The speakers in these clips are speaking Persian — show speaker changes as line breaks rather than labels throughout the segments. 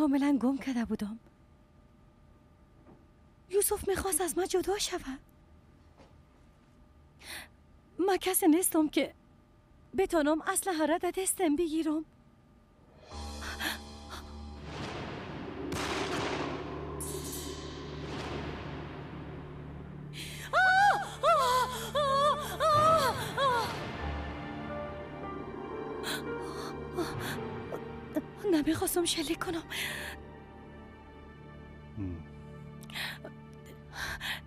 کاملا گم کرده بودم. یوسف میخواست از من جدا شود. من کسی نیستم که بتانم اسلحه را در دستم بگیرم. نمیخواستم شلیک کنم.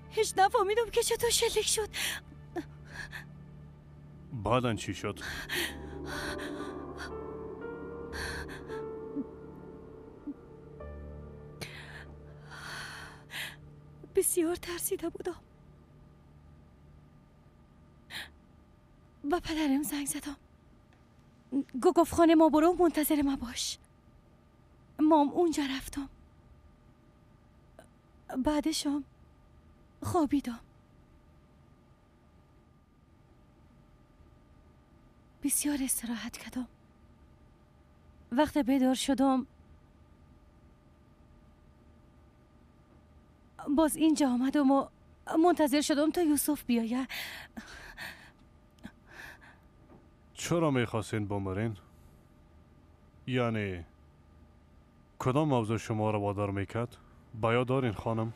هیچ نفهمیدم که چطور شلیک شد.
بعدن چی شد؟
بسیار ترسیده بودم. با پدرم زنگ زدم. گفت خانه ما برو، منتظر ما باش. مام اونجا رفتم. بعدشم خوابیدم. بسیار استراحت کردم. وقت بیدار شدم باز اینجا آمدم و منتظر شدم تا یوسف بیاید.
چرا میخواستین بمرین؟ یعنی کدام موضوع شما را وادار میکرد؟ باید دارین خانم؟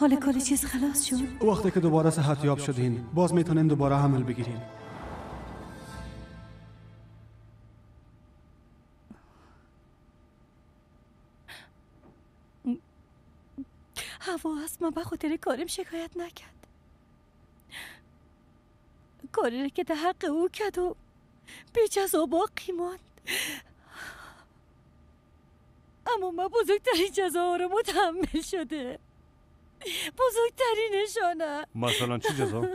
حال کلی چیز خلاص شد.
وقتی که دوباره صحت یاب شدین باز میتونین دوباره حمل بگیرین.
هوا از من به خاطر کارم شکایت نکرد. کاری که در حق او کرد و بی جزا باقی ماند. اما من بزرگترین جزا رو متحمل شده. بزرگترین نشانه.
مثلا چی جزا؟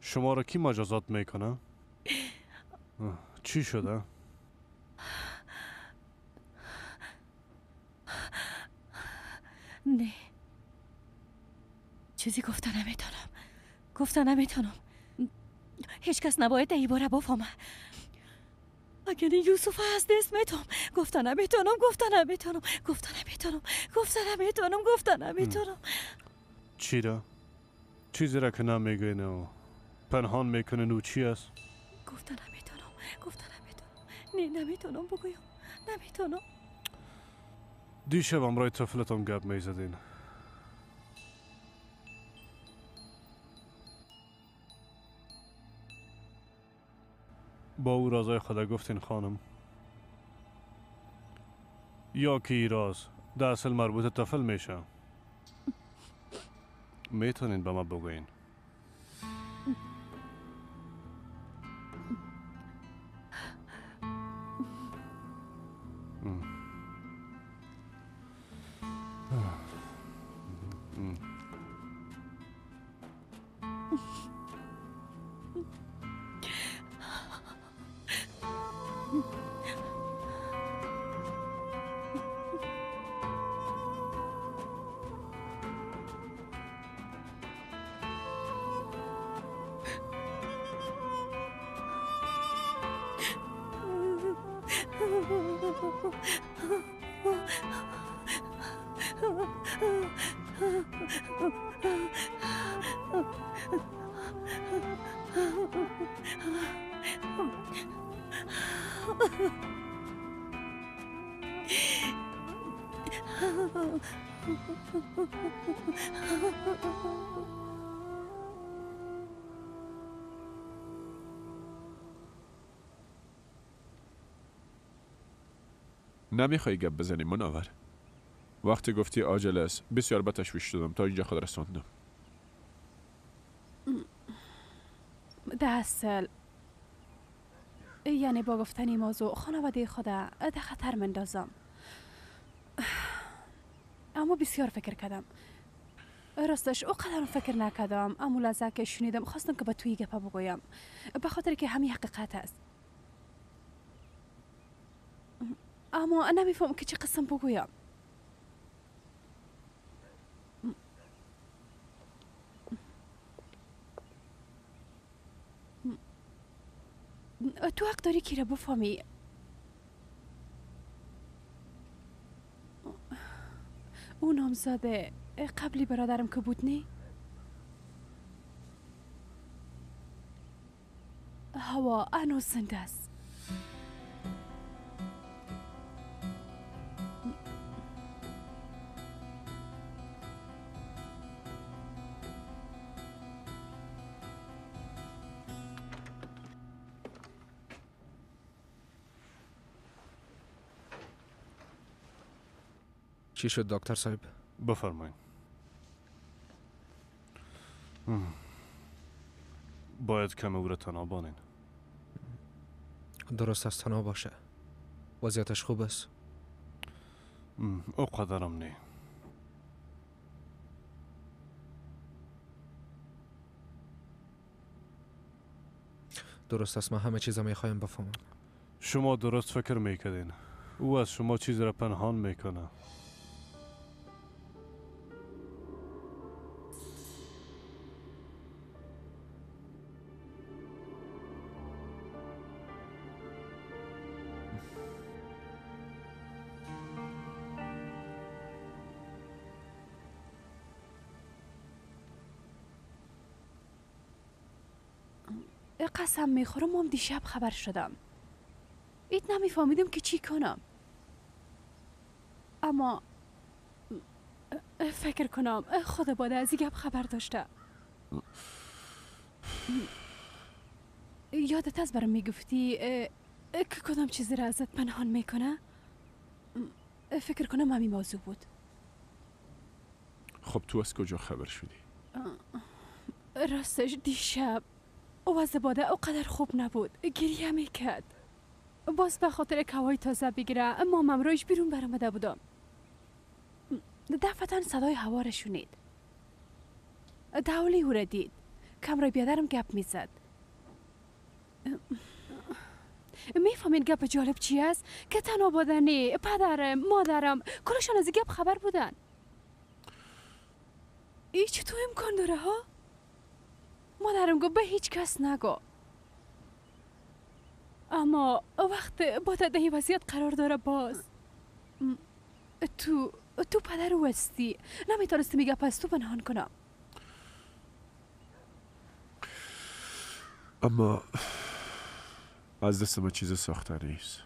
شما را کی مجازات میکنه؟ چی شده؟
نه چیزی گفته نمیتونم. گفته نمیتونم. هیچ کس نباید ای باره بفهمه. اگر یوسف از دست میتونم. گفته نمیتونم. گفته نمیتونم. گفته نمیتونم. گفته نمیتونم. گفته نمیتونم.
چی را؟ چیزی را که نمیگوین و پنهان میکنین او چی است؟
گفته نمیتونم. گفته نمیتونم. نه نمیتونم بگویم. نمیتونم.
دیشب امرای طفلتان گپ میزدین. با او رازای خدا گفتین خانم؟ یا که ای راز در اصل مربوط طفل میشه؟ میتونین به ما بگوین؟
نمیخوای گپ بزنی منور؟ وقتی گفتی عاجل است بسیار به تشویش شدم تا اینجا خود رساندم.
ده اصل یعنی با گفتن این موضوع خانواده خود در خطر مندازم. اما بسیار فکر کردم. راستش او قدرم فکر نکردم، اما لحظه که شنیدم خواستم که به توی گپه بگویم، به خاطر که همین حقیقت است. اما نمیفهم که چه قسم بگویم. تو حق داری که را بفهمی. او نامزاده قبلی برادرم که بود نی؟ هوا هنوز زنده است.
چی شد دکتر صاحب؟
بفرمایید. باید کم او را تنها بانین.
درست است، تنها باشه. وضعیتش خوب است؟
او قدرم نه.
درست است، من همه چیز میخوایم بفهمم.
شما درست فکر میکردین. او از شما چیز را پنهان میکنه.
قسم میخورم هم دیشب خبر شدم. ایت نمیفهمیدم که چی کنم. اما فکر کنم خود باده از این گپ خبر داشته. یادت از برام میگفتی که کدام چیزی را ازت پنهان میکنه؟ فکر کنم همین موضوع بود.
خب تو از کجا خبر شدی؟
راستش دیشب وضع باده اوقدر خوب نبود، گریه میکرد. باز به خاطر که هوای تازه بگیره اما ممرایش بیرون برآمده بودم. دفعتا صدای هوا را شنید. دولی او را دید. کمرای بیادرم گپ میزد. میفهمین گپ جالب چی است؟ که تنها بادنی، پدرم، مادرم کلشان از گپ خبر بودن. ای چطور امکان داره ها؟ مادرم گفت به هیچ کس نگو. اما وقت با در وضعیت قرار داره باز تو پدر او هستی، نمیتونستی میگه پس تو پنهان کنم.
اما از دست ما چیز ساخته نیست.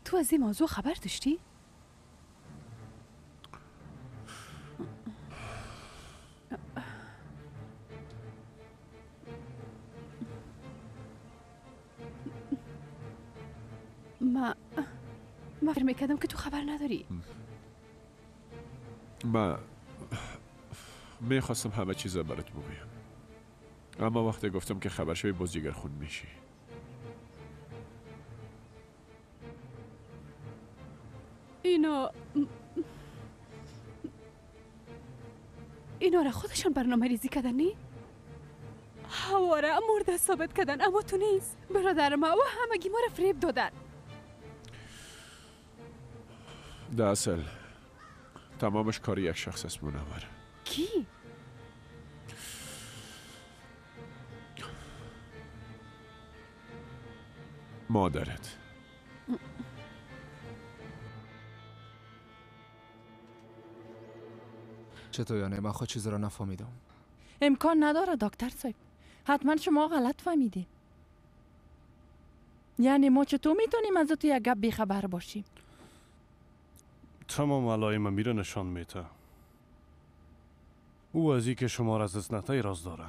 تو از این موضوع خبر داشتی؟ ما فکر میکردم که تو خبر نداری.
من میخواستم همه چیز برات بگویم، اما وقتی گفتم که خبر شوی باز جگر خون میشی.
اینا را خودشان برنامه ریزی کردن نی؟ هوا را مرده ثابت کردن، اما تو نیست. برادر ما و همگی ما را فریب دادن.
در اصل تمامش کاری یک شخص است منور.
کی؟
مادرت.
چطور یعنی؟ من خود چیز را نفهمیدم.
امکان نداره دکتر صاحب، حتما شما غلط فهمیدی. یعنی ما چطور میتونیم از تو یک گپ بیخبر باشیم؟
تمام علائم میره نشان میده. او از که شما را از اسنته راز داره.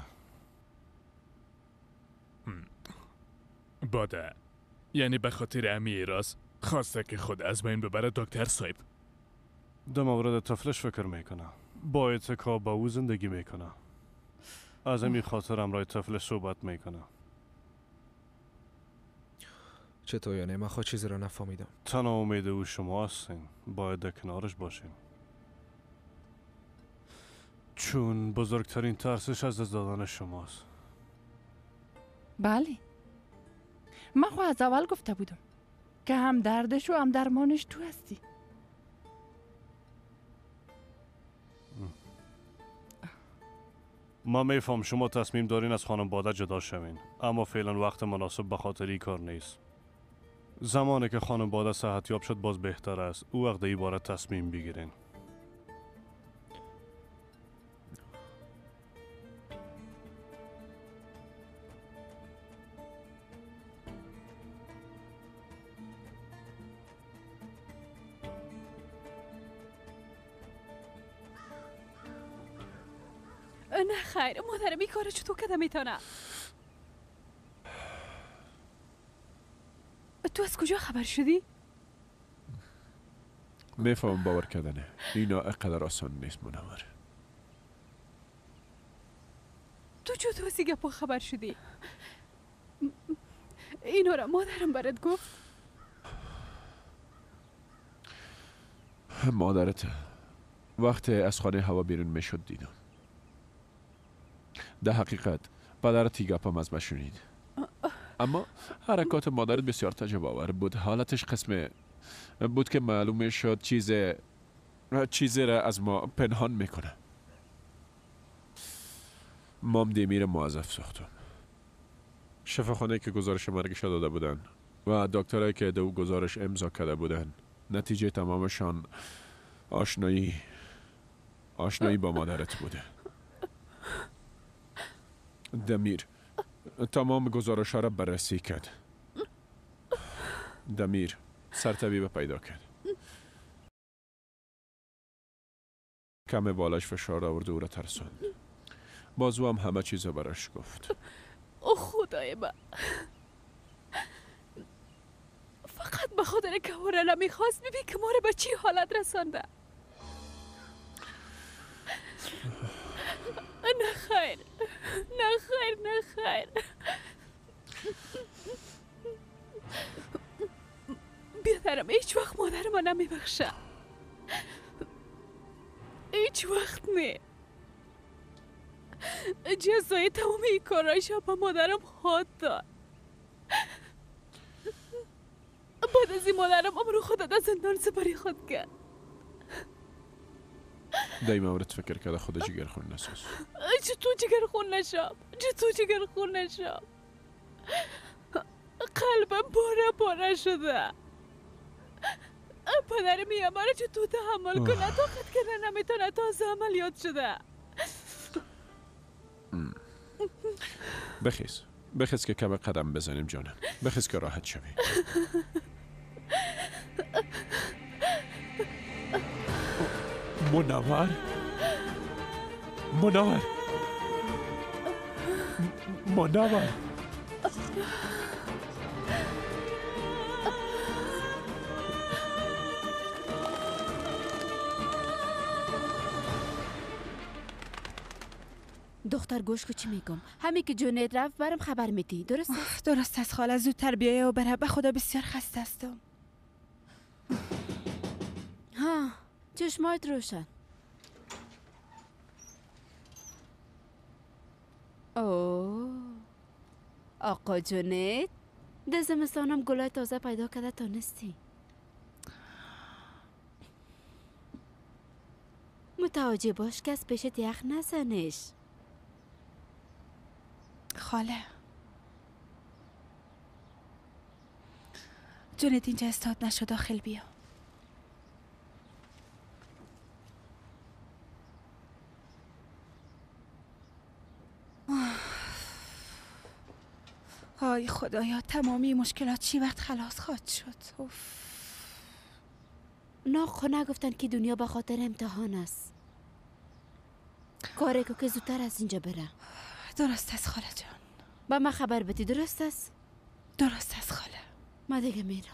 باده یعنی به خاطر امی راز خواسته که خود از بین ببره دکتر صاحب.
در مورد طفلش فکر میکنه. با اتکا با او زندگی میکنه. از امی خاطر امرای طفلش صحبت میکنه.
چطور یعنی؟ من خود چیزی را نفهمیدم.
تنها امید او شما هستین، باید در کنارش باشین، چون بزرگترین ترسش از دست دادن شماست.
بله، من خود از اول گفته بودم که هم دردش و هم درمانش تو هستی.
ما میفهم شما تصمیم دارین از خانواده جدا شوین، اما فعلا وقت مناسب به خاطر این کار نیست. زمانی که خانواده صحت یاب شد باز بهتر است. او وقت ای باره تصمیم بگیرین.
نه خیر، مادرم این کارو چطور کده میتونه؟ تو از کجا خبر شدی؟
میفهمم باور کردنه اینا اقدر آسان نیست منور.
تو چطور از این گپا خبر شدی؟ اینا را مادرم برات گفت؟
مادرت وقتی از خانه هوا بیرون میشد دیدم. در حقیقت پدرت گپم از من شنید، اما حرکات مادرت بسیار تعجب آور بود. حالتش قسم بود که معلوم شد چیزی را از ما پنهان میکنه. مام دیمیر موظف ساختم. شفاخانه که گزارش مرگش داده بودن و دکترایی که دو گزارش امضا کرده بودن، نتیجه تمامشان آشنایی با مادرت بوده. دمیر تمام گزارش را بررسی کرد. دمیر سرطبیب پیدا کرد. کم بالاش فشار آورد و او را ترساند. بازو هم همه چیز را براش گفت.
او خدای من، فقط به خاطر که او را نمیخواست ببین که ما را به چی حالت رسانده. نه خیر، نه خیر، نه خیر. بیادرم هیچ وقت مادر ما نمیبخشه، هیچ وقت نه. جزای تمام این کارایش به مادرم خواهد داد. بعد از این مادرم عمر خود در زندان سپری خود کرد.
در مورد فکر کرده خود جگر خون نساز.
چطور جگر خون نشم؟ چطور جگر خون نشم؟ قلبم پاره پاره شده. پدر میام مرا چطور تحمل کنه؟ طاقت کرده نمیتونه، تازه عملیات شده.
بخیز، بخیز که کم قدم بزنیم جانم، بخیز که راحت شوی. منور، منور، منور.
دختر گوش کو چی میگم؟ همین که جونید رفت برم خبر میدی، درست است؟
درست است خاله، زودتر بیایه و بره. به خدا بسیار خسته هستم.
ها، چشمایت روشن. اوه آقا جونید، در زمستانم گلای تازه پیدا کرده تانستی. متوجه باش که از پیشت یخ نزنش.
خاله جونت اینجا استاد نشو، داخل بیا. آی خدایا، تمامی مشکلات چی وقت خلاص خواهد شد؟ اوف.
نه خو نگفتن که دنیا به خاطر امتحان است. کاری که زودتر از اینجا بره.
درست است خاله جان.
با من خبر بدی، درست است؟
درست است خاله.
من دیگه میرم.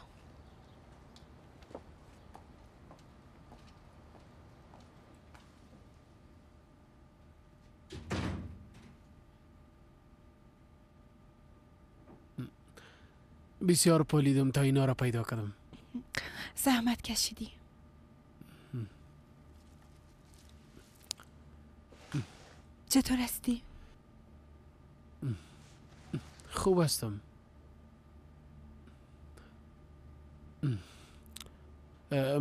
بسیار پالیدم تا اینا را پیدا کردم.
زحمت کشیدی. چطور هستی؟
خوب هستم.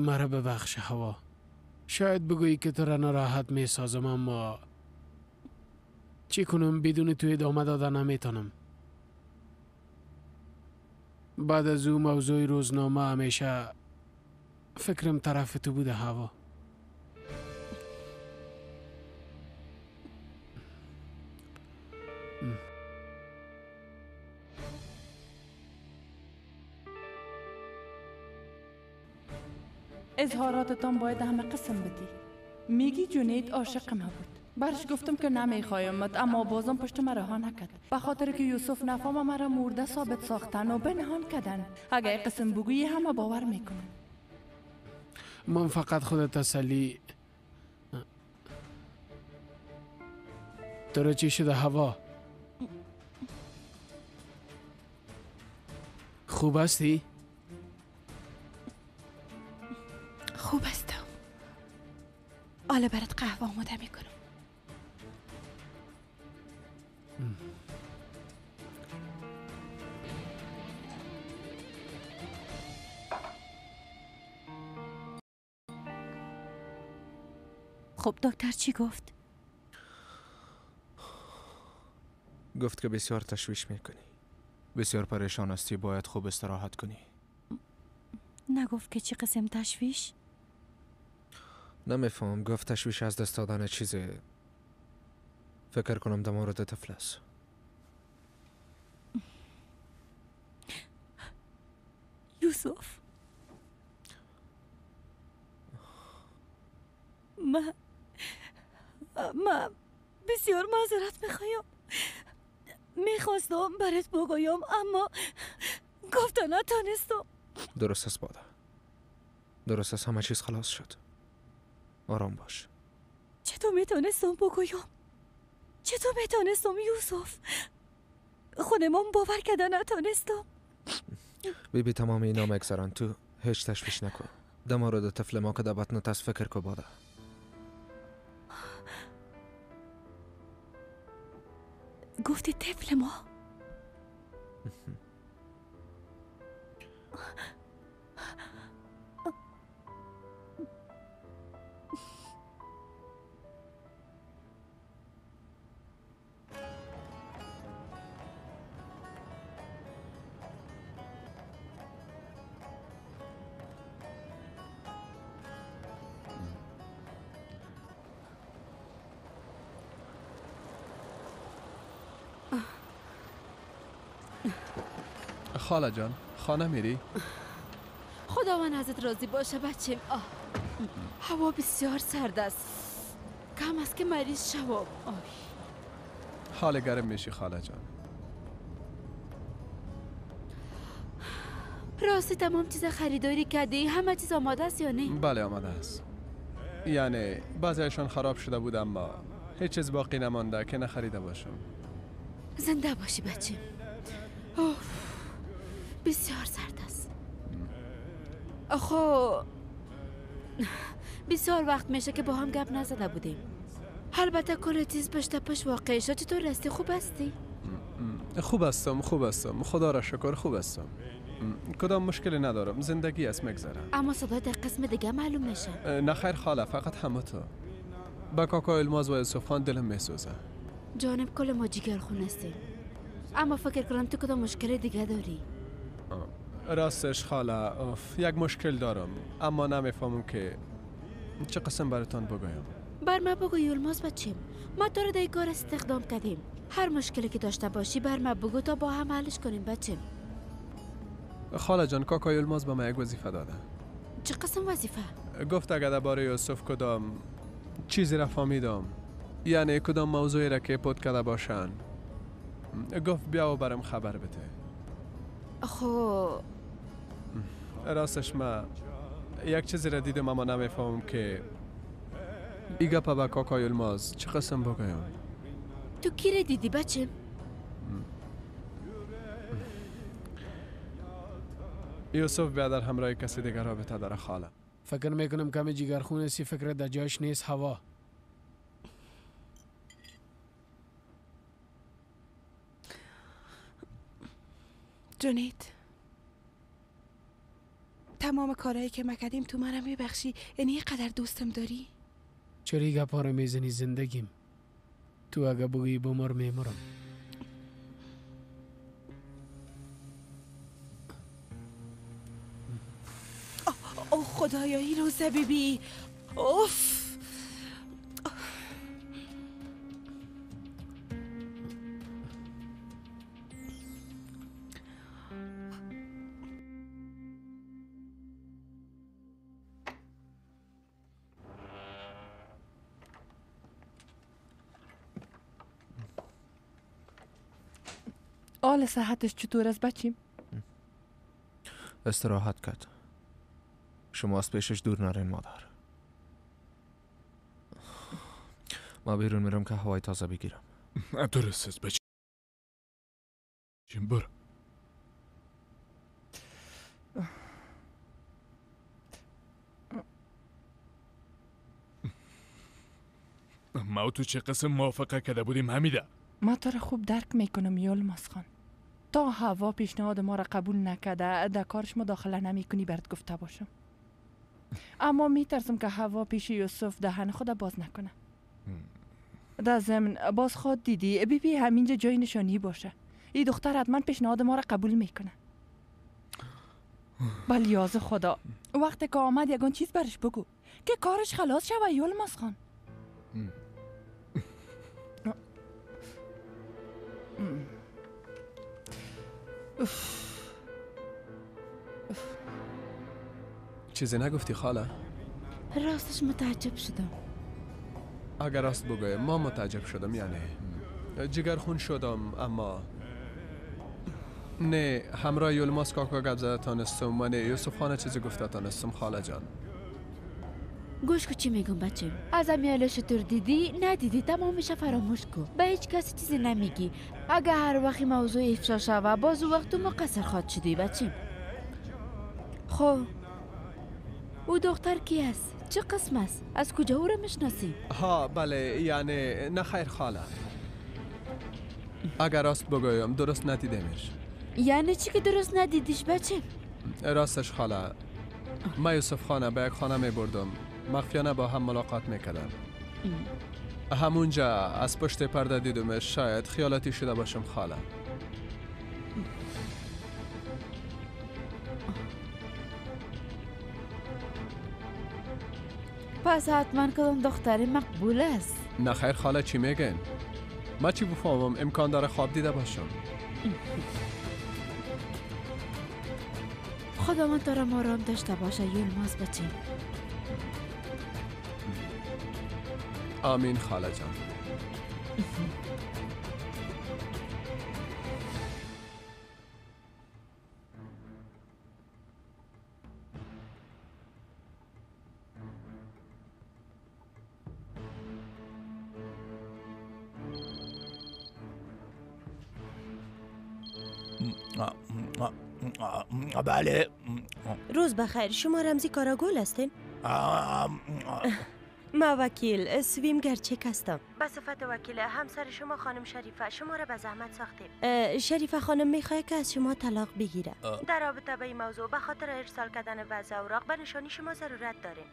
مرا ببخش هوا. شاید بگویی که تو را ناراحت می سازم، اما چی کنم؟ بدون تو ادامه داده نمیتونم. بعد از او موضوع روزنامه همیشه فکرم طرف تو بوده هوا.
اظهاراتتان باید همه قسم بدی. میگی جونید عاشق ما بود. برش گفتم که نمیخوایمت، اما بازم پشت مرا رها نکرد. به خاطر که یوسف نفهم مرا مرده ثابت ساختن و بنهان کردن. اگه قسم بگویی همه باور میکنن.
من فقط خود تسلی. تو چی شده هوا؟ خوب هستی؟
خوب هستم. حالا برات قهوه آماده میکنم.
خب دکتر چی گفت؟
گفت که بسیار تشویش میکنی، بسیار پریشان هستی، باید خوب استراحت کنی.
نگفت که چی قسم تشویش؟
نمیفهم. گفت تشویش از دست دادن چیزی. فکر کنم در مورد طفل است.
یوسف، من بسیار معذرت میخوایم. میخواستم برات بگویم اما گفته نتانستم.
درست است باده، درست است، همه چیز خلاص شد. آرام باش.
چطور میتونستم بگویم؟ چطور میتونستم یوسف؟ خودمان باور کرده نتونستم.
بی بی تمام اینا میگذرن، تو هیچ تشویش نکن. در مورد طفل ما که در بطنت است فکر کو باده.
گفتی طفل ما؟
خاله جان، خانه میری؟
خداوند ازت راضی باشه بچم. آه. هوا بسیار سرد است، کم است که مریض شوم.
حال گرم میشی خاله جان.
راستی تمام چیز خریداری کردی؟ همه چیز آماده است یا نه؟
بله آماده است. یعنی بعضیشان خراب شده بود اما هیچ چیز باقی نمانده که نخریده باشم.
زنده باشی بچه. اوه، بسیار سرد است. خب بسیار وقت میشه که با هم گپ نزده بودیم. البته کل چیز پشت پشت واقع شد. چطور هستی؟ خوب هستی؟
خوب هستم، خوب هستم، خدا را شکر خوب هستم. کدام مشکلی ندارم، زندگی است میگذره.
اما صدای در قسم دیگه معلوم میشه.
نه خیر خاله، فقط همه تو. با کاکا الماز و یوسف خان دلم میسوزه.
جانب کل ما جگر خون هستیم، اما فکر کنم تو کدام مشکل دیگه داری.
راستش خاله یک مشکل دارم، اما نمیفهمم که چه قسم براتان بگویم.
بر ما بگو یلماز بچیم، ما تو رو در کار استخدام کردیم. هر مشکلی که داشته باشی بر ما بگو تا با هم حلش کنیم بچیم.
خاله جان، کاکا یلماز به ما یک وظیفه داده.
چه قسم وظیفه؟
گفت اگر درباره یوسف کدام چیزی را فهمیدم، یعنی کدام موضوعی را که پود کرده باشن، گفت بیا و برم خبر بده.
خب
راستش ما یک چیزی را دیدم اما نمیفهمم که ای گپا با کاکا یلماز چه قسم بگویم.
تو کی را دیدی بچه؟
یوسف بیادر همراه کسی دیگر رابطه داره خاله.
فکر میکنم کمی جگرخون هستی، فکر در جایش نیست هوا.
جونید تمام کارهایی که ما کردیم تو منم میبخشی؟ یعنی قدر دوستم داری؟
چرا گپا رو میزنی زندگیم؟ تو اگه بگویی بمر میمرم.
او خدایا این روزه بیبی. اوف
حال صحتش چطور است بچیم؟
استراحت کرد. شما از پیشش دور نرین مادر. ما بیرون میرم که هوای تازه بگیرم.
درست است بچیم، برو. ما تو چه قسم موافقه کرده بودیم حمیده؟
ما تو را خوب درک میکنم یلماز خان. تا هوا پیشنهاد ما را قبول نکرده در کارش مداخله نمیکنی برات گفته باشم. اما میترسم که هوا پیش یوسف دهن خود باز نکنه. در ضمن باز خود دیدی بی بی همینجا جای نشانی باشه. این دختر حتما پیشنهاد ما را قبول میکنه. بلیاز خدا وقتی که آمد یگان چیز برش بگو که کارش خلاص شوه یلماز خان.
چیزی نگفتی خاله؟
راستش متعجب شدم.
اگر راست بگویم ما متعجب شدم، یعنی جگرخون شدم، اما نه همراه یلماز کاکا گپ زده تانستم و نه یوسف خانه چیزی گفته تانستم خاله جان.
گوش کو چی میگم بچه. از امیال شطور دیدی ندیدی تمامش فراموش کو. به هیچ کسی چیزی نمیگی. اگه هر وقت موضوع افشا شوه باز وقت تو مقصر خواهد شدی بچه. خب او دختر کی است؟ چه قسم است؟ از کجا او را میشناسی؟
ها بله، یعنی نه خیر خاله. اگر راست بگویم درست ندیدمش.
یعنی چی که درست ندیدیش بچه؟
راستش خاله، ما یوسف خانه به یک خانه می بردم، مخفیانه با هم ملاقات میکردم. همونجا از پشت پرده دیدمش، شاید خیالاتی شده باشم خاله.
پس حتما کدام دختر مقبول است؟
نه خیر خاله، چی میگن؟ ما چی بفهمم؟ امکان داره خواب دیده باشم.
خدا من تو را آرام داشته باشه یلماز بچه.
آمین خاله جان.
بله.
روز بخیر، شما رمزی کاراگول هستین؟ ما وکیل سویم گرچک هستم. به صفت وکیل همسر شما خانم شریفه شما را به زحمت ساختیم. شریفه خانم میخواد که از شما طلاق بگیره. در رابطه به این موضوع به خاطر ارسال کردن بعض اوراق به نشانی شما ضرورت داریم.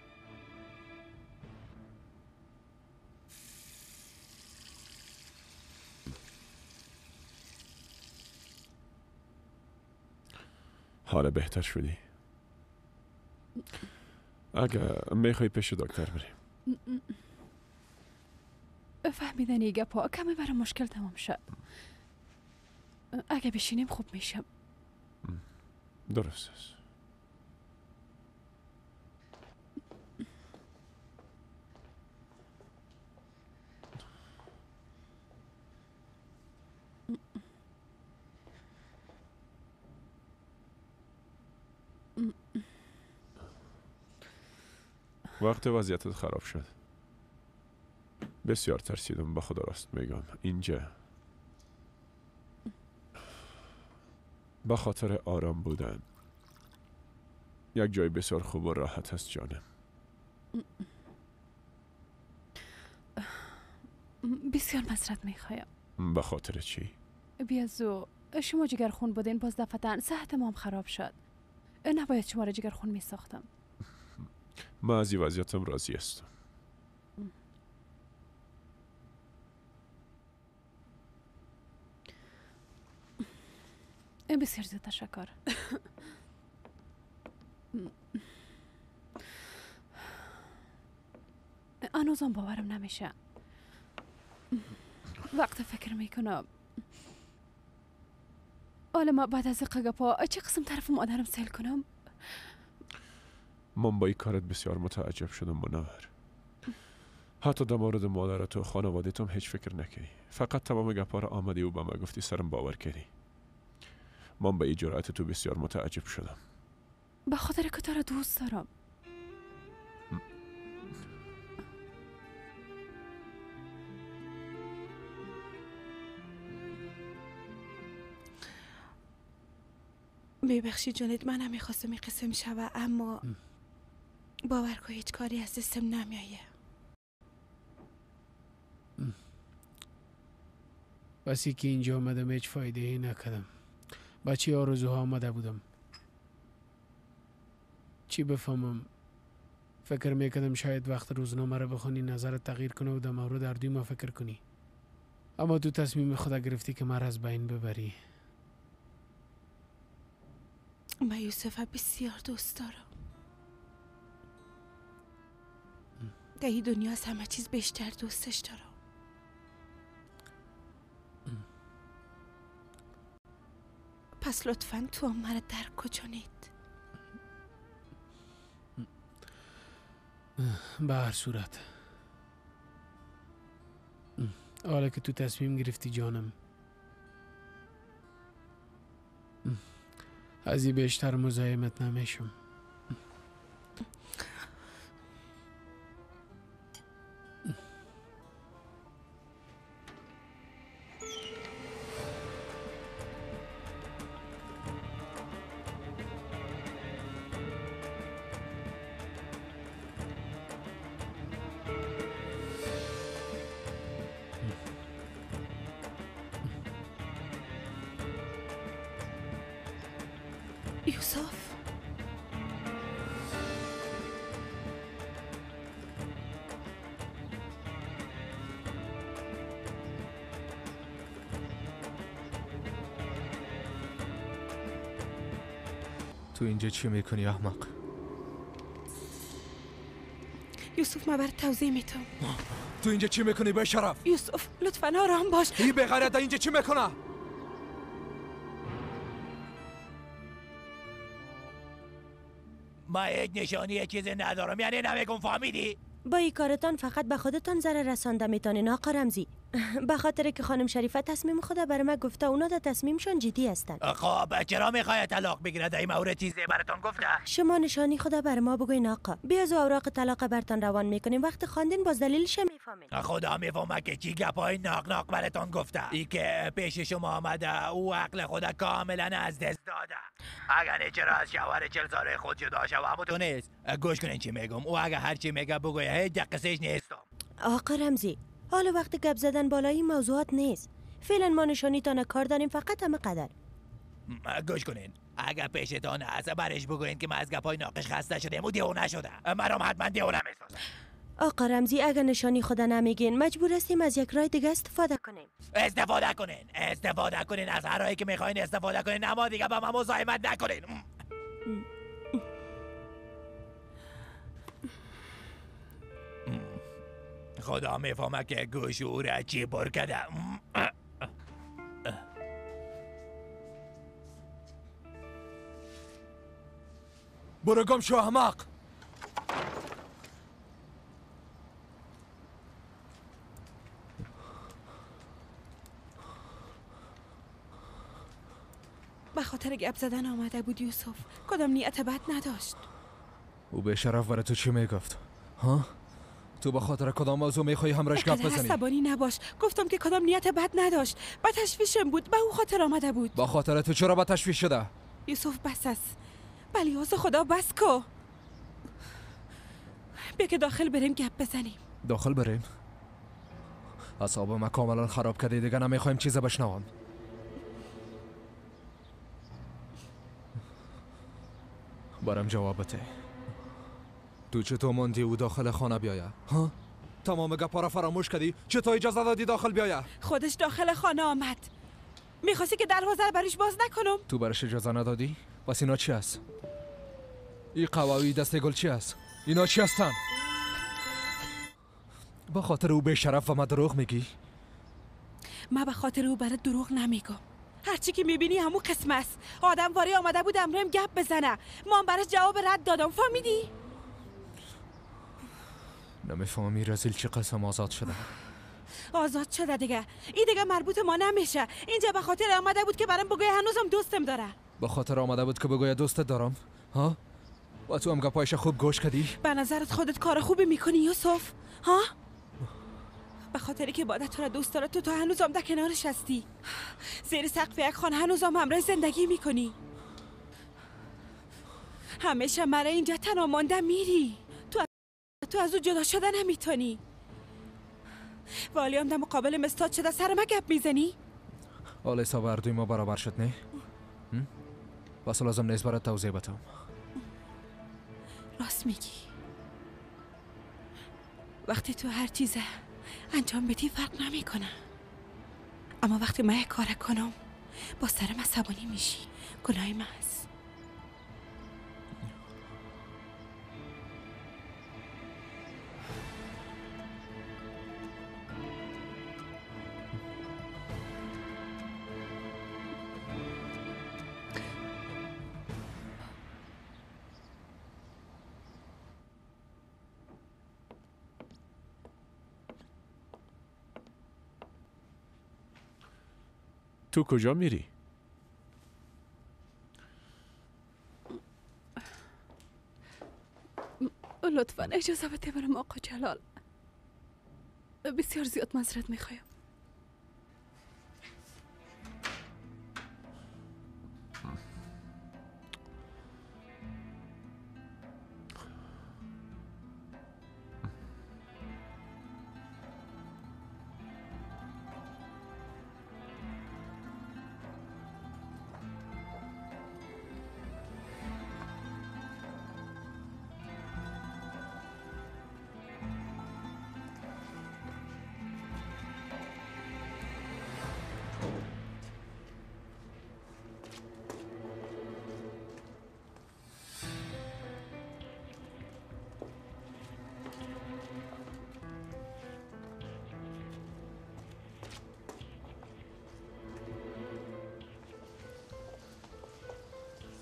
حالا بهتر شدی؟ اگه میخوای پیش دکتر بریم.
فهمیدن این گپا کمی برای مشکل تمام شد. اگه بشینیم خوب میشم.
درست است. وقت وضعیتت خراب شد بسیار ترسیدم، با خدا راست میگم. اینجا به خاطر آرام بودن یک جای بسیار خوب و راحت است جانم.
بسیار معذرت میخوایم.
به خاطر چی؟
بیازو شما جگرخون بودین، باز دفعتا صحت ما هم خراب شد. نباید شما را جگرخون میساختم.
من از این وضعیتم راضی هستم.
بسیار زیاد تشکر. هنوزم باورم نمیشه. وقت فکر میکنم حالا ما بعد از گپا چه قسم طرف مادرم سیل کنم؟
من با این کارت بسیار متعجب شدم منور. حتی در مورد مادرت و خانوادتم هیچ فکر نکردی. فقط تمام گپا را آمدی و به ما گفتی، سرم باور کردی. من با این جرأت تو بسیار متعجب شدم.
به خاطر که تو را دوست دارم.
ببخشید جانت، من هم میخواستم این قسم شوه، اما باور کن هیچ کاری از دستم نمیایه.
بسی که اینجا آمدم هیچ فایده ای نکردم. با چی آرزوها آمده بودم چی بفهمم؟ فکر میکردم شاید وقت روزنامه را بخونی نظرت تغییر کنه و در مورد هر ما فکر کنی، اما تو تصمیم خود گرفتی که مرا از بین ببری.
من یوسف بسیار دوست دارم. در این دنیا از همه چیز بیشتر دوستش دارم. پس لطفاً تو هم مرا درک کنید.
به هر صورت حالا که تو تصمیم گرفتی جانم، از این بیشتر مزاحمت نمیشم.
یوسف،
تو اینجا چی میکنی احمق؟
یوسف من برات توضیح میتم.
تو اینجا چی میکنی به شرف؟
یوسف لطفا آرام باش.
این بغیرت اینجا چی میکنه؟
ما یک نشانی چیزی ندارم، یعنی نمیگم، فهمیدی؟
با این کارتان فقط به خودتان ضرر رسانده میتونین آقا رمزی. به خاطر که خانم شریفه تصمیم خود برای من گفته، اونا در تصمیمشان جدی هستند.
خب چرا میخواد طلاق بگیره؟ در این مورد چیزی براتون گفته؟
شما نشانی خود بر ما بگوین آقا. بیاز و اوراق طلاق برتان روان میکنیم، وقت خواندین باز دلیلش میفهمین.
خدا میفهمه که چی گپای ناق ناق براتون گفته. ای که پیش شما آمده او عقل خود کاملا از دست داده. اگر چرا از شوهر 40 ساله خود جدا شوه تو نیست. گوش کنین چی میگم. او اگه هر چی میگه بگوی هیچ قصهش نیستم.
آقا رمزی حالا وقت گپ زدن بالای این موضوعات نیست. فعلا ما نشانیتان کار داریم، فقط همه قدر.
گوش کنین، اگر پیشتان هست برش بگوین که من از گپای ناقش خسته شدم و دیوانه شده. مرام حتما دیوانه میسازم.
آقا رمزی اگر نشانی خدا نمیگین مجبور هستیم از یک راه دیگه استفاده کنیم.
استفاده کنین، استفاده کنین، از هر راهی که میخواین استفاده کنین، اما دیگه با من مزاحمت نکنین. خدا میفهمه که گوش او را چی بر کرده.
برو گم شو احمق.
به خاطر گپ زدن آمده بود یوسف، کدام نیت بد نداشت.
او به شرف برای تو چی میگفت؟ ها؟ تو به خاطر کدام موضوع میخوای همراهش گپ بزنی؟
عصبانی نباش، گفتم که کدام نیت بد نداشت. به تشویشم بود، به او خاطر آمده بود.
با خاطر تو چرا به تشویش شده؟
یوسف بس است، بلیاز خدا بس کو. بیا که داخل بریم گپ بزنیم.
داخل بریم؟ اعصاب ما کاملا خراب کردی، دیگه نمیخوایم چیز بشنوم. برام جواب بده. تو چطور ماندی او داخل خانه بیایه؟ ها؟ تمام گپا را فراموش کردی؟ چطور اجازه دادی داخل بیایه؟
خودش داخل خانه آمد. میخواستی که دروازه رو برش باز نکنم؟
تو برش اجازه ندادی؟ پس اینا چی است؟ این قواوی دست گل چی است؟ اینا چی هستن؟ به خاطر او به شرف و ما دروغ میگی؟
ما به خاطر او برات دروغ نمیگم. هرچی که میبینی همون قسم است. آدم واری آمده بود امرم گپ بزنه، ما هم براش جواب رد دادم. فهمیدی؟
نمیفهمی رزیل چه قسم آزاد شده.
آزاد شده دیگه. این دیگه مربوط ما نمیشه. اینجا به خاطر آمده بود که برام بگوی هنوزم دوستم داره.
به خاطر آمده بود که بگوی دوستت دارم؟ ها؟ و تو هم گپایش خوب گوش کردی؟
به نظرت خودت کار خوبی میکنی یوسف؟ ها؟ به خاطری که باده تو را دوست داره تو تا هنوزم در کنارش هستی. زیر سقف یک خانه هنوزم همراه زندگی میکنی. همیشه مرا اینجا تنها مانده میری. تو از او جدا شده نمیتونی. والی هم در مقابل مستاد شده سر ما گپ میزنی؟
حالا حساب هر دوی ما برابر شد نه؟ بس لازم نیست برات توضیح بدم.
راست میگی. وقتی تو هر چیزه انجام بدی فرق نمیکنه، اما وقتی من یک کار کنم با سرم عصبانی میشی. گناه من است.
تو کجا میری؟
لطفا اجازه بده برم آقا جلال. بسیار زیاد معذرت میخوایم.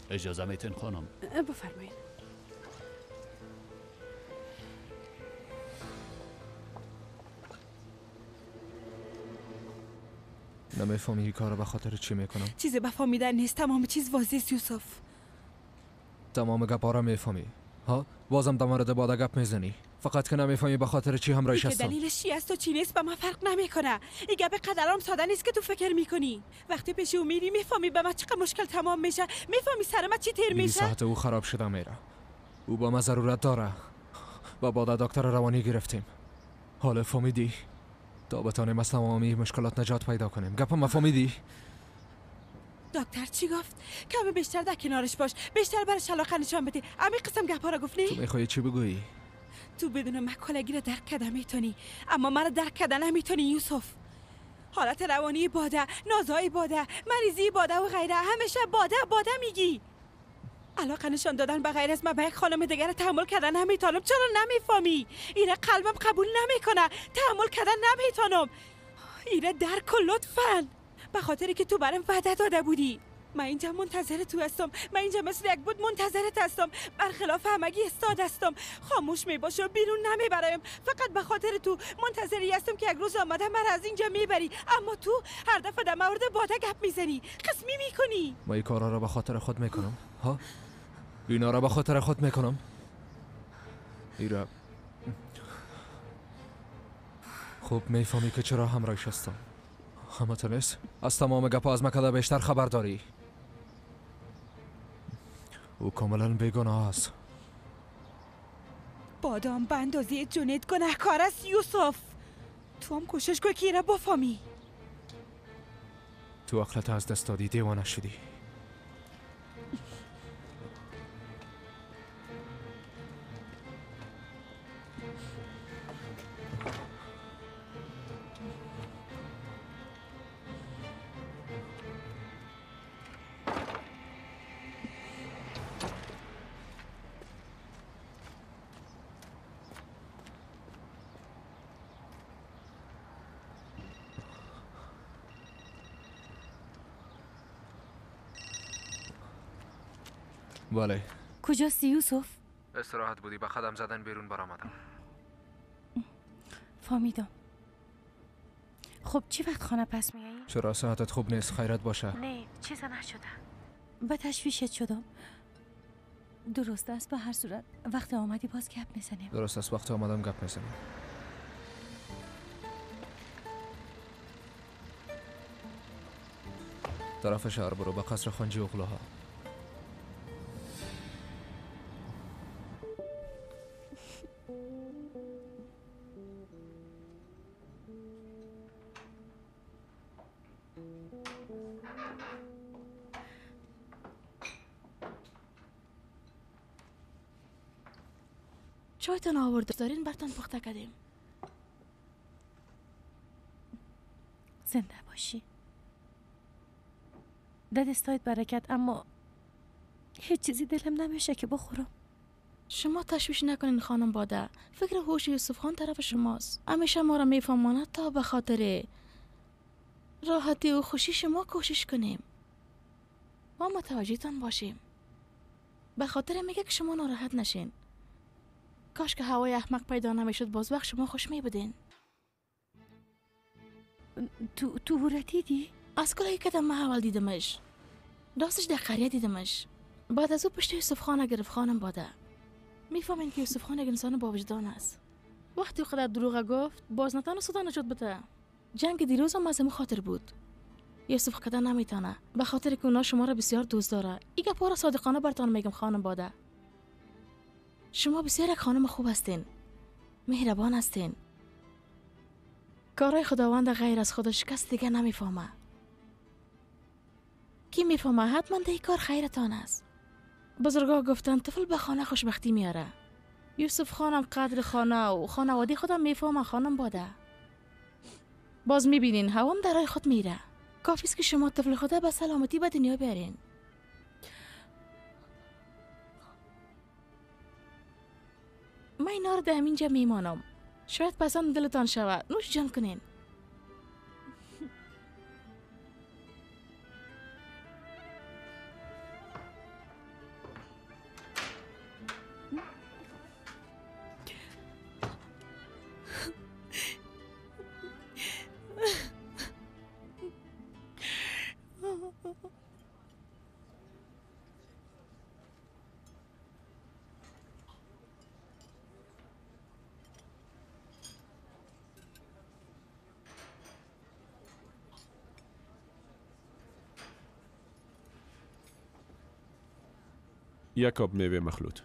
اجازه میتین خانم؟
بفرمایید.
نمیفهمی این کارو به خاطر چی میکنم؟
چیزی بفهمیدن نیست، تمام چیز واضح است یوسف.
تمام گپا را میفهمی ها؟ بازم در مورد باده گپ میزنی، فقط که نمیفهمی به خاطر چی همراهش هستم.
دلیلش چی است و چی نیست به من فرق نمیکنه. این گپ قدرام ساده نیست که تو فکر میکنی. وقتی پیش او میری میفهمی به من چقدر مشکل تمام میشه، میفهمی سر من چی تیر میشه.
صحت او خراب شده میره، او با من ضرورت داره و با دکتر روانی گرفتیم. حالا فهمیدی؟ تا بتانیم از تمامی مشکلات نجات پیدا کنیم. گپ ما فهمیدی؟
دکتر چی گفت؟ کمی بیشتر در کنارش باش، بیشتر برش علاقه نشان بده. امی قسم گپا را گفت نی؟
تو میخوای چی بگویی؟
تو بدون مکالگی را درک کرده میتونی، اما مرا درک کرده نمیتونی یوسف. حالت روانی باده، نازای باده، مریضی باده و غیره، همیشه باده باده میگی. علاقه نشان دادن به غیر از من به یک خانم دیگر تحمل کردن نمیتونم. چرا نمیفهمی؟ ایره قلبم قبول نمیکنه، تحمل کردن نمیتونم. ایره درک کن لطفاً. به خاطری که تو برام وعده داده بودی. من اینجا منتظر تو هستم، من اینجا مثل یک بود منتظرت هستم. برخلاف همگی استاد هستم، خاموش میباشم، بیرون نمیبرم. فقط به خاطر تو منتظری هستم که یک روز آمده مرا از اینجا میبری، اما تو هر دفعه در مورد باده گپ میزنی، قسمی میکنی.
من این کارا را به خاطر خود میکنم ها؟ اینا را به خاطر خود میکنم. ایرا خوب میفهمی که چرا همراهش هستم. همه تو نیست؟ از تمام گپا از مکده بیشتر خبر داری. او کاملا بیگناه است.
بادام به اندازه جونید گناهکار است یوسف. تو هم کوشش کن که ایره بفهمی.
تو عقلت از دست دادی، دیوانه شدی. بله.
کجاستی یوسف؟
استراحت بودی، به قدم زدن بیرون برآمدم.
فهمیدم. خب چی وقت خانه پس میایی؟
چرا صحتت خوب نیست؟ خیرت باشه.
نه چیزا نشده. به تشویشت شدم. درست است. به هر صورت وقت آمدی باز گپ میزنیم.
درست است، وقت آمدم گپ میزنیم. طرف شهر برو به قصر خانجی اغلوها.
چایتان آورده دارین برتان پخته کردیم.
زنده باشی. دستایت برکت، اما هیچ چیزی دلم نمیشه که بخورم.
شما تشویش نکنین خانم باده. فکر هوش یوسف خان طرف شماست. همیشه ما را میفهماند تا به خاطر راحتی و خوشی شما کوشش کنیم. ما متوجهتان باشیم. به خاطر میگه که شما ناراحت نشین. کاش که هوای احمق پیدا نمیشد، باز وقت شما خوش می بودین.
تو او را دیدی؟
از کلایی کدم من اول دیدمش. راستش در قریه دیدمش. بعد از او پشت یوسف خانه گرفت خانم باده. میفهمین که یوسف خان یک انسان با وجدان است. وقتی قدر دروغ گفت باز نتانست خدا نجات بده. جنگ دیروز هم از خاطر بود. یوسف کده نمیتونه به خاطر که اونا شما را بسیار دوست داره. این گپا را صادقانه برتان میگم خانم باده. شما بسیار یک خانم خوب هستین، مهربان هستین. کارای خداوند غیر از خودش کس دیگه نمیفهمه. کی میفهمه؟ حتما در کار خیرتان است. بزرگا گفتن طفل به خانه خوشبختی میاره. یوسف خانم قدر خانه و خانواده خودم میفهمه خانم باده. باز میبینین هوام در راه خود میره. کافی است که شما طفل خود به سلامتی به دنیا بیارین. من اینا رو در همینجا میمانم. شاید پسند دلتان شود. نوش جان کنین.
یک آب میوه مخلوط.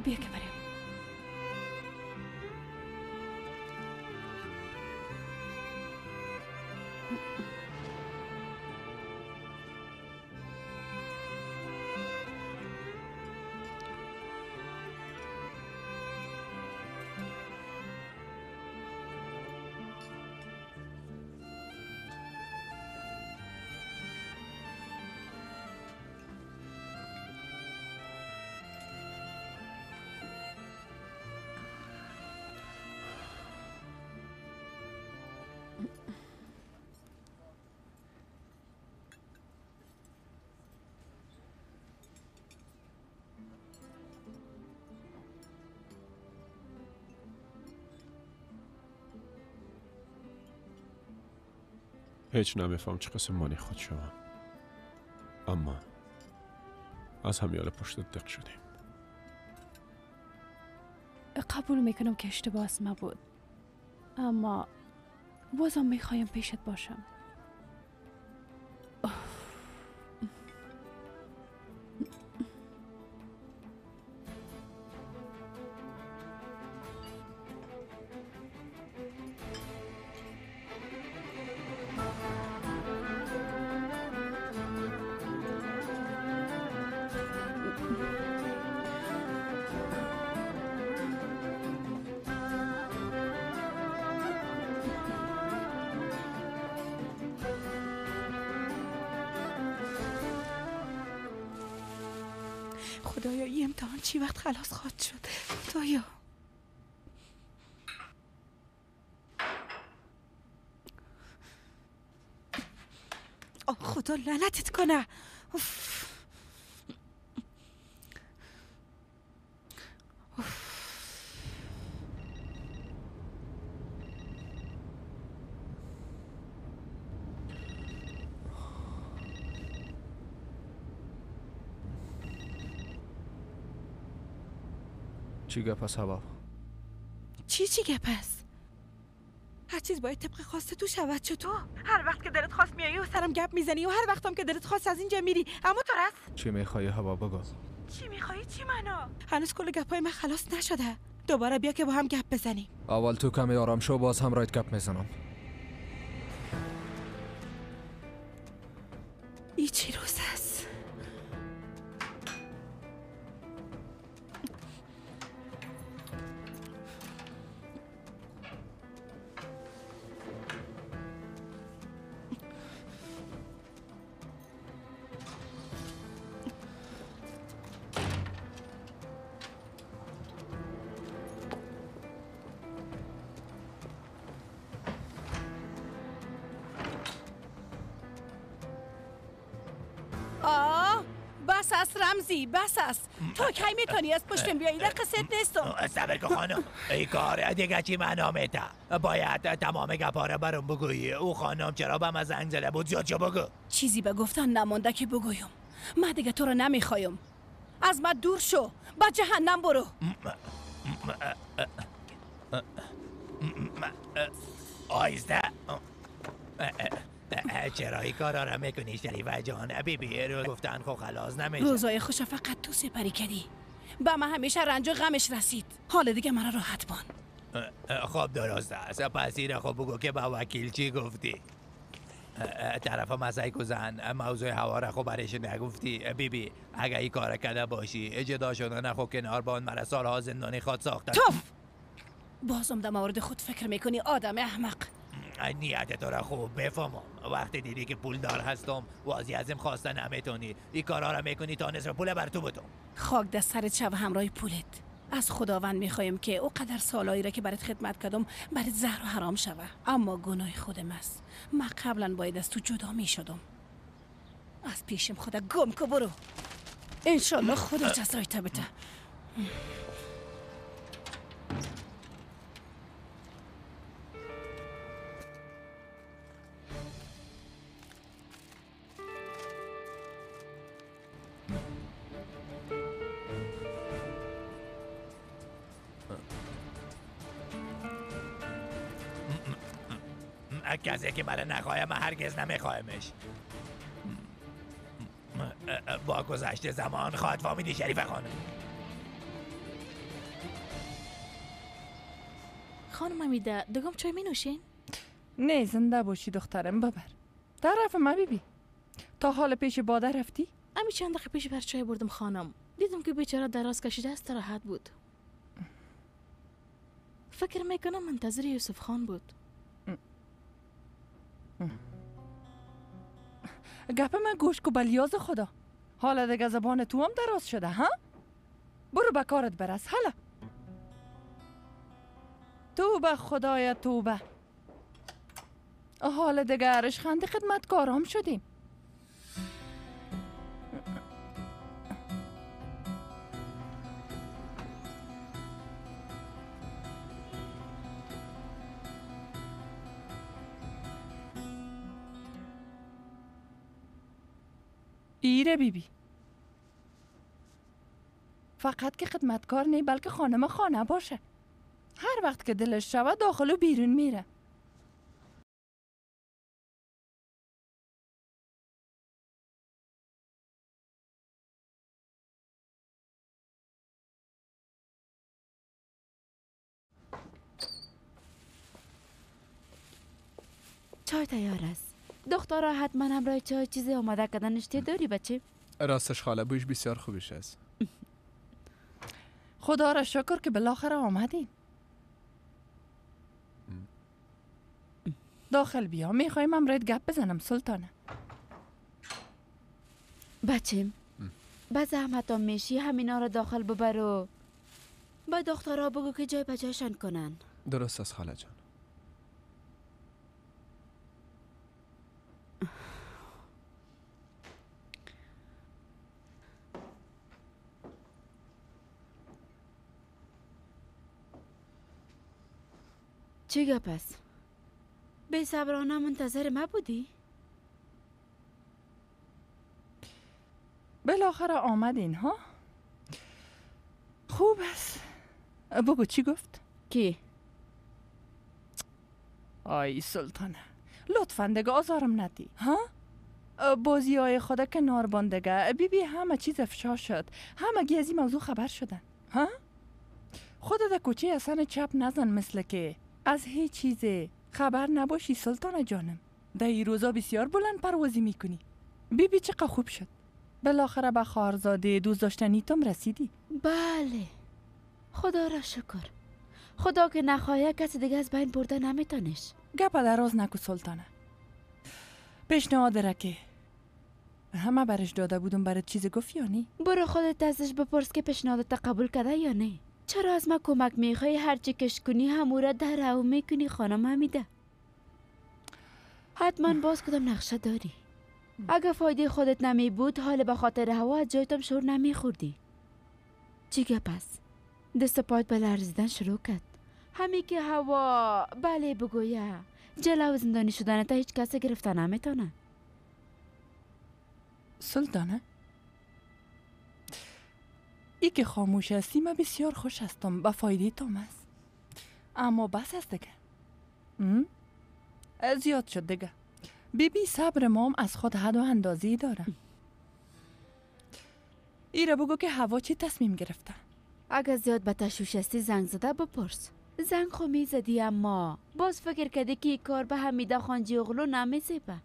بیا که بریم.
هیچ نمیفهم چه قسم مانی خود شوم، اما از همیال پشت دق شدیم.
قبول میکنم که اشتباه از ما بود، اما بازم میخوایم پیشت باشم.
خدایا این امتحان چی وقت خلاص خواهد شد؟ خدایا آه خدا لعنتت کنه. اوف. اوف.
چی گپ است حباب؟
چی گپ است؟ هر چیز باید طبق خواست تو شود. چطور؟ هر وقت که دلت خواست میایی و سرم گپ میزنی و هر وقتم که دلت خواست از اینجا میری. اما تو رست
چی میخوایی حباب بگو.
چی میخوایی چی منو؟ هنوز کل گپای من خلاص نشده. دوباره بیا که با هم گپ بزنیم.
اول تو کمی آرام شو، باز هم رایت گپ میزنم.
ای چی روز است؟
بس است رمزی، بس است. تا کی میتونی از پشتم بیایی؟ در قصد نیستم.
صبر کن خانم، این کار دیگه چی معنا میده؟ باید تمام گپا را برام بگویی. او خانم چرا به من زنگ زده بود؟ زیاد چه بگو.
چیزی به گفتن نمانده که بگویم. من دیگه تو را نمیخوایم. از من دور شو، به جهنم برو.
آیسته. چرا این کارا را میکنی شریفه جان؟ بی بی رو گفتن خو خلاص نمیشه.
روزای خوش فقط تو سپری کردی. به من همیشه رنج و غمش رسید. حال دیگه مرا راحت بان.
خب درست است. پس این خب بگو که با وکیل چی گفتی؟ طرف مسای زن موضوع هوا را خب برش نگفتی. بی بی اگه این کار کرده باشی جدا شدن خب کنار بان مرا سالها زندانی خواد ساختن.
توف! بازم در مورد خود فکر میکنی آدم احمق.
نیت تو را خوب بفهمم. وقتی دیدی که پولدار هستم وازی ازم خواستن نمیتونی این کارا را میکنی تا نصف پول بر تو بدم.
خاک در سرت شو همراه پولت. از خداوند میخوایم که او قدر سالایی را که برات خدمت کردم برات زهر و حرام شوه، اما گناه خودم است. من قبلا باید از تو جدا میشدم. از پیشم خدا گم کو برو. انشالله خدا جزای تا بده.
کسی که برای نخواهیم من هرگز نمیخواهمش. با گذشت زمان خواهد فهمیدی شریفه خانم.
خانم حمیده دگم چای می نوشین؟
نه زنده باشی دخترم ببر. طرف ما بیبی تا حال پیش باده رفتی؟
امی چند دقیقه پیش بر چای بردم خانم. دیدم که بیچاره دراز کشیده است راحت بود. فکر میکنم منتظر یوسف خان بود.
گپ من گوش کو بلیاز خدا. حالا دیگه زبان تو هم دراز شده ها؟ برو به کارت برس. حالا توبه خدایا توبه. حالا دیگه رشخند خدمتکارام شدیم. ایره بیبی فقط که خدمتکار نی بلکه خانم خانه باشه. هر وقت که دلش شود داخل و بیرون میره.
چای تیار است. دخترها حتما همراه چای چیزی آماده کردن نشته داری بچه؟
راستش خاله بویش بسیار خوبش است.
خدا را شکر که بالاخره آمدین. داخل بیا، میخوایم امرت گپ بزنم سلطانه.
بچیم به زحمت هم میشی همینا را داخل ببر و به دخترها بگو که جای بجایشان کنن.
درست است خاله جان.
چی گپ است؟ بی صبرانه منتظر ما بودی؟
بالاخره آمدین ها؟ خوب است. بگو چی گفت؟
کی؟
آی سلطانه لطفاً دیگه آزارم ندی ها؟ بازی های خدا کنار باندگه بی بی همه چیز افشا شد، همگی از این موضوع خبر شدن ها؟ خدا در کوچه حسن چپ نزن مثل که از هیچ چیز خبر نباشی سلطانه جانم. در این روزا بسیار بلند پروازی میکنی. بی بی چقدر خوب شد بالاخره به خواهرزاده دوست داشتنیتم رسیدی.
بله خدا را شکر. خدا که نخواهی کسی دیگه از بین برده نمیتونش.
گپ دراز نکو سلطانه. پیشنهاد را که همه برش داده بودم برات چیز گفت یا نی؟
برو خودت ازش بپرس که پیشنهادت قبول کرده یا نه. چرا از ما کمک میخوای؟ هرچی کش کنی همورا در او میکنی خانم حمیده. حتما باز کدام نقشه داری. اگه فایده خودت نمی بود حال به خاطر هوا از جایتم شور نمیخوردی. چی گپ است؟ دست پایت به لرزیدن شروع کرد. همی که هوا بله بگویه جلو زندانی شدن تا هیچ کس گرفته نمیتونه.
سلطانه ای که خاموش هستی من بسیار خوش هستم، به فایده تام است. اما بس است دیگه، زیاد شد دیگه. بی بی صبر مام از خود حد و اندازه‌ای داره. ایره بگو که هوا چی تصمیم گرفته.
اگه زیاد به تشویش هستی زنگ زده بپرس. زنگ خو میزدی اما باز فکر کردی که کار به حمیده خانجی اغلو نمیزیبه.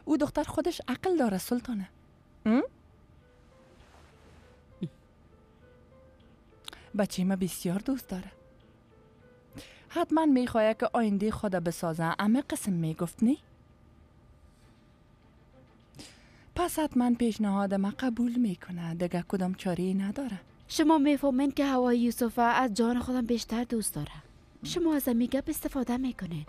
او دختر خودش عقل داره سلطانه. بچه ما بسیار دوست داره. حتما میخواه که آینده خود بسازه. امه قسم میگفت نی؟ پس حتما پیشنهاد ما قبول میکنه دیگه، کدام چاره نداره.
شما میفهمین که هوای یوسف از جان خودم بیشتر دوست داره. شما از امی گپ استفاده میکنین.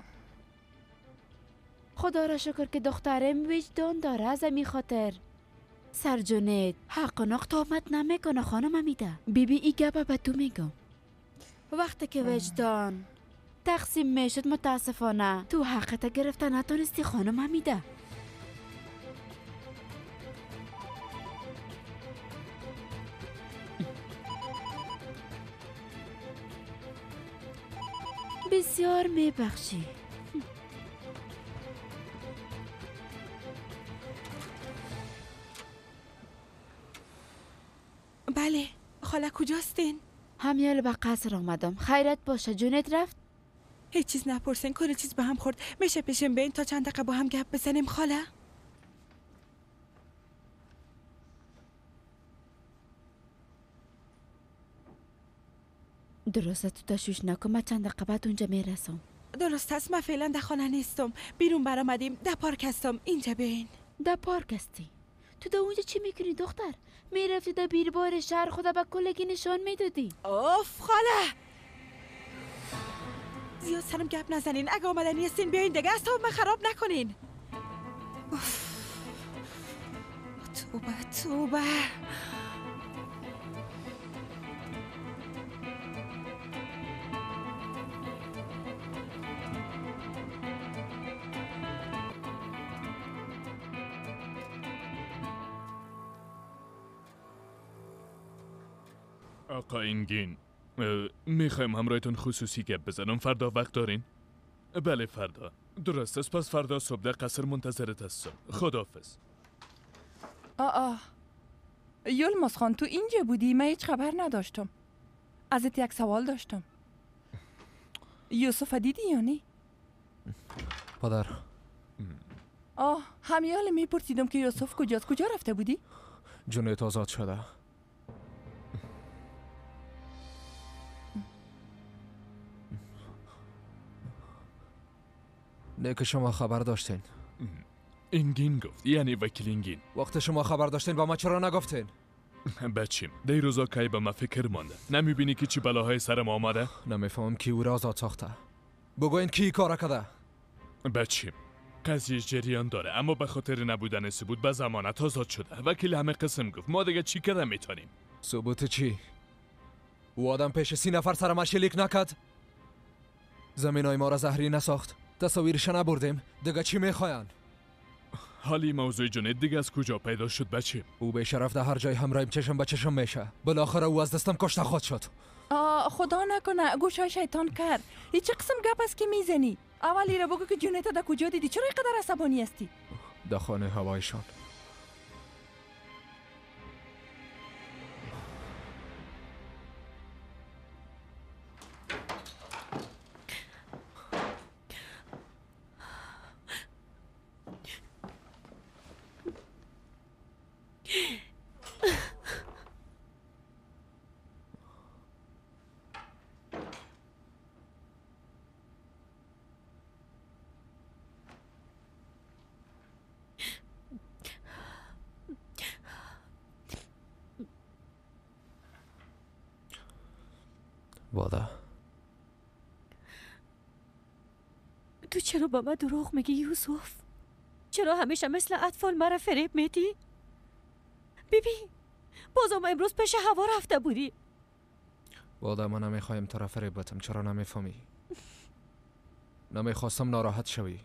خدا را شکر که دخترم وجدان داره، از امی خاطر سرجونت حق و نقط آمد نمیکنه خانم حمیده. بی بی ای گپ به تو میگم. وقتی که وجدان تقسیم میشد متاسفانه تو حقت گرفته نتونستی خانم حمیده. بسیار میبخشی.
بله خاله کجاستین؟
همیال به قصر آمدم. خیرت باشه جونت رفت؟
هیچ چیز نپرسین، کل چیز به هم خورد. میشه پیشم بین تا چند دقیقه با هم گپ بزنیم خاله؟
درسته تو تشویش نکن، من چند دقیقه بعد اونجا میرسم.
درست است، من فعلا در خانه نیستم، بیرون برآمدیم، در پارک هستم. اینجا بین.
در پارک هستی؟ تو در اونجا چی میکنی دختر؟ میرفتی در بیربار شهر خدا به کلگی نشان میدادی.
اوف خاله زیاد سرم گپ نزنین، اگه آمدنی هستین بیاین دیگه، اعصاب من خراب نکنین. اوف توبه توبه.
آقا اینگین، میخوایم همراهتون خصوصی گپ بزنم. فردا وقت دارین؟ بله فردا. درست است، پس فردا صبح در قصر منتظرت هستم. خداحافظ.
آه یلماز خان، تو اینجا بودی؟ من هیچ خبر نداشتم. ازت یک سوال داشتم. یوسف دیدی یا نه؟
پدر.
آه همیال میپرسیدم که یوسف کجاست. کجا رفته بودی؟
جونت آزاد شده. نه که شما خبر داشتین.
اینگین گفت، یعنی وکیل اینگین.
وقت شما خبر داشتین با ما چرا نگفتین؟
بچیم دی روزا کی به ما فکر مانده. نمیبینی که چی بلاهای سرم آمده؟
نمیفهمم کی او را آزاد ساخته. بگوین کی کار کرده؟
بچیم قضیه جریان داره، اما به خاطر نبودن ثبوت به ضمانت آزاد شده. وکیل همه قسم گفت ما دیگه چی کرده میتونیم؟
ثبوت چی؟ او آدم پیش 30 نفر سر ما شلیک نکرد، زمینای ما را زهری نساخت، تصاویرش نبردیم، دیگه چی میخواین؟
حالی موضوع جنید دیگه از کجا پیدا شد بچه؟
او به شرف در هر جای همراهیم چشم به چشم میشه. بالاخره او از دستم کشته خود شد.
خدا نکنه گوشای شیطان کرد. این چه قسم گپ است که میزنی؟ اولی را بگو که جنید در کجا دیدی؟ چرا اینقدر عصبانی هستی؟
در خانه هوایشان. بادا
تو چرا با من دروغ میگی یوسف؟ چرا همیشه مثل اطفال مرا فریب میدی؟ بیبی بازم امروز پیش هوا رفته بودی.
بادا من نمیخوایم تو را فریب بدم. چرا نمیفهمی؟ نمیخواستم ناراحت شوی.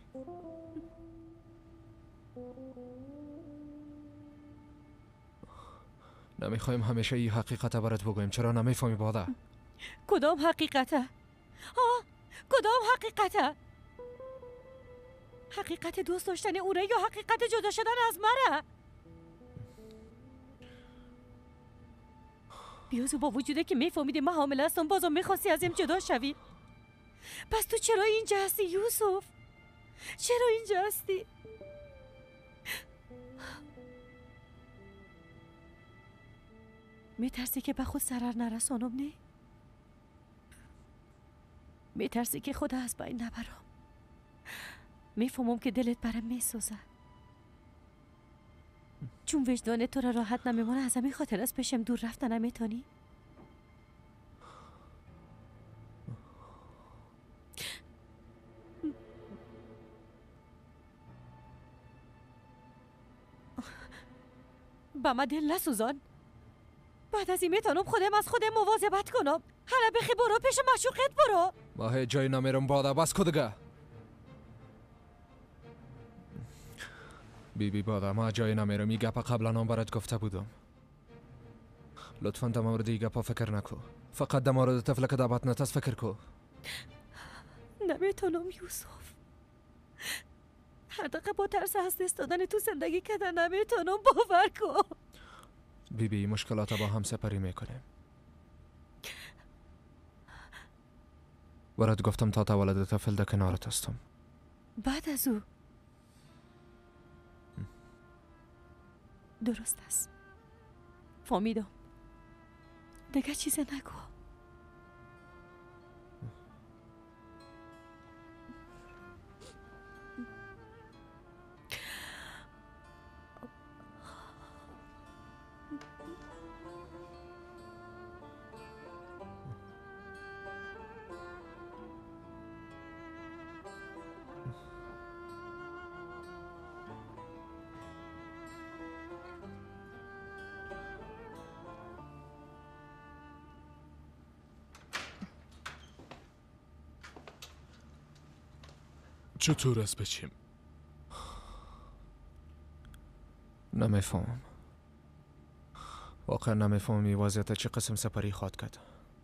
نمیخوایم همیشه این حقیقت برات بگویم. چرا نمیفهمی بادا؟
کدام حقیقته؟ ها؟ کدام حقیقته؟ حقیقت دوست داشتن او را یا حقیقت جدا شدن از مرا؟ بیازو با وجوده که میفهمیدی من حامله هستم بازم میخواستی از این جدا شوی. پس تو چرا اینجا هستی یوسف؟ چرا اینجا هستی؟ میترسی که به خود ضرر نرسانم؟ نه؟ میترسی که خود از بین نبرم؟ میفهمم که دلت برم میسوزه، چون وجدان تو را راحت نمیمانه. از همین خاطر از پیشم دور رفتن نمیتونی. با من دل نسوزان. بعد از این میتونم خودم از خودم مواظبت کنم. حالا بخی برو پیش معشوقت برو.
ما هیچ جایی نمیرم بادا. بس کو دیگه. بی بادا ما جایی نمیرم. این گپ قبلا هم برات گفته بودم. لطفا در مورد این گپا فکر نکو. فقط در مورد طفل که در بطنت است فکر کو.
نمیتونم یوسف. هر دقیقه با ترس از دست دادن تو زندگی کردن نمیتونم. باور کن.
بی مشکلات با هم سپری میکنیم. برات گفتم تا تولد طفل در کنارت هستم.
بعد از او درست است. فهمیدم. دیگه چیز نگو.
چطور است بچیم؟
نمیفهمم. واقعا نمیفهمم این وضعیت چه قسم سپری خواد کرد.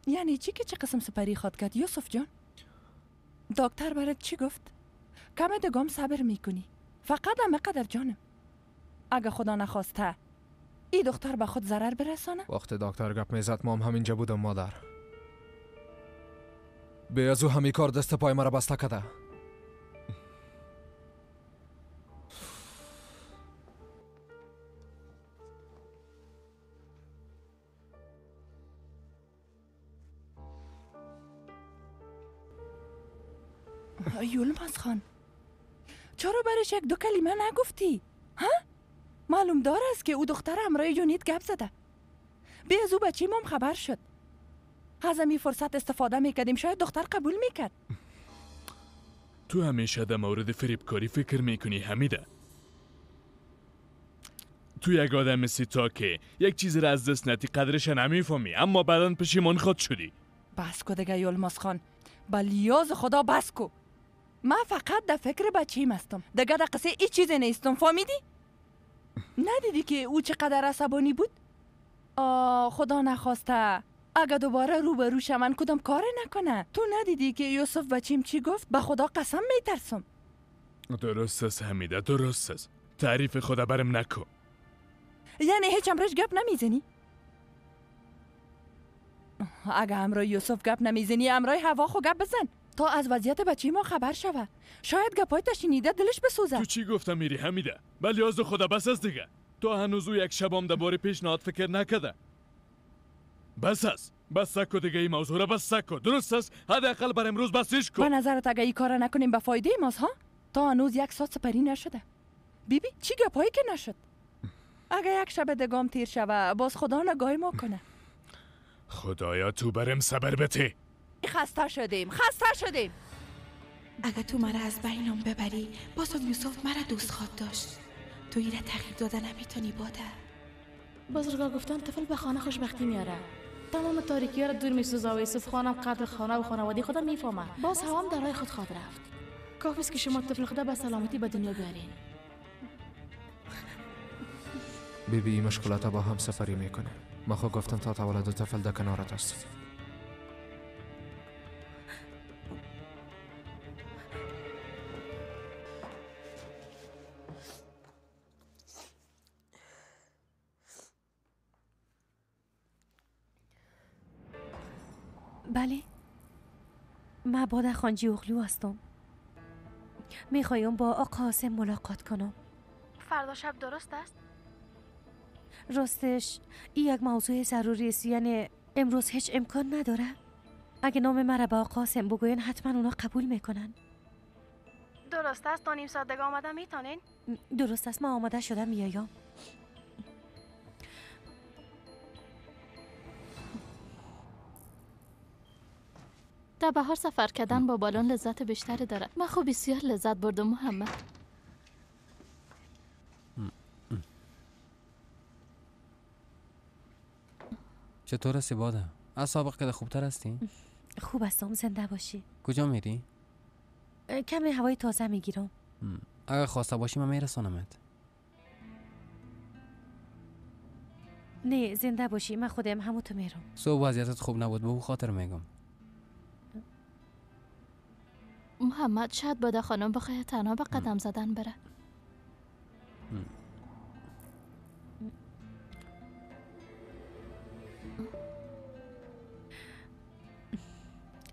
یعنی چی که چه قسم سپری خواد کرد یوسف جان؟ دکتر برات چی گفت؟ کم دگام صبر میکنی. فقط همه قدر جانم. اگه خدا نخواسته ای دختر به خود ضرر برسانه؟
وقتی دکتر گپ میزد ما هم همینجا بودم مادر. به از او همی کار دست پای مرا بسته کرده.
یولماز خان، چرا برش یک دو کلمه نگفتی؟ ها؟ معلوم دار است که او دختر همراه جونید گپ زده. بی از او بچه مام خبر شد. از این فرصت استفاده میکردیم، شاید دختر قبول میکرد.
تو همیشه در مورد فریبکاری فکر میکنی حمیده. تو یک آدم مثل تا که یک چیز را از دست ندی قدرش نمیفهمی، اما بعدا پشیمان خود شدی.
بس کو دیگه یولماز خان، بلیاز خدا بس کو. من فقط در فکر بچه‌م هستم، دیگه در قصه هیچ چیزی نیستم، فهمیدی؟ ندیدی که او چقدر عصبانی بود؟ خدا نخواسته اگه دوباره روبرو شون کدام کار نکنه. تو ندیدی که یوسف بچیم چی گفت؟ به خدا قسم میترسم.
درست است حمیده، درست است. تعریف خدا برم نکن.
یعنی هیچ امرش گپ نمیزنی؟ اگه امرای یوسف گپ نمیزنی امرای هوا خو گپ بزن تا از وضعیت بچه ما خبر شوه. شاید گپای تا شنیده دلش بسوزه.
تو چی گفتم میری حمیده؟ ولی از خدا بس است دیگه. تو هنوز او یک شبام درباره پیشنهاد فکر نکرده. بس است، بس کو دیگه این موضوع را بس کو. درست است، حداقل بر امروز بسش کو.
به نظرت اگه این کارا نکنیم به فایده ماست ها؟ تا هنوز یک ساعت سپری نشده. بیبی چی گپایی که نشد. اگه یک شب دگام تیر شوه باز خدا نگاه ما کنه.
خدایا تو برم صبر بده.
خسته شدیم، خسته شدیم.
اگه تو مرا از بینم ببری بازم یوسف مرا دوست خواد داشت. تو ایره تغییر داده نمیتونی باده.
بزرگا گفتن طفل به خانه خوشبختی میاره، تمام تاریکی را دور میسوزه و یوسف خانم قدر خانه و خانواده خودم میفهمه. باز هوام در راه خود خواد رفت. کافی است که شما طفل خدا به سلامتی به دنیا بیارین.
بیبی این مشکلات با هم سفری میکنه. ما خود گفتم تا تولد طفل در کنارت است.
بله، من باده خانجی اغلو هستم. میخوایم با آقا قاسم ملاقات کنم.
فردا شب درست است؟
راستش این یک موضوع ضروری است، یعنی امروز هیچ امکان نداره. اگه نام مرا به آقا قاسم بگوین حتما اونا قبول میکنن.
درست است، تا نیم ساعت دیگه آماده میتونین؟
درست است، من آماده شدم میایم.
در بهار سفر کردن با بالون لذت بیشتری داره. من خوب بسیار لذت بردم محمد.
چطور هستی باده؟ از سابق که خوبتر هستی؟
خوب هستم، زنده باشی.
کجا میری؟
کمی هوای تازه میگیرم.
اگر خواسته باشی من میرسانمت.
نه زنده باشی، من خودم همو تو میرم.
صبح وضعیتت خوب نبود، به او خاطر میگم.
محمد شاید باده خانم بخواه تنها به قدم زدن بره.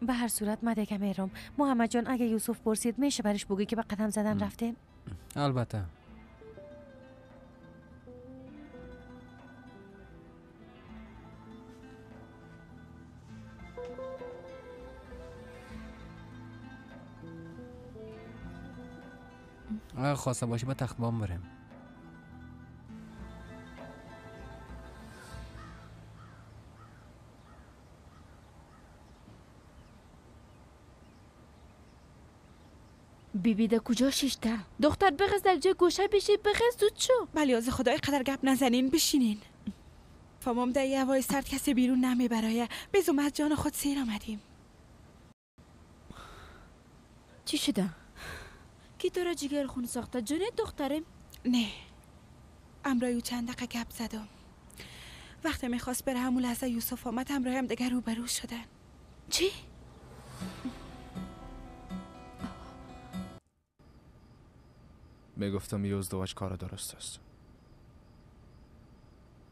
به هر صورت من دیگه میرم. محمد جان اگه یوسف پرسید میشه برش بگی که به قدم زدن رفتیم؟
البته. اگر خواسته باشی به تخت بام بریم.
بیبی ده کجا شیشته؟ دختر بغز در جای گوشه بشی، بغز زود شو.
ولی از خدای قدر گپ نزنین، بشینین. فامام در یه هوای سرد کسی بیرون نمیبرایه. بزوم از جان خود سیر آمدیم.
چی شده؟ کی تو را جگر خون ساخته؟ جونه دخترم؟
نه، امرای او چند دقیقه گپ زدم. وقتی میخواست بره همون لحظه یوسف آمد، همراه هم دیگه روبرو شدن.
چی؟
میگفتم یه ازدواج کار درست است.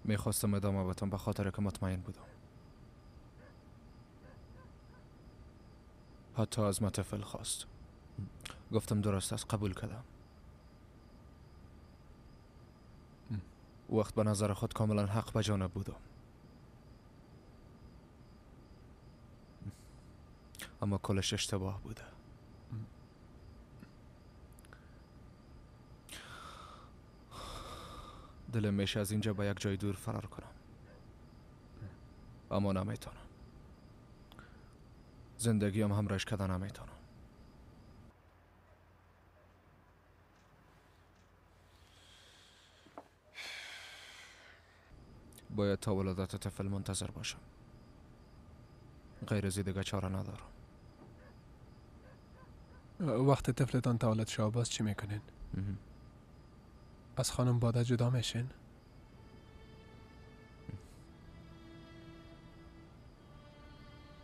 میخواستم ادامه بدم به خاطر که مطمئن بودم. حتی از ما طفل خواست. گفتم درست است، قبول کردم. وقت به نظر خود کاملا حق به جانب بودم. اما کلش اشتباه بوده. دلم میشه از اینجا به یک جای دور فرار کنم، اما نمیتونم. زندگیم همراهش کردن نمیتونم. باید تا ولادت طفل منتظر باشم. غیر از دیگه چاره ندارم.
وقت طفلتان تولد شد باز چی میکنین؟ از خانم باده جدا میشین؟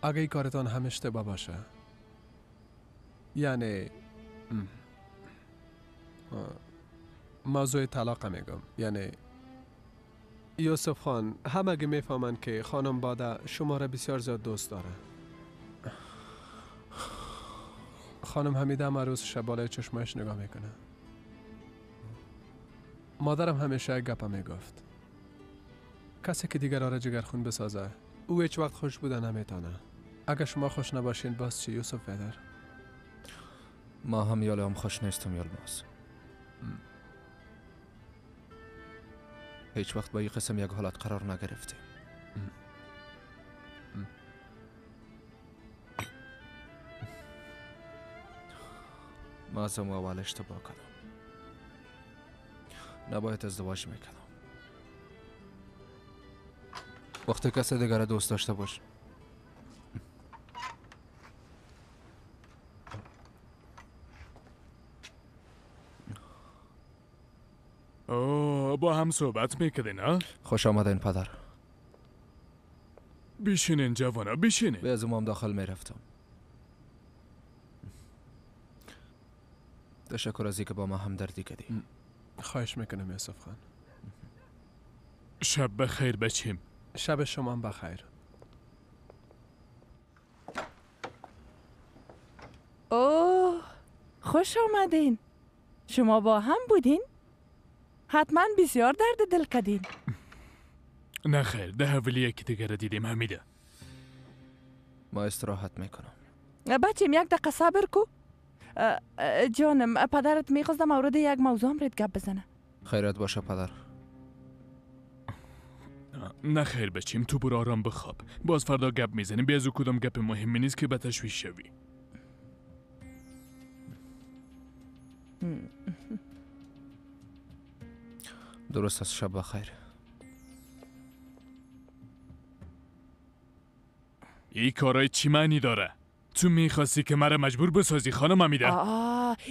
اگه ای کارتان هم اشتباه باشه، یعنی موضوع طلاق میگم، یعنی یوسف خان همگی میفهمند که خانم باده شما را بسیار زیاد دوست داره. خانم حمیده هم روز شب بالای چشمش نگاه میکنه. مادرم همیشه یک گپه میگفت، کسی که دیگرها را جگرخون بسازه او هیچ وقت خوش بوده نمیتونه. اگه شما خوش نباشین باز چی یوسف ویدر؟
ما هم یاله هم خوش نیستم یالماز. هیچ وقت با این قسم یک حالت قرار نگرفتیم. ما از اول اشتباه کردم. نباید ازدواج میکردم. وقتی کسی دیگر دوست داشته باش،
اوه با هم صحبت میکردین ها؟
خوش آمدین پدر.
بشینین جوانا، بشینین.
به از هم داخل میرفتم. تشکر از اینکه با ما همدردی کردی.
خواهش میکنم یوسف خان.
شب بخیر بچیم.
شب شما هم بخیر.
اوه خوش آمدین. شما با هم بودین؟ حتما بسیار درد دل کردین.
نه خیر، ده حوالی یکی دیگر را دیدیم حمیده.
ما استراحت میکنم.
بچیم یک دقیقه صبر کو. جانم پدرت میخواست مورد یک موضوع هم رد گپ بزنه.
خیرت باشه پدر.
نه خیر بچیم، تو برو آرام بخواب. باز فردا گپ میزنیم. بیا از کدام گپ مهمی نیست که به تشویش شوی.
درست است، شب بخیر.
این کارای چی معنی داره؟ تو میخواستی که مرا مجبور بسازی خانم حمیده؟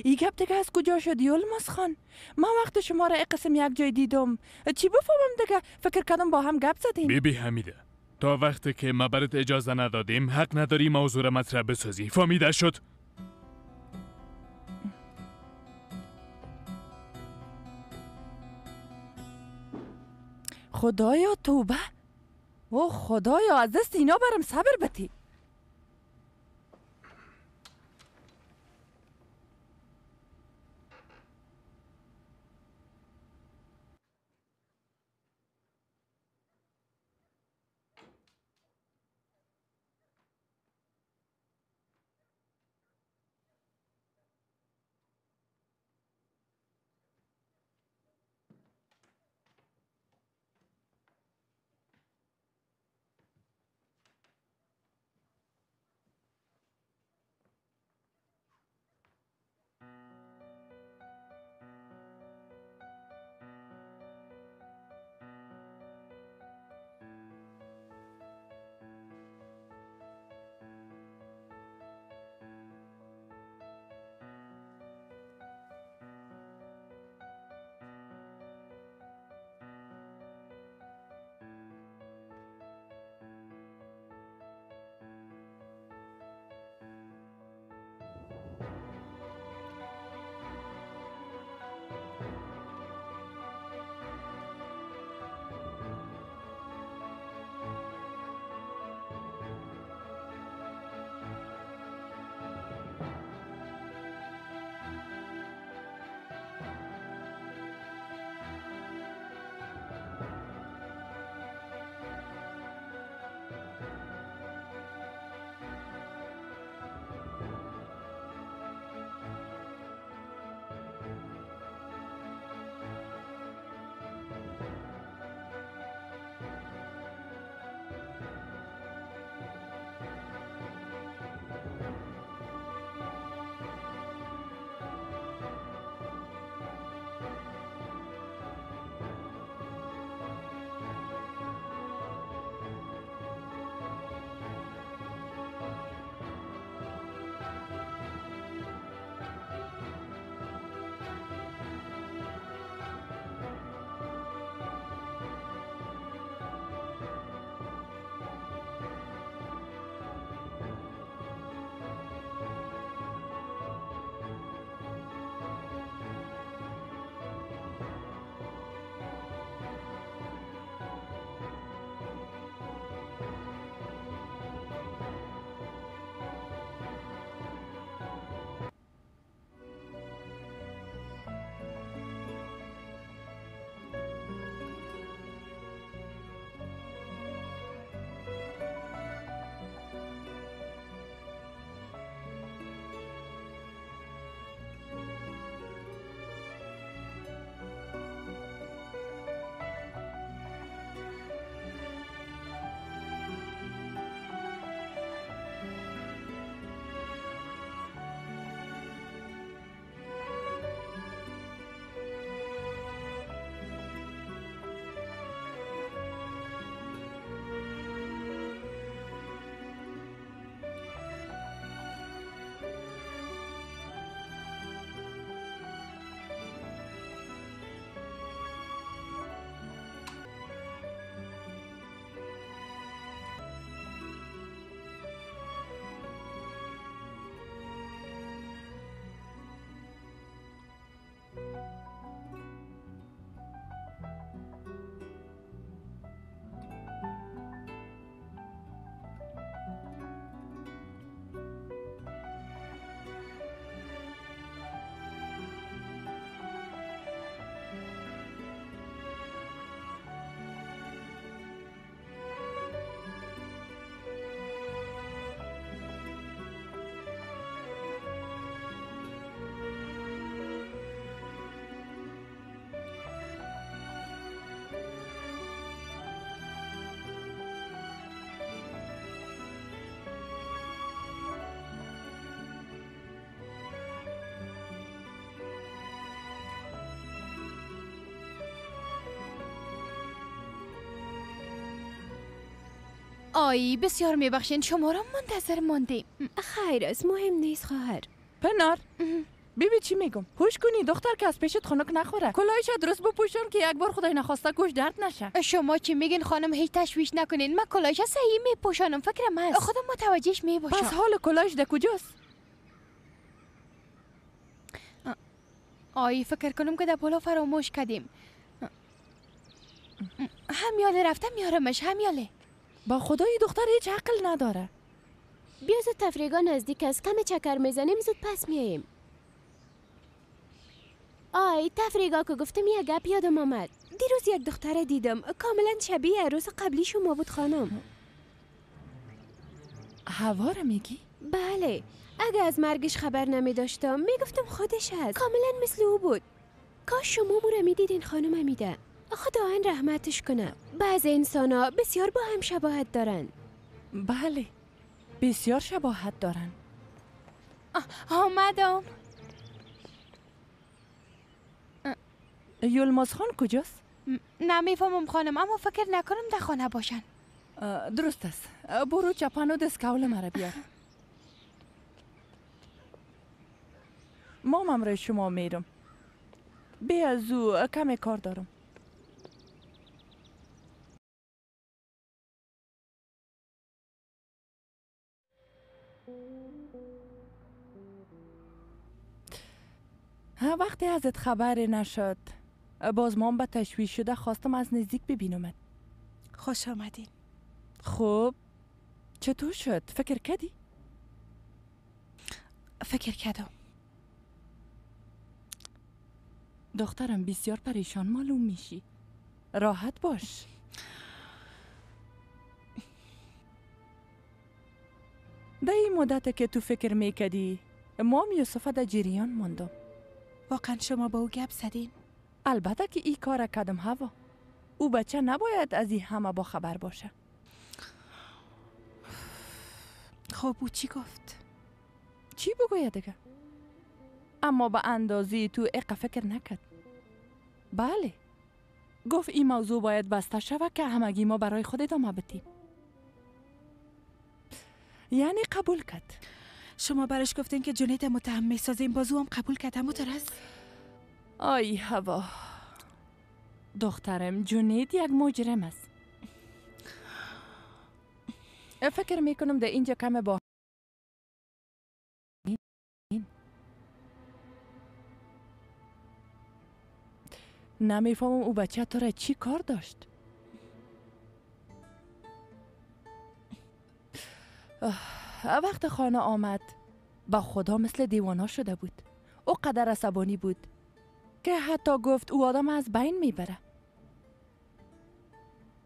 این گپ دیگه از کجا شد یلماز خان؟ من وقت شما را قسم یک جای دیدم، چی بفهمم دیگه؟ فکر کردم با هم گپ زدیم.
بیبی حمیده، تا وقتی که ما برات اجازه ندادیم حق نداری موضوع را مطرح بسازی. فهمیده شد؟
خدایا توبه، او خدایا از دست اینا برم صبر بتی.
آی بسیار میبخشین، شما را منتظر ماندیم.
خیر است، مهم نیست خواهر.
پنار بیبی چی میگم؟ هوش کنی دختر که از پیشت خنک نخوره. کلاهش درست بپوشون که یک بار خدای نخواسته گوش درد نشه.
شما چی میگین خانم؟ هیچ تشویش نکنین، من کلاهش صحیح میپوشانم، فکرم هست خودم متوجهش میباشم.
پس حال کلاهش در کجاست؟
آی فکر کنم که در بالا فراموش کردیم. همیاله رفتم میارمش، همیاله.
با خدای دختر هیچ عقل نداره.
بیا زود، تفریحگاه نزدیک است، کم چکر میزنیم زود پس میاییم. آی تفریحگاه که گفتم یه گپ یادم آمد. دیروز یک دختر دیدم کاملا شبیه عروس قبلی شما بود خانم.
هوا رو میگی؟
بله، اگه از مرگش خبر نمی داشتم میگفتم خودش هست، کاملا مثل او بود. کاش شما مو رو میدیدین خانم حمیده. خداوند رحمتش کنه. بعض انسان ها بسیار با هم شباهت دارن.
بله بسیار شباهت دارن.
آمدم.
یلماز خان کجاست؟
نمیفهمم خانم، اما فکر نکنم در خانه باشن.
درست است، برو چپن و دستکول مرا بیار. ما همراه شما میرم. بی از او کمی کار دارم. وقتی ازت خبری نشد باز مام به تشویش شده خواستم از نزدیک ببینمت.
خوش آمدین.
خب چطور شد؟ فکر کردی؟
فکر کردم.
دخترم بسیار پریشان معلوم میشی. راحت باش. در این مدت که تو فکر میکردی مام یوسف در جریان ماندم.
واقعا شما با او گپ زدین؟
البته که ای کار کردم هوا. او بچه نباید از این همه با خبر باشه.
خب او چی گفت؟
چی بگوید دیگه؟ اما به اندازه تو اقا فکر نکرد. بله گفت این موضوع باید بسته شود که همگی ما برای خود ادامه بدیم. یعنی قبول کرد.
شما برش گفتین که جنید متهم میسازیم، باز او هم قبول کرد. همونطور است؟
آی هوا دخترم، جنید یک مجرم است. فکر میکنم در اینجا کم با نمیفهمم او بچه تو را چی کار داشت. وقت خانه آمد با خدا مثل دیوانا شده بود. او قدر عصبانی بود که حتی گفت او آدم از بین میبره.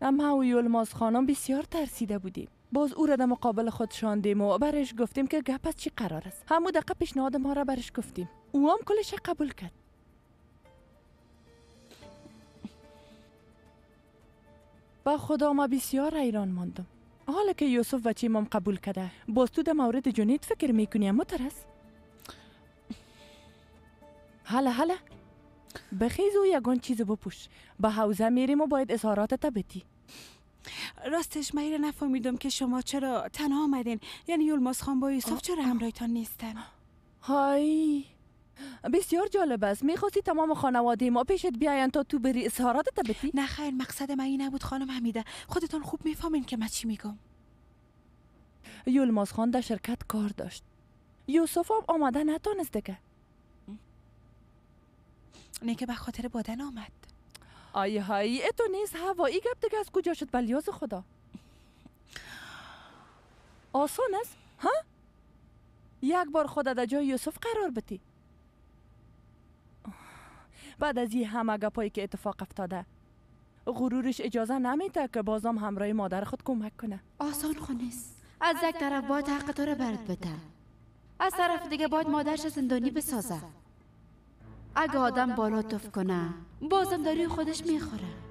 اما او یلماز خانم بسیار ترسیده بودیم. باز او را در مقابل خود شاندیم و برش گفتیم که گپ از چی قرار است. همون دقیقه پیشنهاد ما را برش گفتیم. او هم کلش قبول کرد. با خدا ما بسیار حیران ماندم. حالا که یوسف بچه مام قبول کرده باز تو در مورد جنید فکر میکنی اما ترس؟ هلا هلا بخیز و یگان چیز بپوش. به حوزه میریم و باید اظهارات تا بدی.
راستش من نفهمیدم که شما چرا تنها آمدین. یعنی یلماز خان با یوسف چرا همراهتان نیستن؟
های بسیار جالب است. میخواستی تمام خانواده ما پیشت بیاین تا تو بری اظهارات تا بدی؟
نه خیر، مقصد من این نبود خانم حمیده. خودتان خوب میفهمین که من چی میگم.
یلماز خان در شرکت کار داشت. یوسف هم آمده نتانست دیگه.
نه که به خاطر بادن آمد.
آی های اتو نیست هوایی گپ دیگه از کجا شد بلیاز خدا؟ آسان است ها؟ یک بار خدا در جای یوسف قرار بدی. بعد از این همه گپایی که اتفاق افتاده غرورش اجازه نمیده که بازم همراه مادر خود کمک کنه.
آسان خو نیست. از یک طرف باید حق تو رو برات بده، از طرف دیگه باید مادرش زندانی بسازه. اگه آدم بالا تف کنه بازم داری خودش میخوره.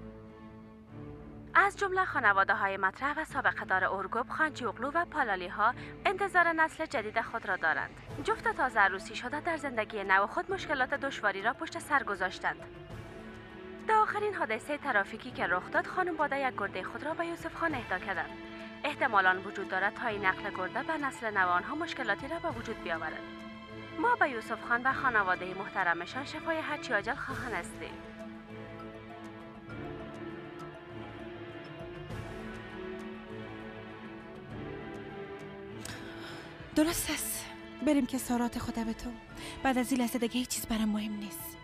از جمله خانواده های مطرح و سابقه دار اورگوب، خانچیوغلو و پالالی ها انتظار نسل جدید خود را دارند. جفت تازه عروسی شده در زندگی نو خود مشکلات دشواری را پشت سر گذاشتند. در آخرین حادثه ترافیکی که رخ داد، خانم باده یک گرده خود را به یوسف خان اهدا کردند. احتمال وجود دارد تا این نقل گرده به نسل نو آنها مشکلاتی را به وجود بیاورد. ما به یوسف خان و خانواده محترمشان شفای هرچی عاجل خواهان هستیم.
درست است. بریم که سارات خدا به تو. بعد از این لحظه دیگه هیچ چیز برام مهم نیست.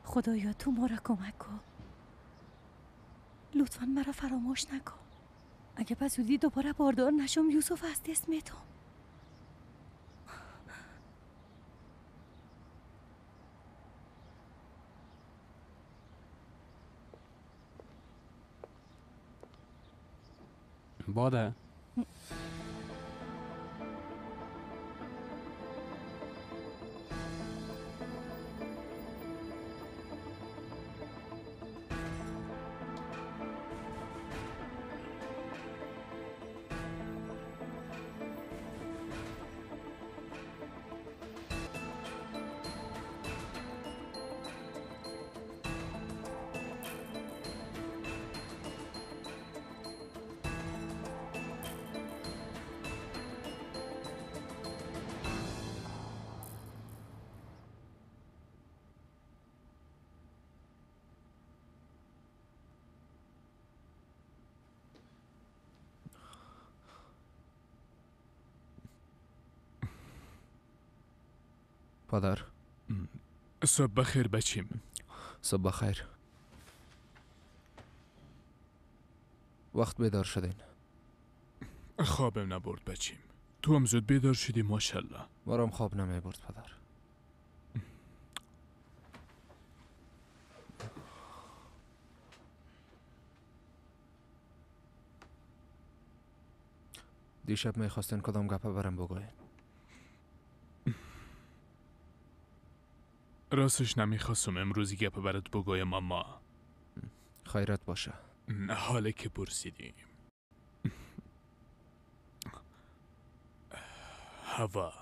خدایا تو ما را کمک کن. لطفا مرا فراموش نکن. اگه به زودی دوباره باردار نشم یوسف از دست میتم.
باده
پدر.
صبح بخیر بچیم.
صبح بخیر. وقت بیدار شدین؟
خوابم نبرد بچیم. تو هم زود بیدار شدی ماشاءالله.
مرام خواب نمی برد پدر. دیشب میخواستین کدام گپه برم بگوین؟
راستش نمیخواستم امروزی گپ برات بگویم اما
خیرت باشه.
حاله که پرسیدیم. هوا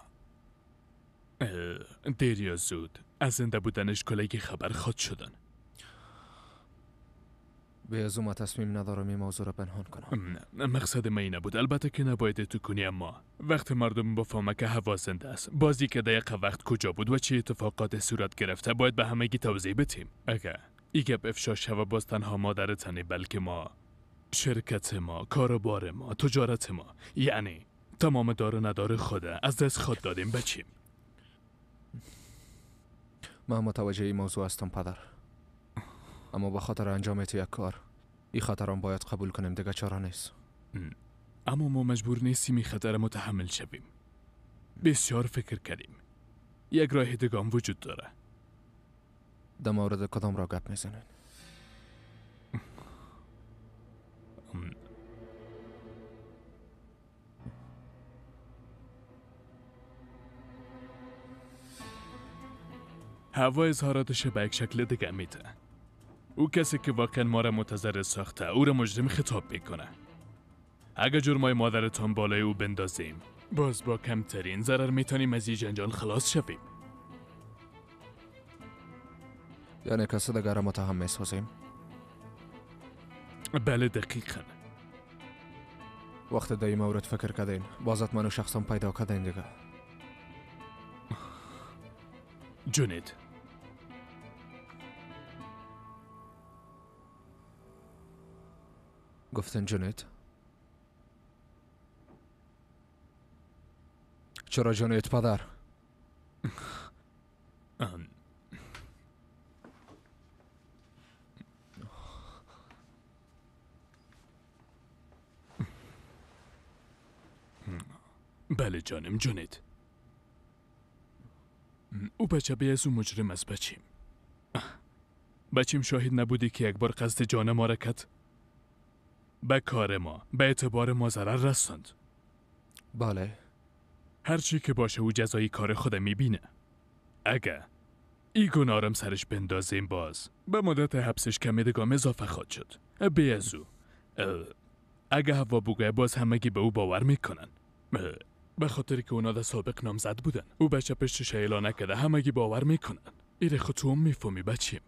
دیر یا زود از زنده بودنش کلگی خبر خواد شدن.
به از ما تصمیم ندارم این موضوع را پنهان کنم.
مقصد من این نبود. البته که نباید تو کنی، اما وقت مردم بفهمه که هوا زنده است، بازی که دقیق وقت کجا بود و چه اتفاقات صورت گرفته باید به همگی توضیح بدیم. اگه ای گپ افشا شوه باز تنها مادرتنی بلکه ما، شرکت ما، کاروبار ما، تجارت ما، یعنی تمام دار و ندار خود از دست خود دادیم بچیم.
من متوجه این موضوع هستم پدر، اما به خاطر انجام یک کار این خطرم باید قبول کنیم، دیگه چاره نیست.
اما ما مجبور نیستیم این خطر متحمل شویم. بسیار فکر کردیم، یک راه دیگه هم وجود داره.
در مورد کدام را گپ میزنین؟
هوا اظهاراتش به یک شکل دیگه میده. او کسی که واقعا ما را متضرر ساخته او را مجرم خطاب میکنه. اگر جرمای مادرتان بالای او بندازیم باز با کمترین ضرر میتونیم از این جنجال خلاص شویم.
یعنی کسی دیگر را متهم میسازیم؟
بله دقیقا.
وقت در این مورد فکر کردین بازت منو شخصا پیدا کردین دیگه.
جونید
گفتن جونید؟ چرا جونید پدر؟
بله جانم جونید. او بچه به از او مجرم است بچیم. بچیم شاهد نبودی که یک بار قصد جان ما را کرد؟ به کار ما، به اعتبار ما ضرر رساند.
بله.
هرچی که باشه او جزایی کار خود میبینه. اگه ای گناهرم سرش بندازیم باز به مدت حبسش کمی دیگه اضافه خواهد شد. بی از او اگه هوا بگویه باز همگی به او باور میکنن، به خاطر که اونا در سابق نامزد بودن. او بچه پشتش اعلان نکرده، همگی باور میکنن. ایره خود تو هم میفهمی بچیم.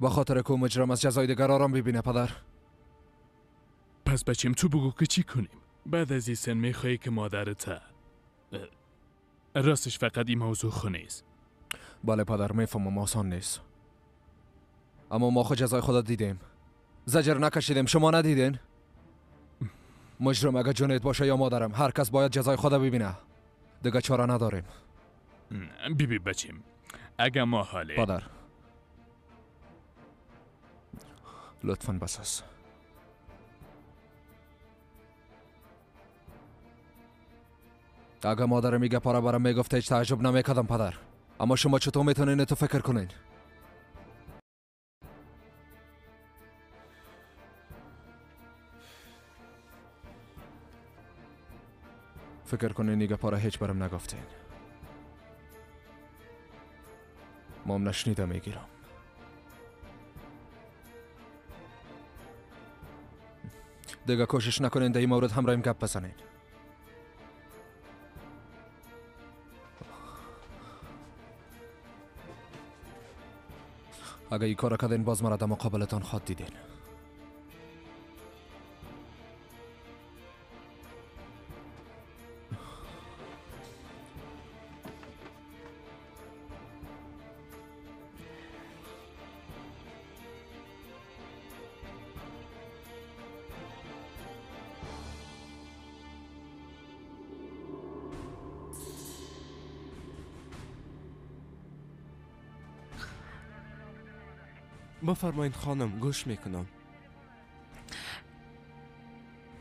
به خاطر که مجرم از جزای دیگر آرام ببینه پدر.
پس بچیم تو بگو که چی کنیم؟ بعد از این سن میخوایی که مادرت راستش فقط این موضوع خو نیست.
بله پدر میفهمم آسان نیست، اما ما خود جزای خدا دیدیم، زجر نکشیدیم، شما ندیدین؟ مجرم اگه جنید باشه یا مادرم، هر کس باید جزای خدا ببینه، دیگه چاره نداریم.
بی بچیم اگه ما حاله
پدر لطفاً بس است. اگه مادرم میگه پاره برام میگفت هیچ تعجب نمیکردم پدر، اما شما چطور میتونین تو فکر کنین؟ فکر کنین دیگه پاره هیچ برام نگفتین. مام نشنیده میگیرم. دیگه کوشش نکنین در این مورد همراهیم گپ بزنین. اگه این کار کردین باز مرا در مقابلتان خواد دیدین.
بفرمایید خانم، گوش میکنم.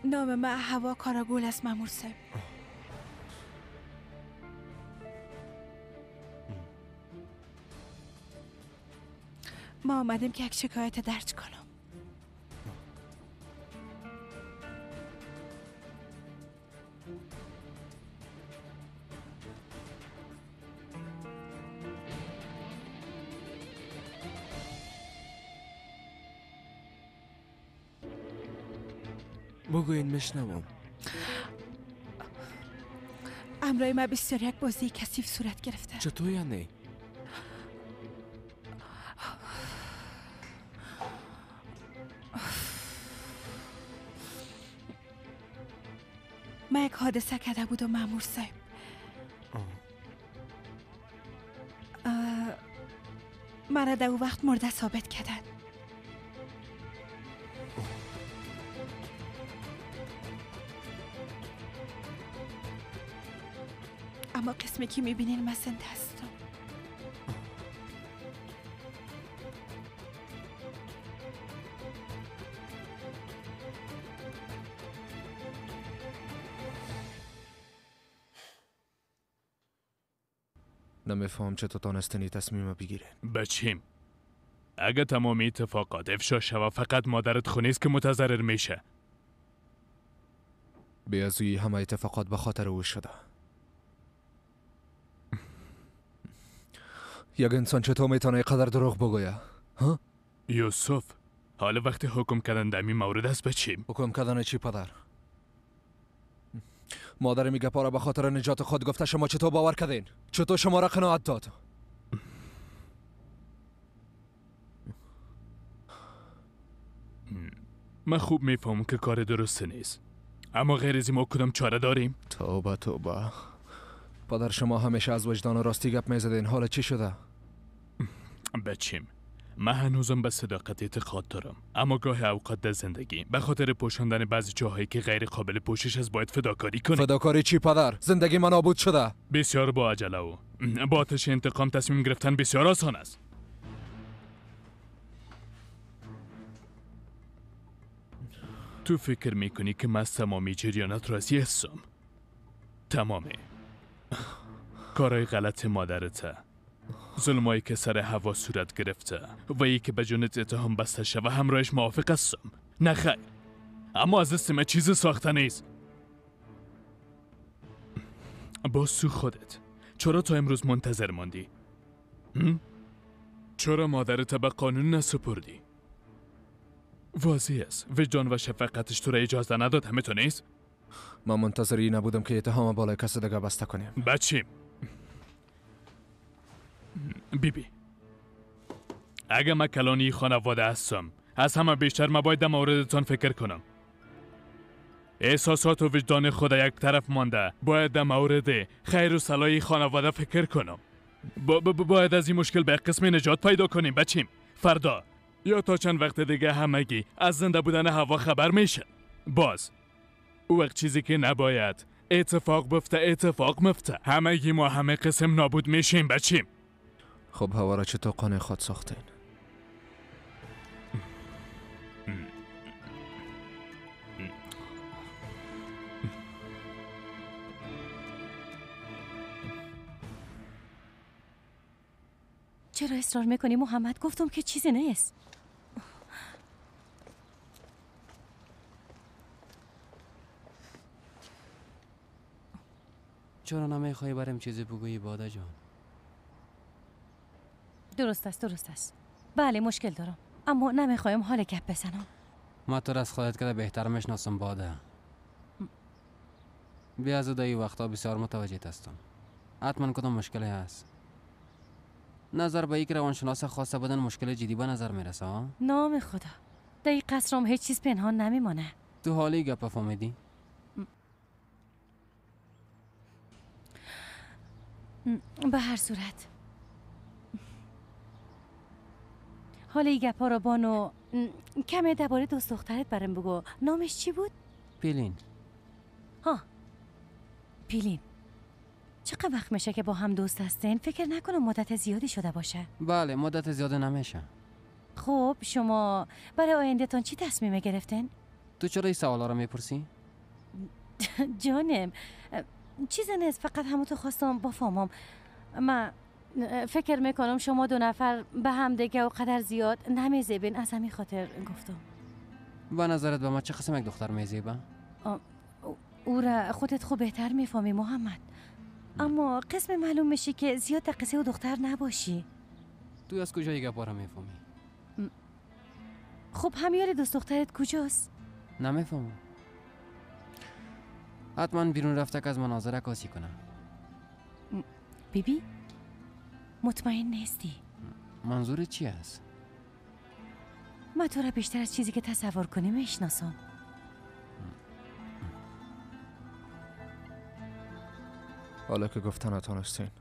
نام من هوا کاراگول است مامور صاحب. ما آمدیم که یک شکایت درج کنم.
بگوین میشنوم.
امرای ما بسیار یک بازی کثیف صورت گرفته.
چطور یعنی؟
من یک حادثه کرده بودم مامور صاحب. مرا در او وقت مرده ثابت کردن. اما قسمی که میبینین من زنده هستم.
نمیفهم چطور تانستنی تصمیم بگیرین.
بچیم اگه تمامی اتفاقات افشا شوه فقط مادرت خونیست که متضرر میشه.
بیازویی همه اتفاقات به خاطر او شده. یک انسان چطور میتونه قدر دروغ بگویه؟ ها؟
یوسف حالا وقتی حکم کردن در این مورد است بچیم.
حکم کردن چی پدر؟ مادر میگه پارا به خاطر نجات خود گفته، شما چطور باور کردین؟ چطور شما را قناعت داد؟
من خوب میفهمم که کار درست نیست، اما غیر از این ما کدام چاره داریم؟
توبه توبه. پدر شما همیشه از وجدان و راستی گپ میزدین، حالا چی شده؟
بچیم من هنوزم به صداقت اعتقاد دارم، اما گاهی اوقات در زندگی به خاطر پوشاندن بعضی جاهایی که غیر قابل پوشش است باید فداکاری کنیم.
فداکاری چی پدر؟ زندگی من نابود شده.
بسیار با عجله و با آتش انتقام تصمیم گرفتن بسیار آسان است. تو فکر میکنی که من از تمامی جریانات راضی هستم؟ تمامه کارهای غلط مادرته ظلمایی که سر هوا صورت گرفته و ای که به جونت اتهام بسته شوه همراهش موافق هستم. نه خیر، اما از دست من چیز ساخته نیست. باز سو خودت چرا تا امروز منتظر ماندی؟ چرا مادرت به قانون نسپردی؟ واضح است وجدان و شفقتش تو را اجازه نداد، همه تو نیست؟
من منتظر نبودم که اتهام بالای کس دیگه بسته کنیم.
بچیم بی بی، اگه من کلانی خانواده هستم، از همه بیشتر من باید در موردتان فکر کنم. احساسات و وجدان خود یک طرف مانده، باید در مورد خیر و صلاح خانواده فکر کنم. باید از این مشکل به قسم نجات پیدا کنیم. بچیم فردا یا تا چند وقت دیگه همگی از زنده بودن هوا خبر میشه. باز او وقت چیزی که نباید اتفاق بفته اتفاق مفته، همگی ما همه قسم نابود میشیم. بچیم
خب هوا را چطور قانع خود ساختین؟
چرا اصرار میکنی محمد؟ گفتم که چیزی نیست.
چرا نمیخوای برام چیزی بگویی باده جان؟
درست است، درست است. بله مشکل دارم، اما نمیخوایم حال گپ بزنم.
ما تو را از خودت که بهتر میشناسم باده. بیا از این وقتا بسیار متوجه هستم. حتما کدام مشکلی هست. نظر به یک روانشناس خواسته بودن مشکل جدی به نظر میرسه.
نام خدا، در این قصرم هیچ چیز پنهان نمیمانه.
تو حالی گپ فهمیدی؟
به هر صورت حالا این گپا رو بانو کمی درباره دوست دخترت برام بگو. نامش چی بود؟
پیلین.
ها پیلین. چقدر وقت میشه که با هم دوست هستین؟ فکر نکنم مدت زیادی شده باشه.
بله مدت زیاده نمیشه.
خب شما برای آیندهتان چی تصمیم گرفتین؟
تو چرا این سوالا رو میپرسی؟
جانم چیزی نیست، فقط همون تو خواستم بفهمم. من فکر میکنم شما دو نفر به هم دیگه و قدر زیاد نمیزیبین، از همین خاطر گفتم.
به نظرت به ما چه قسم یک دختر میزیبه؟
او را خودت خوب بهتر میفهمی محمد، اما قسم معلوم میشه که زیاد در قصه و دختر نباشی.
تو از کجای گپا را میفهمی؟
خب همیار دوست دخترت کجاست؟
نمیفهمم. حتما بیرون رفته که از مناظره کاسی کنم.
بیبی مطمئن نیستی؟
منظور چی است؟
من تو را بیشتر از چیزی که تصور کنی میشناسم.
حالا که گفتن نتانستین،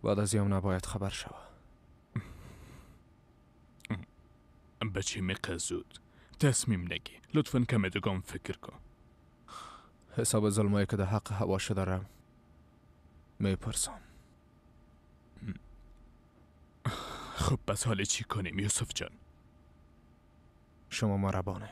بعد از این نباید خبر شوه.
بچه میقه زود تصمیم نگی، لطفا کمی دگام فکر کن.
حساب ظلمایی که در حق هوا شده را میپرسم.
خب بس حالا چی کنیم یوسف جان؟
شما مهربانین.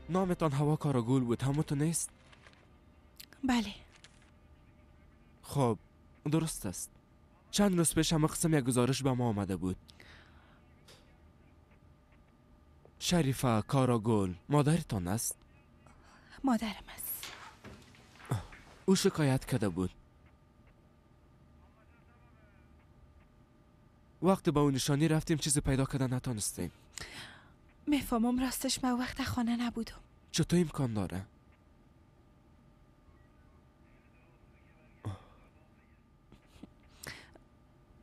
نامتان هوا کاراگول بود، همونتون نیست؟
بله.
خب درست است. چند روز پیش همه قسم یک گزارش به ما آمده بود. شریفه کاراگول مادرتان است؟
مادرم است.
او شکایت کرده بود. وقتی با او نشانی رفتیم چیزی پیدا کرده نتانستیم.
میفهمم، راستش من وقت خانه نبودم.
چطور امکان داره؟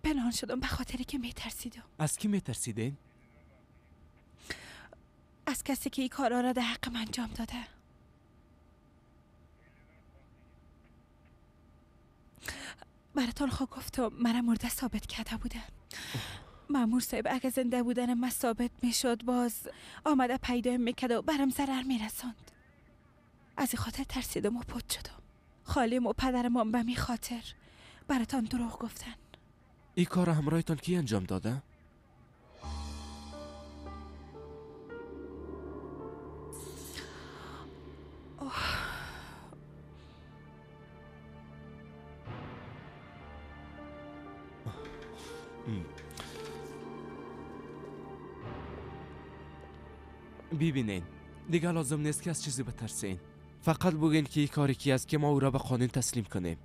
پنهان شدم به خاطری که میترسیدم.
از کی میترسیدین؟
از کسی که این کارا را در حقم انجام داده. براتان خواه گفتم مرا مرده ثابت کرده بودن. مامور صاحب اگه زنده بودن من ثابت میشد باز آمده پیدا میکرد و برام ضرر میرساند. از این خاطر ترسیدم و پت شدم. خالیم و پدرم به می خاطر براتان دروغ گفتن.
این کار همراهتان کی انجام داده؟ ببینین دیگه لازم نیست که از چیزی بترسین. فقط بگین که این کاری کی است که ما او را به قانون تسلیم کنیم.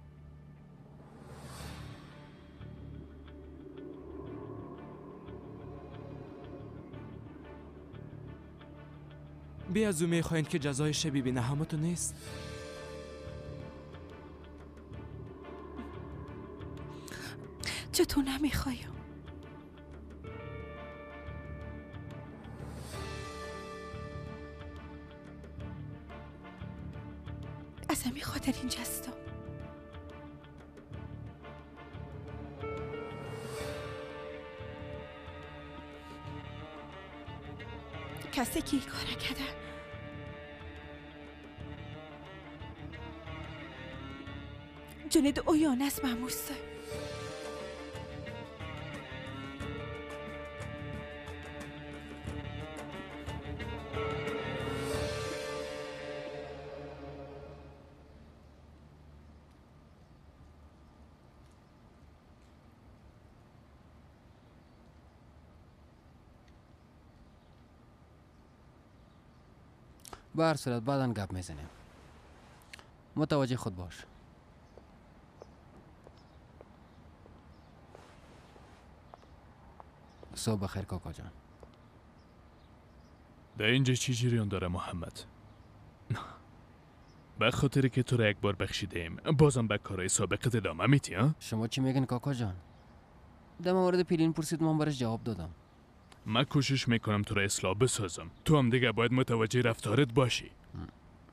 بی از او میخواین که جزایش ببینه، همه تو نیست؟
چطور نمیخوایم؟ از همین خاطر اینجا هستم. کسی که این کار کرده جنید اویان است مامور صاحب.
به هر صورت بعدا گپ میزنیم. متوجه خود باش. صبح بخیر کاکا جان.
در اینجا چی جریان داره محمد؟ به خاطر که تو را یک بار بخشیدیم بازم به کارهای سابقت ادامه میتی ها؟
شما چی میگن کاکا جان؟ در مورد پیلین پرسید، من برش جواب دادم.
من کوشش میکنم تو را اصلاح بسازم. تو هم دیگه باید متوجه رفتارت باشی.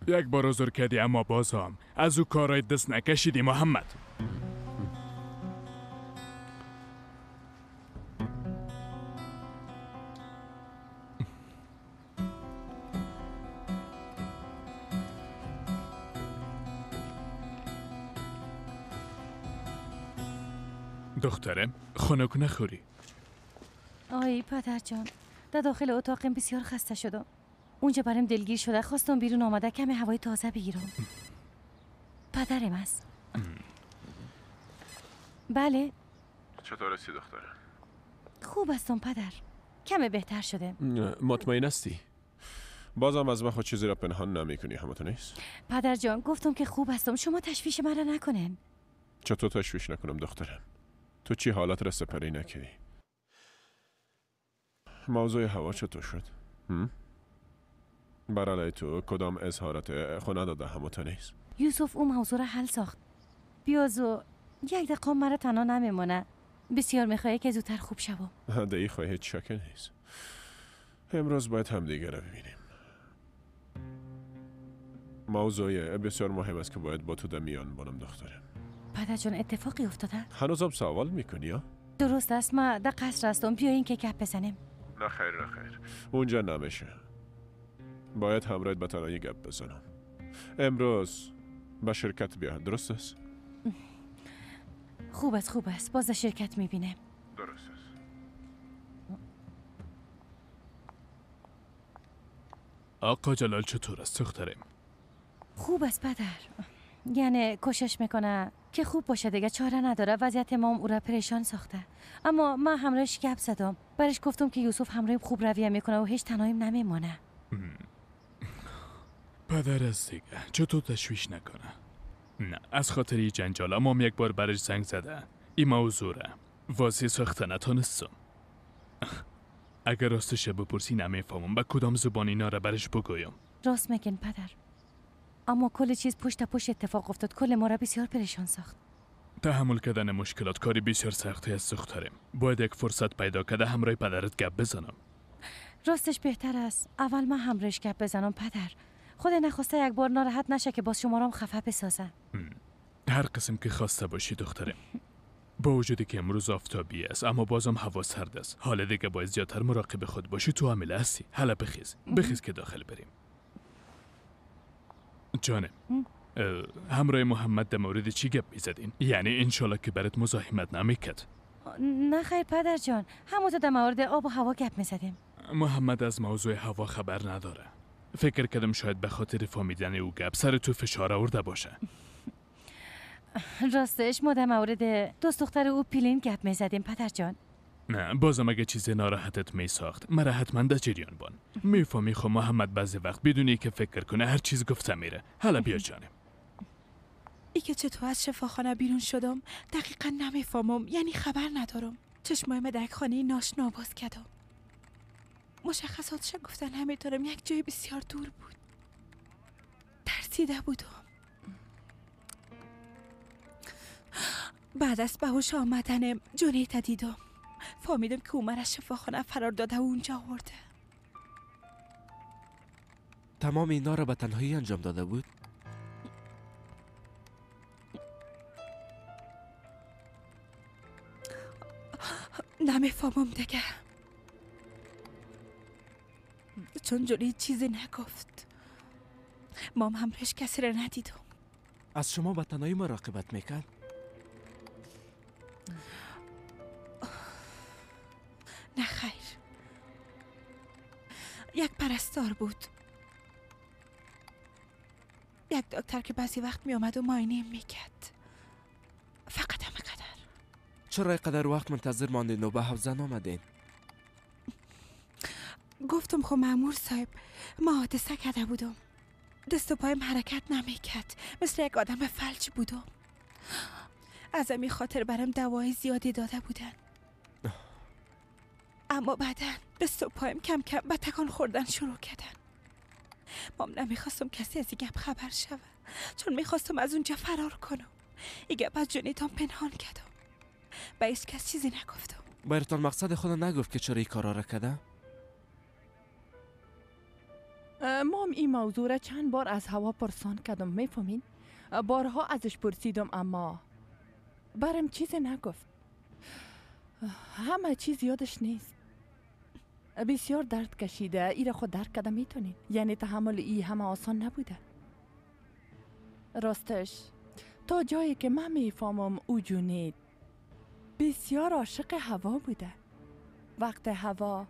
یک بار عذر کردی اما باز هم از او کارهای دست نکشیدی محمد. دخترم خنک نخوری.
آی پدر جان، در داخل اتاقم بسیار خسته شدم. اونجا برام دلگیر شده، خواستم بیرون آمده کمی هوای تازه بگیرم. پدرم است. بله.
چطور هستی دخترم؟
خوب هستم پدر، کمی بهتر شده.
مطمئن هستی؟ بازم از من خود چیزی را پنهان نمی‌کنی، همتون نیست؟
پدر جان گفتم که خوب هستم، شما تشویش مرا نکنین.
چطور تشویش نکنم دخترم؟ تو چی حالت را سپری نکردی؟ موضوع هوا چطور شد؟ برای تو کدام اظهارات خونه داده همو نیست؟
یوسف او موضوع را حل ساخت. بیازو یک دقیقه مرا تنها نمیمونه. بسیار میخواه که زودتر خوب شوم.
ده ای خواهی هیچ شک نیست. امروز باید همدیگه را ببینیم. موضوع بسیار مهم است که باید با تو در میان بانم دخترم.
پدر جان اتفاقی افتاده؟
هنوزم سوال میکنی ها؟
درست است، ما در قصر هستم. بیا این که گپ بزنیم.
نه خیر نه خیر، اونجا نمیشه. باید همراهت به تنهایی گپ بزنم. امروز به شرکت بیا، درست است؟
خوب است خوب است، باز شرکت میبینم.
درست است.
آقا جلال چطور است دخترم؟
خوب است پدر. یعنی کوشش میکنه که خوب باشه دیگه، چاره نداره. وضعیت مام او را پریشان ساخته. اما من همراهش گپ زدم، برش گفتم که یوسف همراهیم خوب رویه میکنه و هیچ تنهاییم نمیمانه.
پدر از دیگه چطور تشویش نکنه؟ نه از خاطر جنجال مام یک بار برش زنگ زده. این موضوع را واضح ساخته نتانستم. اگر راستش بپرسی نمیفهمم به کدام زبان اینا را برش بگویم.
راست میگن پدر، اما کل چیز پشت پشت اتفاق افتاد. کل ما را بسیار پریشان ساخت.
تحمل کردن مشکلات کاری بسیار سختی است دخترم. باید یک فرصت پیدا کرده همراه پدرت گپ بزنم.
راستش بهتر است اول من همراهش گپ بزنم پدر. خود نخواسته یک بار ناراحت نشه که باز شما را خفه بسازه.
هر قسم که خواسته باشی دخترم. با وجودی که امروز آفتابی است اما بازم هوا سرد است. حالا دیگه باید زیادتر مراقب خود باشی. تو حامله هستی. حالا بخیز. بخیز که داخل بریم. جانم همراه محمد در مورد چی گپ میزدین؟ یعنی انشالله که برات مزاحمت نمیکرد.
نه خیر پدر جان، همونطور در مورد آب و هوا گپ میزدیم.
محمد از موضوع هوا خبر نداره. فکر کردم شاید به خاطر فهمیدن او گپ سر تو فشار آورده باشه.
راستش ما در مورد دوست دختر او پیلین گپ میزدیم پدر جان.
نه بازم اگه چیز ناراحتت میساخت مرا حتما در جریان بان. میفهمی خب محمد بعضی وقت بدونی که فکر کنه هر چیز گفته میره. حالا بیا جانم.
ای که چطور از شفاخانه بیرون شدم دقیقا نمیفهمم، یعنی خبر ندارم. چشمایم در یک خانه ناشنا باز کردم. مشخصاتش گفتن نمیتونم. یک جای بسیار دور بود. ترسیده بودم. بعد از به هوش آمدنم جونیت دیدم. فهمیدم که او مرا از شفاخانه فرار داده و اونجا آورده.
تمام اینا را به تنهایی انجام داده بود؟
نمیفهمم دیگه، چون جونیت چیزی نگفت. مام همراهش کسی را ندیدم.
از شما به تنهایی مراقبت میکرد؟
نه خیر، یک پرستار بود، یک دکتر که بعضی وقت می آمد و معاینه میکرد. فقط همه قدر.
چرا اینقدر وقت منتظر ماندین و به حوزه نامدین؟
گفتم خب مامور صاحب، ما حادثه کرده بودم. دست و پایم حرکت نمیکرد، مثل یک آدم فلج بودم. از همین خاطر برام دوای زیادی داده بودن. اما بعدا دست و پایم کم کم به تکان خوردن شروع کردن. مام نمیخواستم کسی از این گپ خبر شوه، چون میخواستم از اونجا فرار کنم. این گپ از جونیتان پنهان کردم، به هیچ کس چیزی نگفتم.
براتان مقصد خود نگفت که چرا این کارا را کرده؟
مام این موضوع را چند بار از هوا پرسان کردم، میفهمین؟ بارها ازش پرسیدم اما برم چیزی نگفت. همه چیز یادش نیست. بسیار درد کشیده. ای را خود درک کرده میتونین، یعنی تحمل ای همه آسان نبوده. راستش تا جایی که من میفهمم او جونید بسیار عاشق هوا بوده. وقت هوا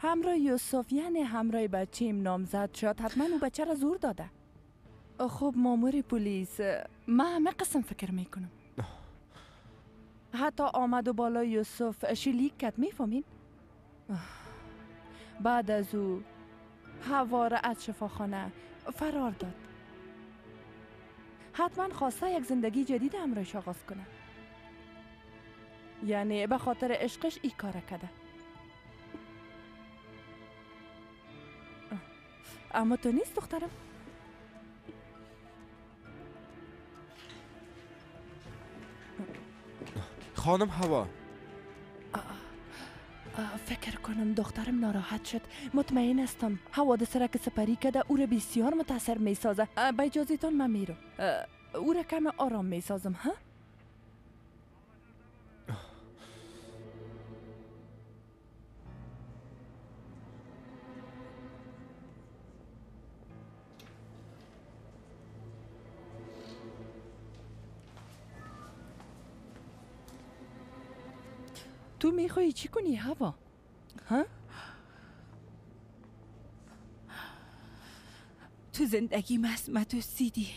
همراه یوسف، یعنی همراه بچیم نامزد شد، حتما او بچه را زور داده. خب مامور پلیس، من همه قسم فکر میکنم. حتی آمد و بالا یوسف شلیک کرد، میفهمین؟ بعد از او هوا را از شفاخانه فرار داد. حتما خواسته یک زندگی جدید همراهش آغاز کنه، یعنی به خاطر عشقش ای کار کرده. اما تو نیست دخترم.
خانم هوا،
فکر کنم دخترم ناراحت شد. مطمئن هستم حوادث را که سپری کرده او را بسیار متاثر می سازه. به اجازهتان من میرم، او را کم آرام می سازم. ها؟ تو میخوایی چی کنی هوا؟ ها؟
تو زندگی ما دوستیدی.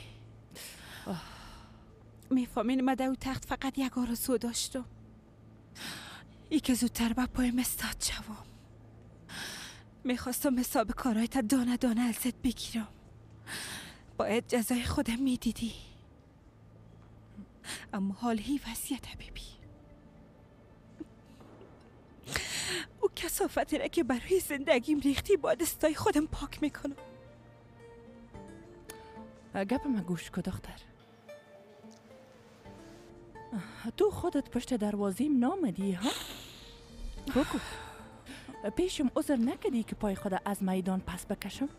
میفهمین ما در تخت فقط یک آرزو داشتم، ای که زودتر به پایم استاد شوم. میخواستم حساب کارهای تا دانه دانه ازت بگیرم. باید جزای خودم میدیدی، اما حال هی وضعیت ببین. او کثافتی را که برای زندگیم ریختی با دستای خودم پاک میکنم.
گپ من گوش کن دختر. تو خودت پشت دروازیم نامدی ها؟ بگو پیشم عذر نکردی که پای خود از میدان پس بکشم؟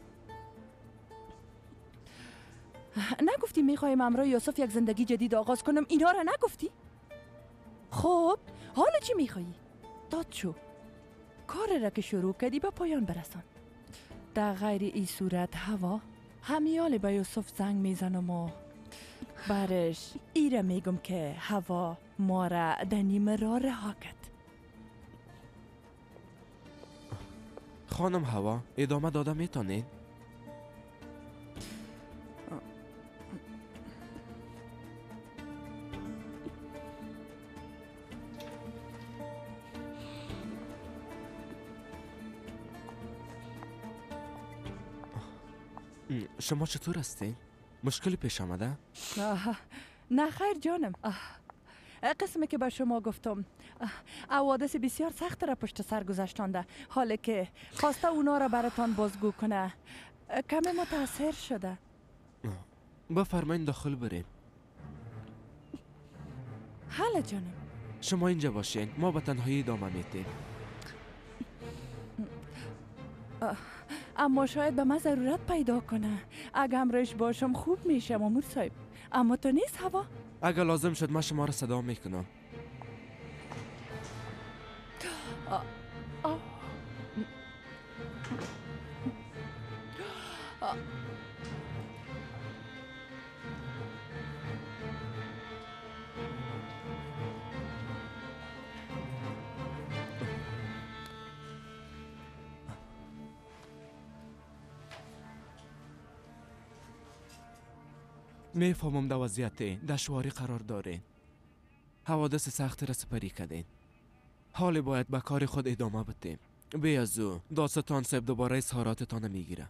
نگفتی میخوایم همراه یوسف یک زندگی جدید آغاز کنم؟ اینها را نگفتی؟ خب حالا چی میخوایی؟ داد شو، کار را که شروع کردی به پایان برسان. در غیر این صورت هوا همیال به یوسف زنگ میزنم و برش ایره میگم که هوا ما را در نیمه راه رها کرد.
خانم هوا ادامه داده میتونین؟ شما چطور هستین؟ مشکلی پیش آمده؟
نه خیر جانم. قسمی که به شما گفتم حوادث بسیار سخت را پشت سر گذشتانده، حالا که خواسته اونا را براتان بازگو کنه کمی متاثر شده.
بفرمایین داخل بریم.
حالا جانم
شما اینجا باشین، ما به تنهایی ادامه میدیم.
اما شاید به من ضرورت پیدا کنه. اگه همراهش باشم خوب میشه مامور صاحب. اما تو نیست هوا؟
اگه لازم شد من شما را صدا میکنم. میفهمم در وضعیت دشواری قرار دارین. حوادث سخت را سپری کردین. حال باید به کار خود ادامه بدیم. بی از او داستان صاحب دوباره اظهاراتتان میگیره.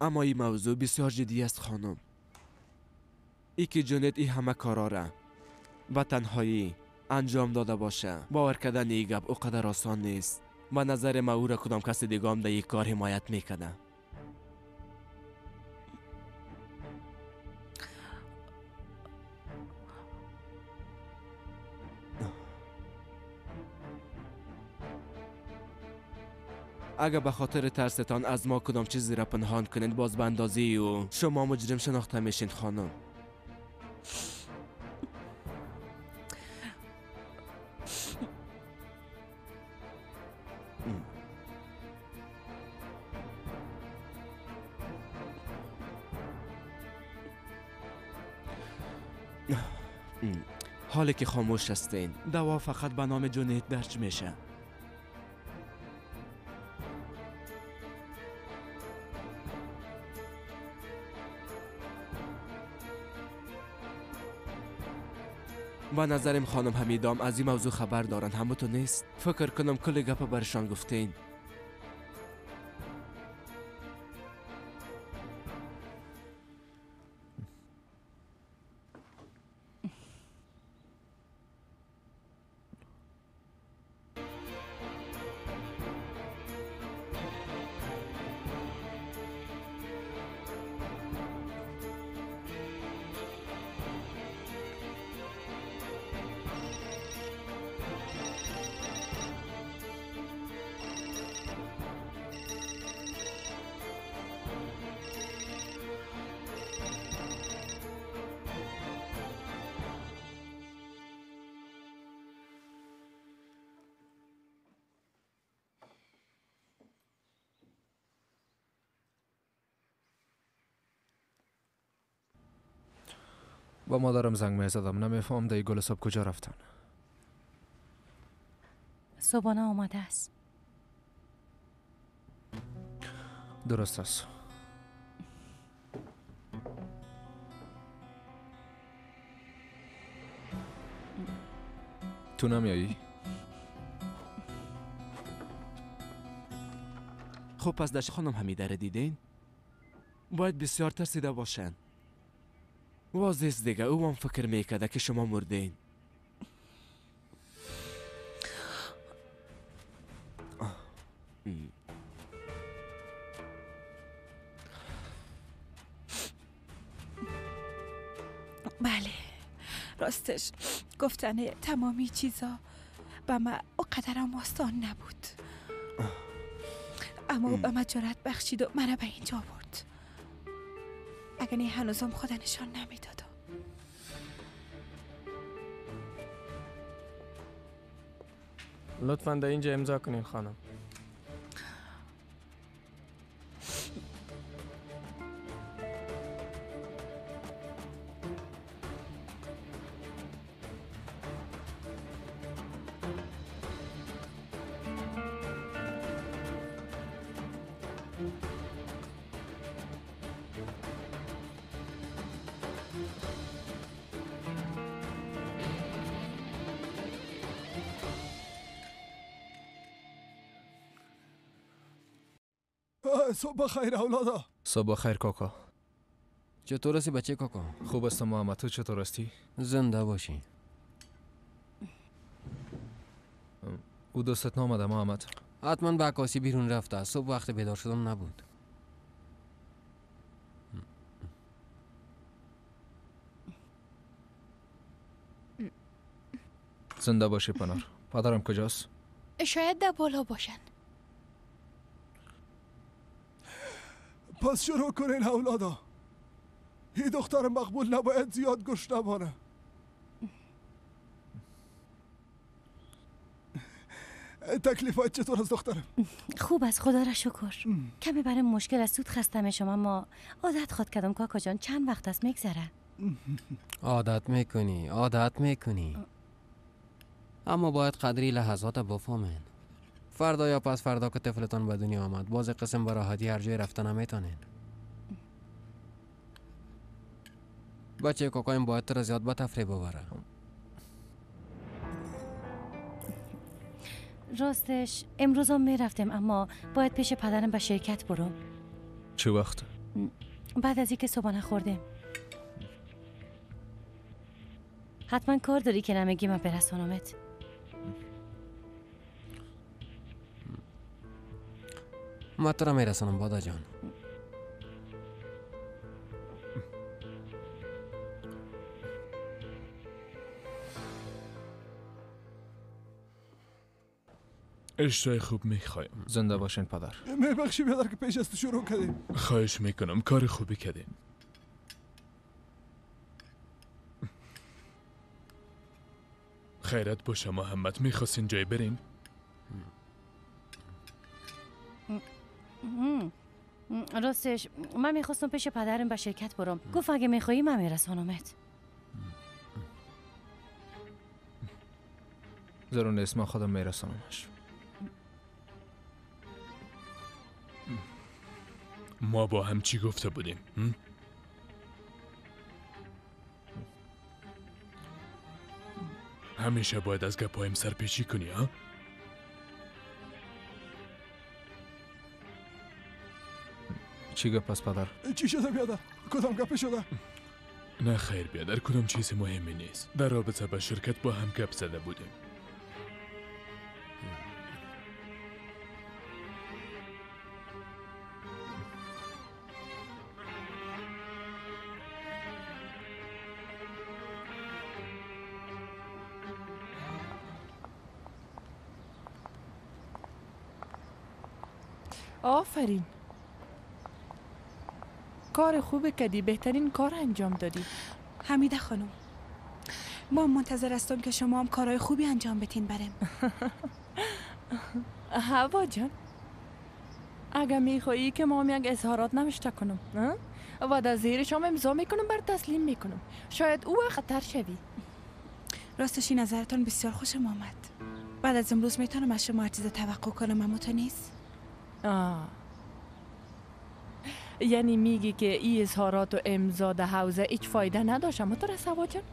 اما این موضوع بسیار جدی است خانم. ای که جنید این همه کارا را به تنهایی انجام داده باشه، باور کردن این گپ اوقدر آسان نیست. به نظر ما او را کدام کس دیگه هم در این کار حمایت میکنه. اگر به خاطر ترستان از ما کدام چیزی را پنهان کنید، باز به اندازه او شما مجرم شناخته میشین خانم. حالی که خاموش هستین، دوا فقط به نام جنید درج میشه. به نظرم خانم حمیدام از این موضوع خبر دارن، همه تو نیست؟ فکر کنم کل گپ برشان گفتین.
با مادرم زنگ میزدم، نمیفهم در گل صبح کجا رفتن.
صبحانه آماده است.
درست است. تو نمیایی؟
خب پس دشت خانم حمیده را دیدین؟ باید بسیار ترسیده باشن. واضح است دیگه، او هم فکر میکرده که شما مردین.
بله راستش گفتن تمامی چیزا به من اوقدرم آسان نبود، اما به من جرأت بخشید و مرا به اینجا آورد. اگر نه هنوزم خدا نشان نمیدادم.
لطفاً در اینجا امضا کنین خانم.
صبح خیر اولادا.
صبح خیر کاکا.
چطور هستی بچه کاکا؟
خوب هستم محمد، تو چطور هستی؟
زنده باشی.
او دوستت نامده محمد؟
حتما به عکاسی بیرون رفته، صبح وقت بیدار شدم نبود.
زنده باشی پنار. پدرم کجاست؟
شاید در بالا باشن.
پس شروع کنین اولادا. این دختر مقبول نباید زیاد گشنه بانه. تکلیفات چطور از دخترم؟
خوب است خدا را شکر. کمی برای مشکل از سود خسته میشم، اما عادت خود کردم کاکا جان. چند وقت است میگذره.
عادت میکنی، عادت میکنی، اما باید قدری لحظات بفهمین. فردا یا پس فردا که طفلتان به دنیا آمد، باز قسم به راحتی هر جای رفتن نمیتونین. بچه کاکایم باید تر زیاد به تفریح ببره.
راستش امروز هم میرفتیم، اما باید پیش پدرم به شرکت برم.
چه وقت؟
بعد از اینکه صبحانه خوردیم. حتما کار داری که نمیگی من برسانمت.
ما تو را میرسانم بادا جان.
اشتهای خوب میخوایم.
زنده باشین پدر.
میبخشی بیادر که پیش از تو شروع کردیم.
خواهش میکنم، کار خوبی کردیم. خیرت باشه محمد، میخواستین جای برین؟
راستش من میخواستم پیش پدرم به شرکت برم. گفت اگه میخوایی من میرسانمت.
ضرور نیست، من خودم میرسانمش.
ما با هم چی گفته بودیم؟ همیشه باید از گپایم سرپیچی کنی ها؟
چی گپ است پدر؟
چی شده بیادر؟ کدام گپ شده؟
نه خیر بیادر، کدام چیز مهمی نیست. در رابطه با شرکت با هم گپ زده بودیم.
آفرین، کار خوب کردی، بهترین کار انجام دادی.
حمیده خانم، ما منتظر هستم که شما هم کارهای خوبی انجام بتین برم.
هوا جان، اگه میخوایی که ما هم یک اظهارات نوشته کنم و در زیرش هم امضا میکنم، بر تسلیم میکنم، شاید او خطر شوی.
راستش این نظرتان بسیار خوشم آمد. بعد از امروز میتونم از شما هر چیز توقع کنم، اما تو نیست.
یعنی میگی که ای اظهارات و امضا در حوزه هیچ فایده نداشت اما تو رسوا جان؟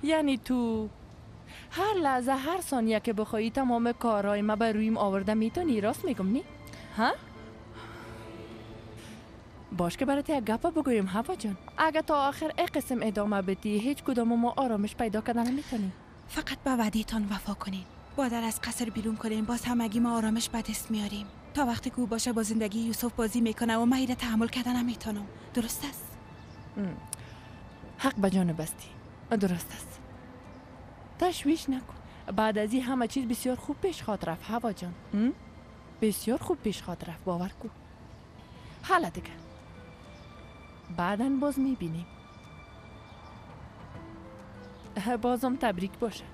یعنی تو هر لحظه هر ثانیه که بخوایی تمام کارهای ما بر رویم آورده میتونی، راست میگم نی؟ ها؟ باش که برات یک گپ بگویم هوا جان، اگه تا آخر ای قسم ادامه بدی هیچ کدام ما آرامش پیدا کردن نمیتونیم.
فقط به وعده‌تان وفا کنین، بادر از قصر بیرون کنین، باز همگی ما آرامش به دست میاریم. تا وقتی که او باشه با زندگی یوسف بازی میکنه و من ایره تحمل کردن نمیتونم. درست است؟
حق به جانب استی، درست است. تشویش نکن، بعد از این همه چیز بسیار خوب پیش خواهد رفت هوا جان. بسیار خوب پیش خواهد رفت، باور کن. حالا دیگه بعداً باز میبینیم. بازم تبریک باشه.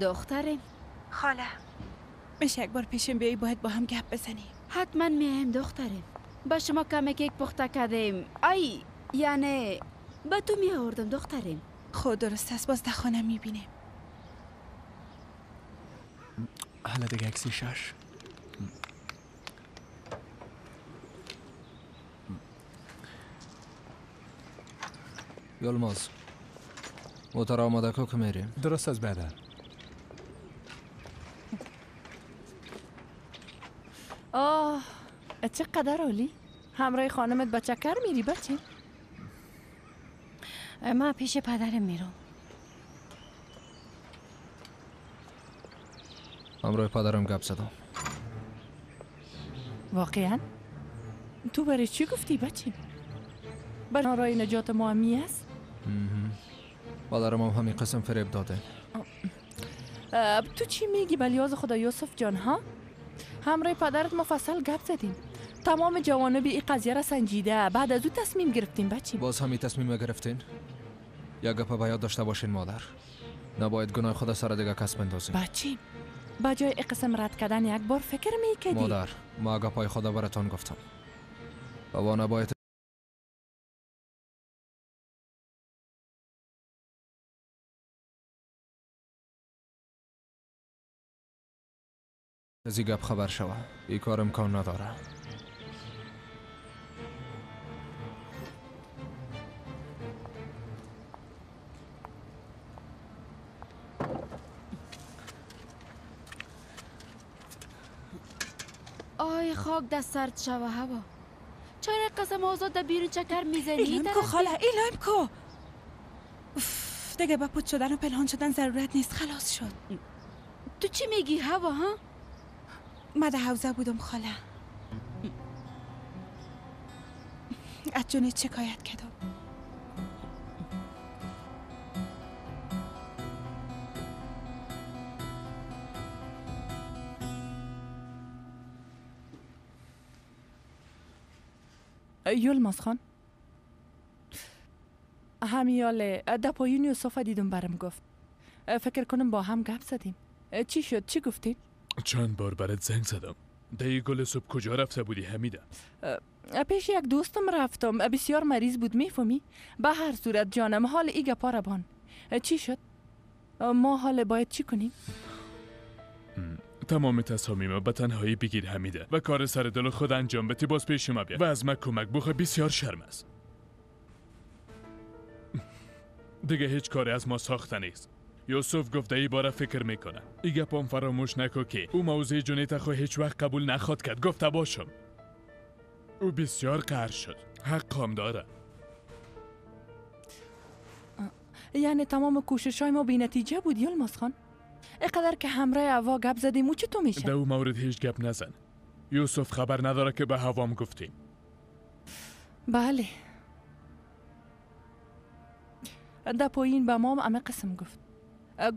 دخترم.
خاله میشه یک بار پیشم بیایی؟ باید با هم گپ بزنیم.
حتما میایم دخترم. با شما کمی کیک پخته کردیم. ای یعنی با تو میآوردم دخترم.
خود درست است، باز در خانه میبینیم.
حالا دیگه 1:36.
یلماز موتر آماده کو که میریم.
درست از بعدا.
آه چقدر عالی. همراه خانمت با چکر میری بچه؟
من پیش پدرم میرم.
همراه پدرم گپ زدم.
واقعا؟ تو برای چی گفتی بچه؟ برای راه نجات ما همی است؟
پدرم هم همین قسم فریب داده.
تو چی میگی بلیاز خدا یوسف جان ها؟ همراه پدرت مفصل گپ زدیم. تمام جوانب این قضیه را سنجیده، بعد از او تصمیم گرفتیم بچه.
باز همین تصمیم گرفتین؟ یک گپ به یاد داشته باشین مادر، نباید گناه خود سر دیگه کس بندازیم.
بچه با جای قسم رد کردن یک بار فکر میکردی.
مادر ما گپای خدا براتون گفتم و نباید از این گپ خبر شوه. این کار امکان نداره.
آی خاک دست سرد شوه هوا. چرا قسم آزاد در بیرون چکر میزنی؟
ایلایم کو خاله، ایلایم کو. دیگه با پوت شدن و پنهان شدن ضرورت نیست، خلاص شد.
تو چی میگی هوا ها؟
من در حوزه بودم خاله. از جونت شکایت کردم.
یلماز خان همیاله در پایین یوسف دیدم، برم گفت فکر کنم با هم گپ زدیم. چی شد؟ چی گفتین؟
چند بار برات زنگ زدم. دی گل صبح کجا رفته بودی حمیده؟
پیش یک دوستم رفتم، بسیار مریض بود میفهمی؟ به هر صورت جانم حال ای گپا را بان. چی شد؟ ما حال باید چی کنیم؟
تمام تصامیم به تنهایی بگیر حمیده و کار سر دل خود انجام بده. باز پیش ما بیا و از من کمک بخواه. بسیار شرم است. دیگه هیچ کاری از ما ساخته نیست. یوسف گفته ای باره فکر میکنه. ای گپام فراموش نکو که او موضوع جونیت خو هیچ وقت قبول نخواد کرد. گفته باشم. او بسیار قهر شد. حقم داره.
یعنی تمام کوشش های ما بی نتیجه بود یلماز خان؟ اقدر که همراه هوا گپ زدیم او چطور میشه؟
در او مورد هیچ گپ نزن. یوسف خبر نداره که به هوام گفتیم.
بله. در پایین به ما همه قسم گفت.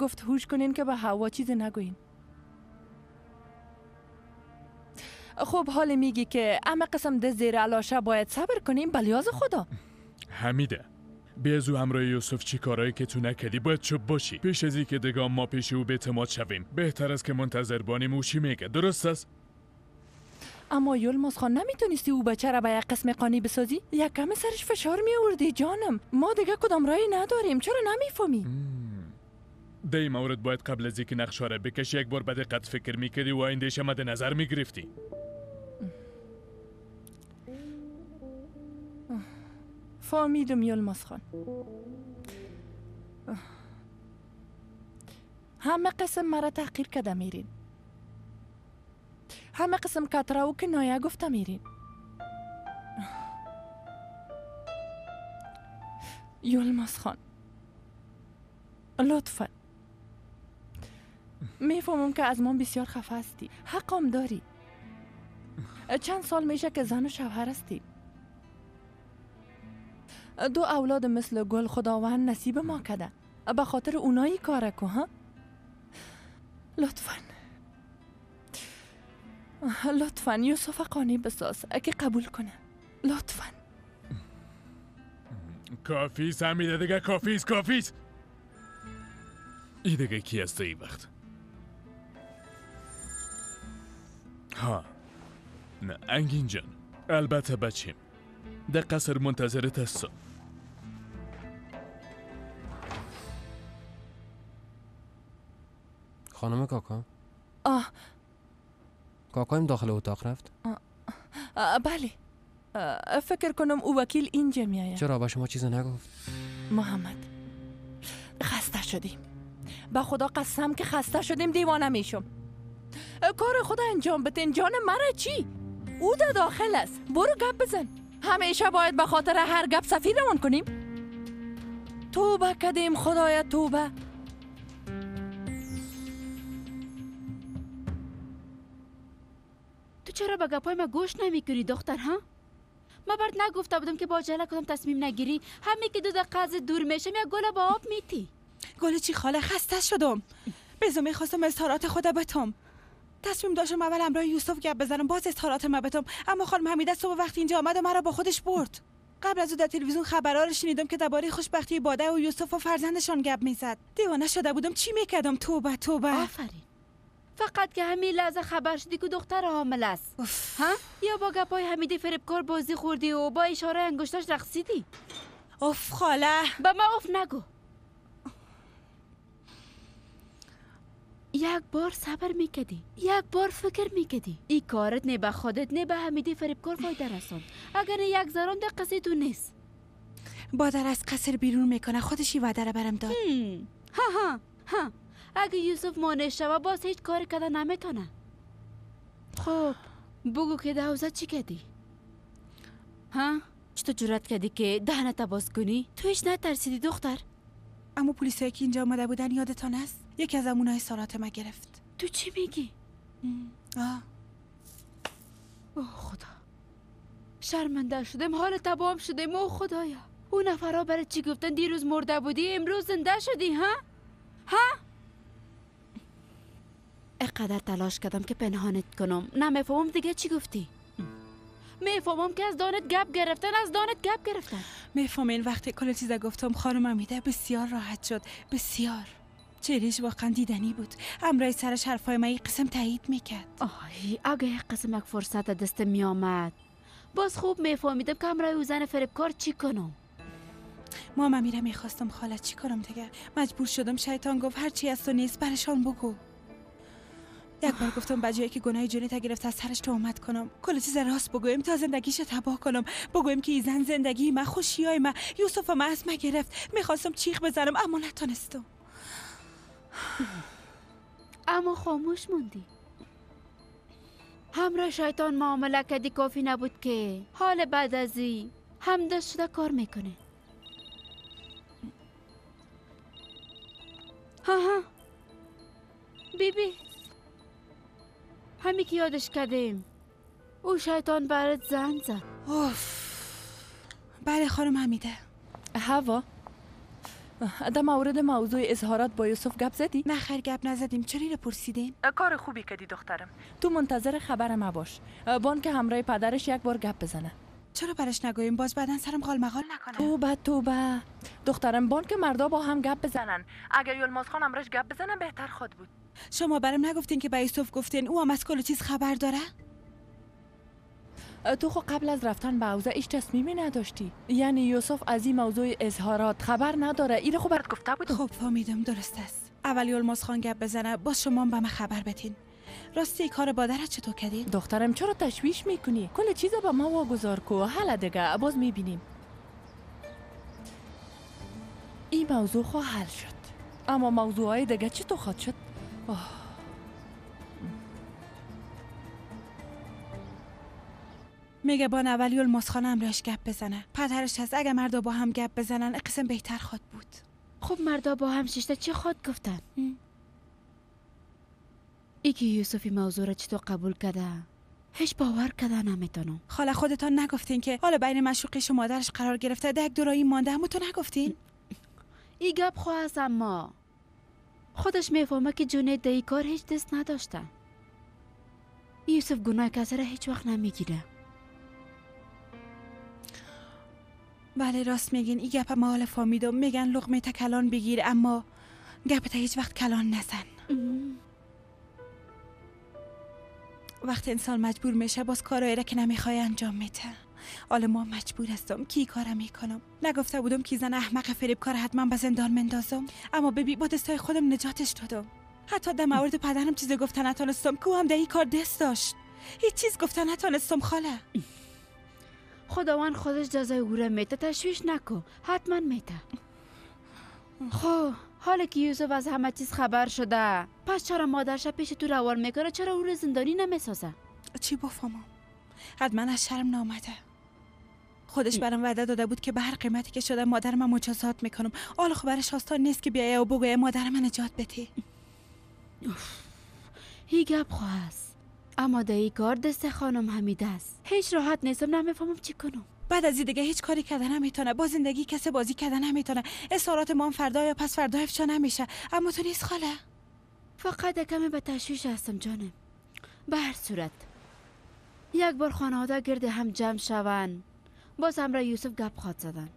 گفت هوش کنین که به هوا چیزی نگوین. خب حال میگی که همه قسم ده زیر علاشه باید صبر کنیم بلیاز خدا.
حمیده بیازو همراه یوسف چی کارایی که تو نکردی باید چوب باشی. پیش از که دیگه ما پیش او اعتماد شویم بهتر است که منتظر بانیم او چی میگه. درست است؟
اما یلماز خان نمیتونستی او بچه را به یک قسم قانی بسازی؟ یک کم سرش فشار میوردی جانم. ما دیگه کدام راهی نداریم. چرا نمیفهمی؟
در این مورد باید قبل از اینکه نقشه را بکشی یک بار به دقت فکر میکردی و آینده‌اش مد نظر میگرفتی.
فهمیدم یلماز خان. همه قسم مرا تحقیر کده میرین. همه قسم کتره و کنایه گفته میرین. یلماز خان لطفا میفهمم که از من بسیار خفه هستی، حقم داری. چند سال میشه که زن و شوهر هستی. دو اولاد مثل گل خداوند نصیب ما کرده. به خاطر اونایی کار کو ها؟ لطفا لطفا یوسف قانع بساز اگه قبول کنه. لطفا.
کافیست حمیده دیگه، کافیست کافیست. ای دیگه کی است ای وقت؟ ها نه انگین جان، البته بچیم در قصر منتظرت هستم.
خانم کاکا، کاکایم داخل اتاق رفت؟
بله، فکر کنم او وکیل اینجا میآید.
چرا با شما چیزی نگفت؟
محمد خسته شدیم، به خدا قسم که خسته شدیم، دیوانه میشم. کار خود انجام بدین، جان مرا چی؟ او در داخل است، برو گپ بزن. همیشه باید به خاطر هر گپ سفیر روان کنیم؟ توبه کردیم خدایا توبه.
تو چرا به گپای ما گوش نمیکنی دختر؟ ها؟ ما برات نگفته بودم که با عجله کدام تصمیم نگیری؟ همین که 2 دقیقه از دور میشم یا گل با آب میتی.
گل چی خاله؟ خسته شدم. بزو میخواستم اظهارات خدا بتم. تصمیم داشتم اول همراه یوسف گپ بزنم، باز اظهارات ما بتم، اما خانم حمیده صبح وقتی اینجا آمد و مرا با خودش برد. قبل از او در تلویزیون خبرها رو شنیدم که درباره خوشبختی باده و یوسف و فرزندشان گپ میزد. دیوانه شده بودم، چی میکردم؟ توبه توبه.
آفرین، فقط که همین لحظه خبر شدی که دختر حامل است. ها؟ یا با گپای حمیده فریبکار بازی خوردی و با اشاره انگشتاش رقصیدی.
اوف خاله،
به ما اوف نگو. یک بار صبر میکردی، یک بار فکر میکردی. این کارت نه به خودت نه به حمیده فریبکار فایده رساند. اگر یک ذره در قصه تو نیست.
بادر از قصر بیرون میکنه، خودش این وعده را برم داد.
ها ها ها، اگه یوسف مانع شوه باز هیچ کاری کده نمیتونه. خب بگو که ده حوزه چی کردی؟ ها؟ چطور جرأت کردی که دهنت باز کنی؟ تو هیچ نترسیدی دختر؟
اما پلیسایی که اینجا آمده بودن یادتان است؟ یکی از امونای سارات ما گرفت.
تو چی میگی؟ اوه خدا، شرمنده شدم، حال تبام شدم. اوه خدایا، اون نفرها برای چی گفتن دیروز مرده بودی امروز زنده شدی؟ ها؟ ها؟ اقدر تلاش کردم که پنهانت کنم، نمیفهمم دیگه چی گفتی. میفهمم که از دانت گپ گرفتن، از دانت گپ گرفتن.
میفهمین وقتی کل چیزا گفتم خانم حمیده بسیار راحت شد، بسیار. چهرهش واقعا دیدنی بود. همراه سرش حرفای من یک قسم تایید میکرد.
آی اگه یک قسم یک فرصت دست میآمد باز خوب میفهمیدم که همراه او زن فریبکار چی کنم.
ما میره میخواستم خاله، چی کنم دیگه؟ مجبور شدم. شیطان گفت هر چی از تو نیست برشان بگو. یک بار گفتم به جایی که گناه جونیت گرفت از سرش تهمت کنم، کل چیز راست بگویم تا زندگیش تباه کنم، بگویم که این زن زندگی من، خوشیای من، یوسف من از من گرفت. میخواستم چیخ بزنم اما نتونستم.
اما خاموش موندی. همراه شیطان معامله کردی، کافی نبود که حال بعد از این هم دست شده کار میکنه. ها ها بی بی، همی که یادش کردیم او شیطان برات زن زد.
اوف. بله خانم حمیده.
هوا در مورد موضوع اظهارات با یوسف گپ زدی؟
نه خیر گپ نزدیم. چرا اینو پرسیدین؟
کار خوبی کردی دخترم. تو منتظر خبر ما باش. بانک همراه پدرش یک بار گپ بزنه.
چرا برش نگوییم؟ باز بعدن سرم قال مقال نکنه.
توبه توبه دخترم، بانک مردا با هم گپ بزنن. اگر یلماز خان همراهش گپ بزنن بهتر خود بود.
شما برام نگفتین که به یوسف گفتین او هم از کل چیز خبر داره؟
تو خو قبل از رفتن به حوزه هیچ تصمیمی نداشتی. یعنی یوسف از این موضوع اظهارات خبر نداره. این خو برات گفته بود.
خب فهمیدم، درست است. اول یلماز خان گپ بزنه، باز شما به من خبر بدین. راستی کار بادرت چطور کردین؟
دخترم چرا تشویش میکنی؟ کل چیزا به ما واگذار کو. حالا دیگه باز میبینیم. این موضوع خو حل شد، اما موضوعای دیگه چطور خواهد شد؟ آه.
میگه با اول یلماز خانه همراهش گپ بزنه. پدرش هست، اگه مردا با هم گپ بزنن قسم بهتر خواد بود.
خب مردا با هم ششته چی خواد گفتن؟ ای که یوسفی موضوع را چطور قبول کرده هیچ باور کرده نمیتونم.
خاله خودتان نگفتین که حالا بین معشوقش و مادرش قرار گرفته، ده یک دورایی مانده، اما تو نگفتین؟
ای گپ خو هست، اما خودش میفهمه که جونید در ای کار هیچ دست نداشته. یوسف گناه کسی را هیچ وقت نمیگیره.
بله راست میگین، این گپ ما حالا فهمیدم. میگن لقمه تکلان بگیر اما گپت هیچ وقت کلان نزن. وقت انسان مجبور میشه باز کارایی را که نمیخوای انجام میده. حالا ما مجبور هستم کی کارم میکنم. نگفته بودم که زن احمق فریبکار حتما به زندان مندازم، اما ببی با دستای خودم نجاتش دادم. حتی در مورد پدرم چیز گفته نتونستم که او هم در این کار دست داشت. هیچ چیز گفته نتونستم خاله.
خداوند خودش جزای او را میده، تشویش نکن، حتما میده. خب حالا که یوسف از همه چیز خبر شده، پس چرا مادرش پیش تو روان میکنه؟ چرا او رو زندانی نمیسازه؟
چی بفهمم؟ حتما از شرم نامده. خودش برام وعده داده بود که به هر قیمتی که شده مادر من مجازات میکنم. حالا خب برش آسان نیست که بیایه و بگویه مادر من نجات بده.
هی گپ خواست، اما در این کار دست خانم حمیده است. هیچ راحت نیستم، نمیفهمم چی کنم.
بعد از این دیگه هیچ کاری کردن نمیتونه، با زندگی کسی بازی کردن نمیتونه. اصرارات ما فردا یا پس فردا افشا نمیشه. اما تو نیست خاله.
فقط کمی به تشویش هستم جانم. به هر صورت یک بار خانواده گرد هم جمع شون، باز همراه یوسف گپ خواد زدن.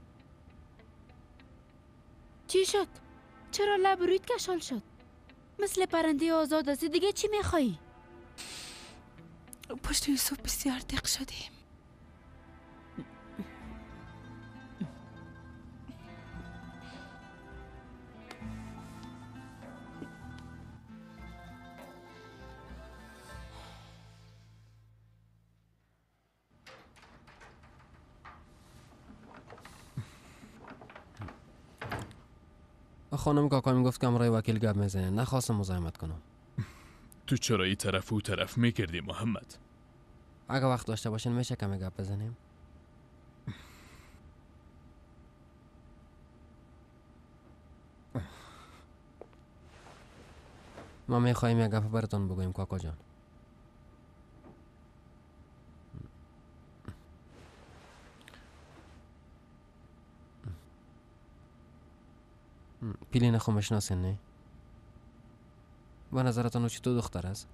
چی شد؟ چرا لب رویت کشال شد؟ مثل پرنده آزاد هستی دیگه، چی میخوایی؟
پشت یوسف بسیار دق شدیم.
خانم کاکا میگفت که امرای وکیل گپ میزنه، نخواستم مزاحمت کنم.
تو چرا این طرف و او طرف میکردی محمد؟
اگه وقت داشته باشین میشه کمی گپ بزنیم؟ ما میخواهیم یک گپ براتون بگوییم کاکا جان. پیلین خو میشناسین نه؟ به نظرتان او چطور دختر است؟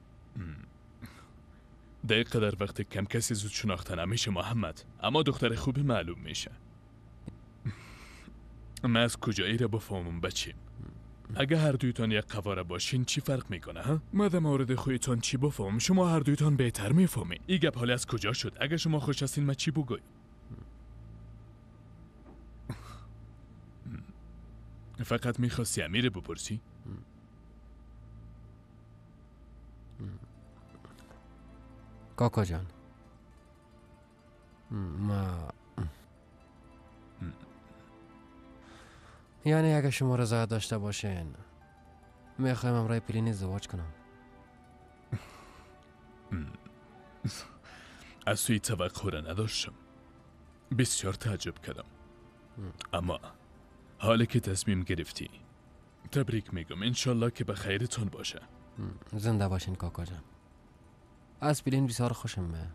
در قدر وقت کم کسی زود شناخته نمیشه محمد، اما دختر خوبی معلوم میشه. من از کجایی را بفهمم بچیم؟ اگه هر دویتان یک قواره باشین چی فرق میکنه ها؟ ما در مورد خودتان چی بفهمم؟ شما هر دویتان بهتر میفهمین. این گپ حالی از کجا شد؟ اگه شما خوش هستین من چی بگویم؟ فقط میخواستی امیر بپرسی؟
کاکا جان، ما یعنی اگه شما رضایت داشته باشین میخوایم امرای پلین ازدواج کنم.
از توی توقع را نداشتم، بسیار تعجب کردم، اما حالا که تصمیم گرفتی تبریک میگم، انشالله که به خیرتون باشه.
زنده باشین کاکا جان. از پلین بسیار خوشم میاد.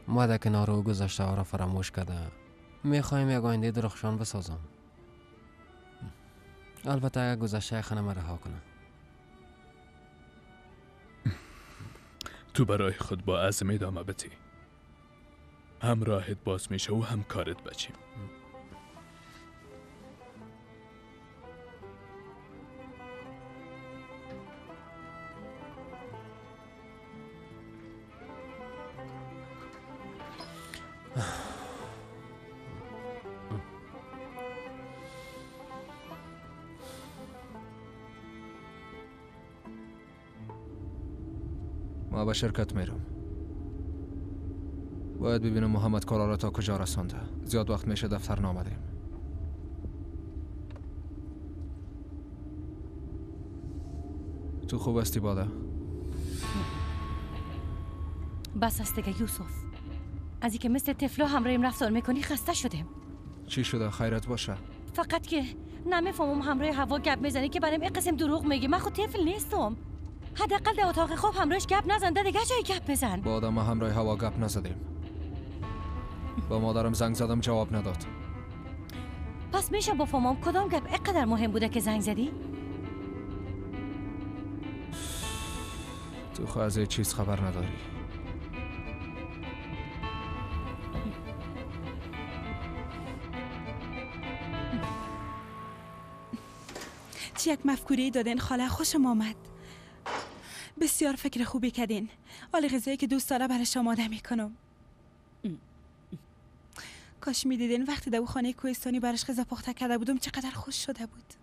ما در کنار او گذشته ها را فراموش کرده میخوایم یک آینده درخشان بسازم. البته اگر گذشته خانم رها کنم.
تو برای خود با عزم ادامه بدی، هم راهت باز میشه و هم کارت بچیم.
ما به شرکت میرم. باید ببینم محمد کارا را تا کجا رسانده. زیاد وقت میشه دفتر نامدیم. تو خوب هستی باده؟
بس است دیگه یوسف، از اینکه مثل طفلا همراهیم رفتار میکنی خسته شدیم.
چی شده؟ خیرت باشه.
فقط که نمیفهمم همراه هوا گپ میزنی که برایم این قسم دروغ میگی. من خود طفل نیستم. حداقل در اتاق خواب همراهش گپ نزن، دیگه جای گپ بزن.
با آدم همراه هوا گپ نزدیم. با مادرم زنگ زدم جواب نداد.
پس میشه بفهمم کدام گپ اینقدر مهم بوده که زنگ زدی؟
تو خو از چیز خبر نداری.
چی یک مفکوره دادین خاله، خوشم آمد. بسیار فکر خوبی کردین. حال غذایی که دوست داره برش آماده میکنم. کاش میدیدین وقتی در خانه کوهستانی برش غذا پخته کرده بودم چقدر خوش شده بود.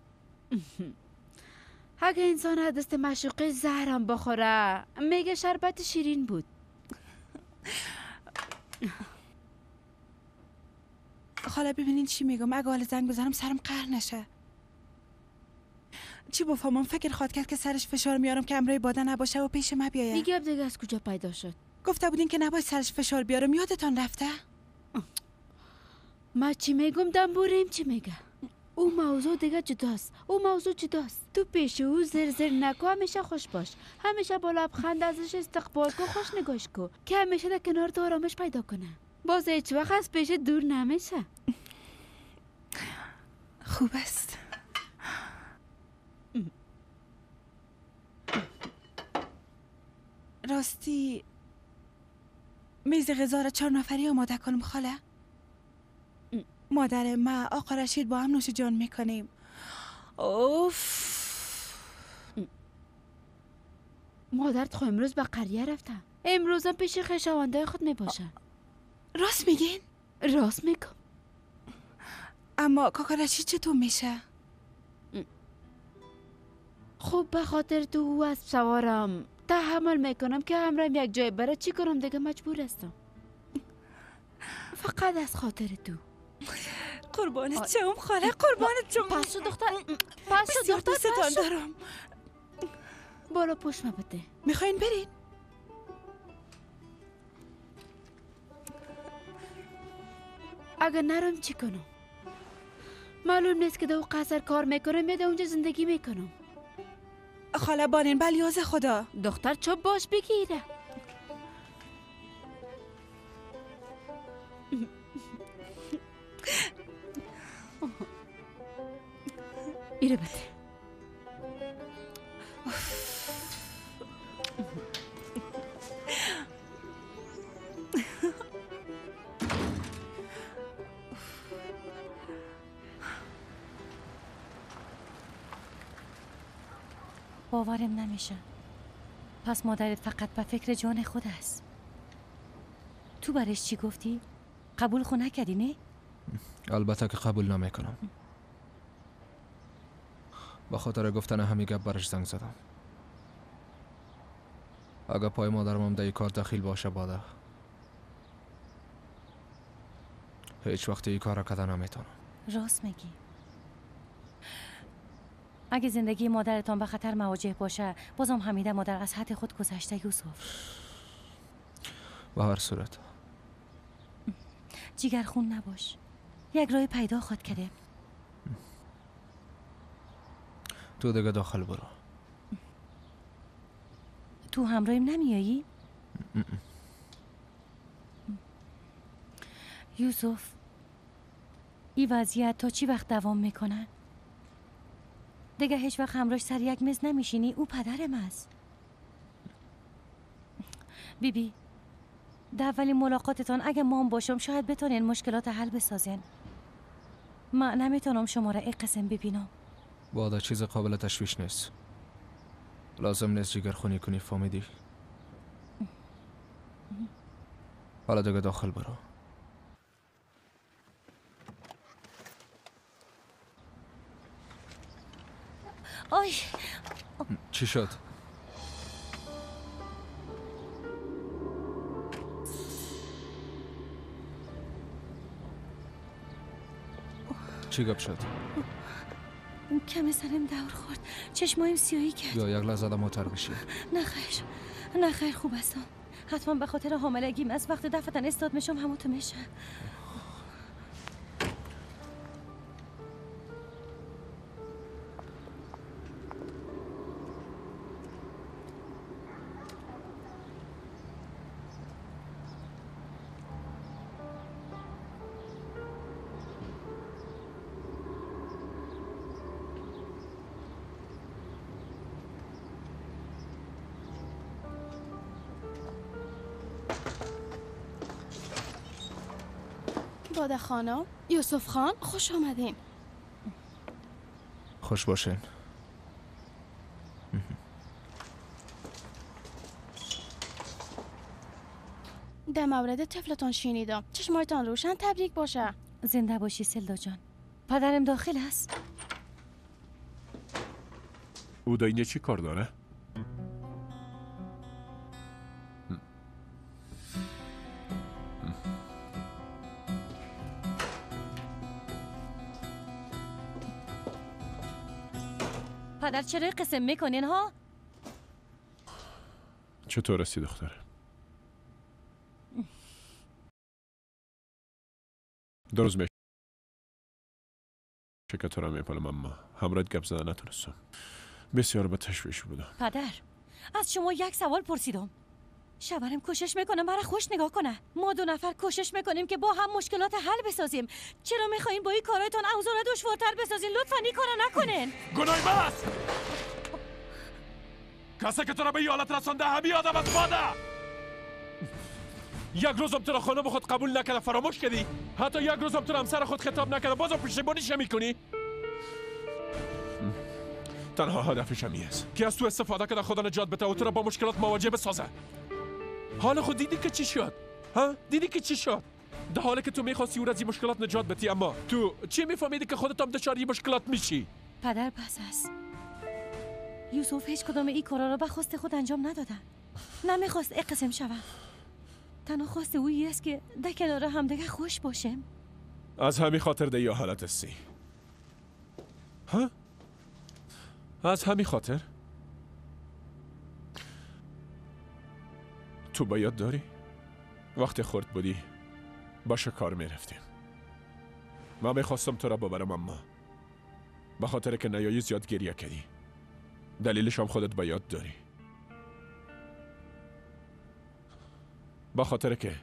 اگه انسان از دست معشوقه زهرم بخوره میگه شربت شیرین بود.
خاله ببینین چی میگم، اگه حال زنگ بزنم سرم قهر نشه. چی بفهمم فکر خواد کرد که سرش فشار میارم که امرای باده نباشه و پیش ما بیایه.
دیگه دیگه از کجا پیدا شد؟
گفته بودین که نباید سرش فشار بیارم، یادتان رفته؟
ما چی میگم دنبوریم چی میگه؟ او موضوع دیگه جداست، او موضوع جداست. تو پیش او زر زر نکو، همیشه خوش باش، همیشه با لبخند ازش استقبال کو، خوش نگاش کو که همیشه در کنار تو آرامش پیدا کنه. باز هیچ وقت از پیش دور نمیشه.
خوب است. راستی میز غذا را 4 نفری آماده کنم خاله؟ مادر ما آقا رشید با هم نوش جان میکنیم. اوف
مادرت خو امروز به قریه رفته، امروز هم پیش خویشاوندای خود میباشه.
راست میگین؟
راست میگم.
اما کاکا رشید چطور میشه؟
خب به خاطر تو از سوارم تحمل میکنم که همراهم یک جای بره. چی کنم دیگه، مجبور هستم. فقط از خاطر تو.
قربانت شم خاله، قربانت شم.
پس شو دختر، پس شو دختر،
دوستتان دارم.
بالا پشت بده.
میخواین برین؟
اگر نرم چی کنم؟ معلوم نیست که در قصر کار میکنم یا در اونجا زندگی میکنم.
خاله بانین بلیاز خدا.
دختر چوب باش بگیره. ایره بده.
باورم نمیشه. پس مادرت فقط به فکر جان خود است. تو برش چی گفتی؟ قبول خو نکردی نه؟
البته که قبول نمیکنم. به خاطر گفتن همین گپ برش زنگ زدم. اگه پای مادرم هم در این کار دخیل باشه باده هیچ وقتی این کار را کده نمیتونم.
راست میگی. اگه زندگی مادرتان به خطر مواجه باشه بازم حمیده مادر از حد خود گذشته یوسف.
به هر صورت
جیگر خون نباش، یک راه پیدا خواد کرده.
تو دیگه داخل برو.
تو همراهیم نمیایی؟ یوسف این وضعیت تا چی وقت دوام میکنه؟ دیگه هیچ وقت همراهش سر یک میز نمیشینی؟ او پدرم است. بی بی در اولین ملاقاتتان اگه مام باشم شاید بتونین مشکلات حل بسازین. من نمیتونم شما را این قسم ببینم.
بادا چیز قابل تشویش نیست. لازم نیست جگرخونی کنی، فهمیدی؟ حالا دیگه داخل برو.
آی
چی شد؟ چی گپ شد؟
کمی سرم دور خورد، چشمایم سیاهی کرد.
یا یک لحظه آدم تر بشی.
نه خیر، نه خیر، خوب هستم. حتما به خاطر حاملگیم از وقت دفعتا استاد میشم همون میشه.
باده خانم، یوسف خان، خوش آمدین.
خوش باشین.
در مورد طفلتان شنیدم. چشمایتان روشن، تبریک باشه.
زنده باشی سلدا جان. پدرم داخل است.
او دا اینجا چی کار داره؟
پدر چرا قسم میکنین ها؟
چطور هستی دختره؟ درست میشه که تو را میپالم، اما همراهت گپ زدن نتونستم. بسیار به تشویش بودم.
پدر از شما یک سوال پرسیدم. شوهرم کوشش میکنه مرا خوش نگاه کنه. ما دو نفر کوشش میکنیم که با هم مشکلات حل بسازیم. چرا میخواین با این کارایتان اوضاع را دشوارتر بسازین؟ لطفا این کارا نکنین.
گناه بس. کسی که تو را به این حالت رسانده همین آدم از باده. یک روزم تو را خانم خود قبول نکرده، فراموش کردی؟ حتی یک روزم تو را همسر خود خطاب نکرده، بازم پشتیبانیش میکنی؟
تنها هدفش همی است که از تو استفاده کنه، خدا نجات بده و تو را با مشکلات مواجه بسازه. حال خود دیدی که چی شد؟ ها؟ دیدی که چی شد؟ در حالی که تو میخواستی او را از این مشکلات نجات بدی، اما تو چی میفهمیدی که خودت هم دچار این مشکلات میشی؟
پدر بس است. یوسف هیچ کدام این کارا را به خواست خود انجام نداده. نمیخواست اقسم شود. تنها خواست او است که در کنار همدیگه خوش باشیم.
از همین خاطر در حالت هستی. ها؟ از همین خاطر؟ تو باید داری؟ وقتی خرد بودی با شکار میرفتیم. من میخواستم تو را ببرم، اما به خاطر که نیایی زیاد گریه کردی. دلیلش هم خودت باید داری. به خاطر که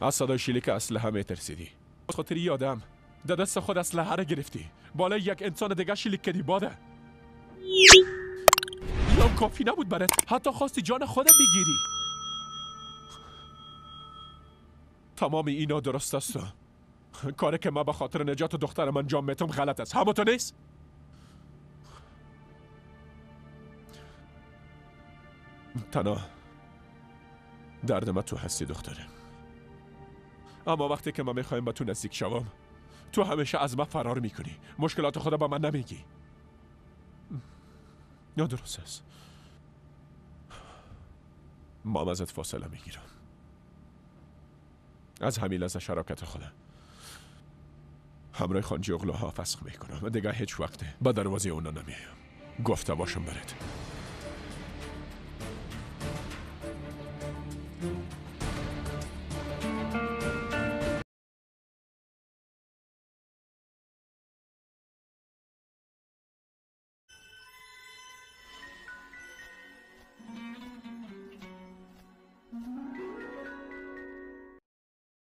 از صدای شلیک اسلحه میترسیدی. از خاطر یادم در دست خود اسلحه را گرفتی، بالای یک انسان دیگه شلیک کردی. باده یا کافی نبود برات، حتی خواستی جان خودت بگیری. تمام اینا درست است. کاری که من به خاطر نجات دخترم انجام میتم غلط است. همون تو نیست؟ تنها درد من تو هستی دختره. اما وقتی که من میخوایم به تو نزدیک شوم، تو همیشه از من فرار میکنی. مشکلات خود به من نمیگی. نه درست است. ما ازت فاصله میگیرم. از همین لحظه شراکت خودم همراه خانجی اغلوها فسخ میکنم و دیگه هیچ وقت به دروازه اونا نمیایم. گفته باشم برات.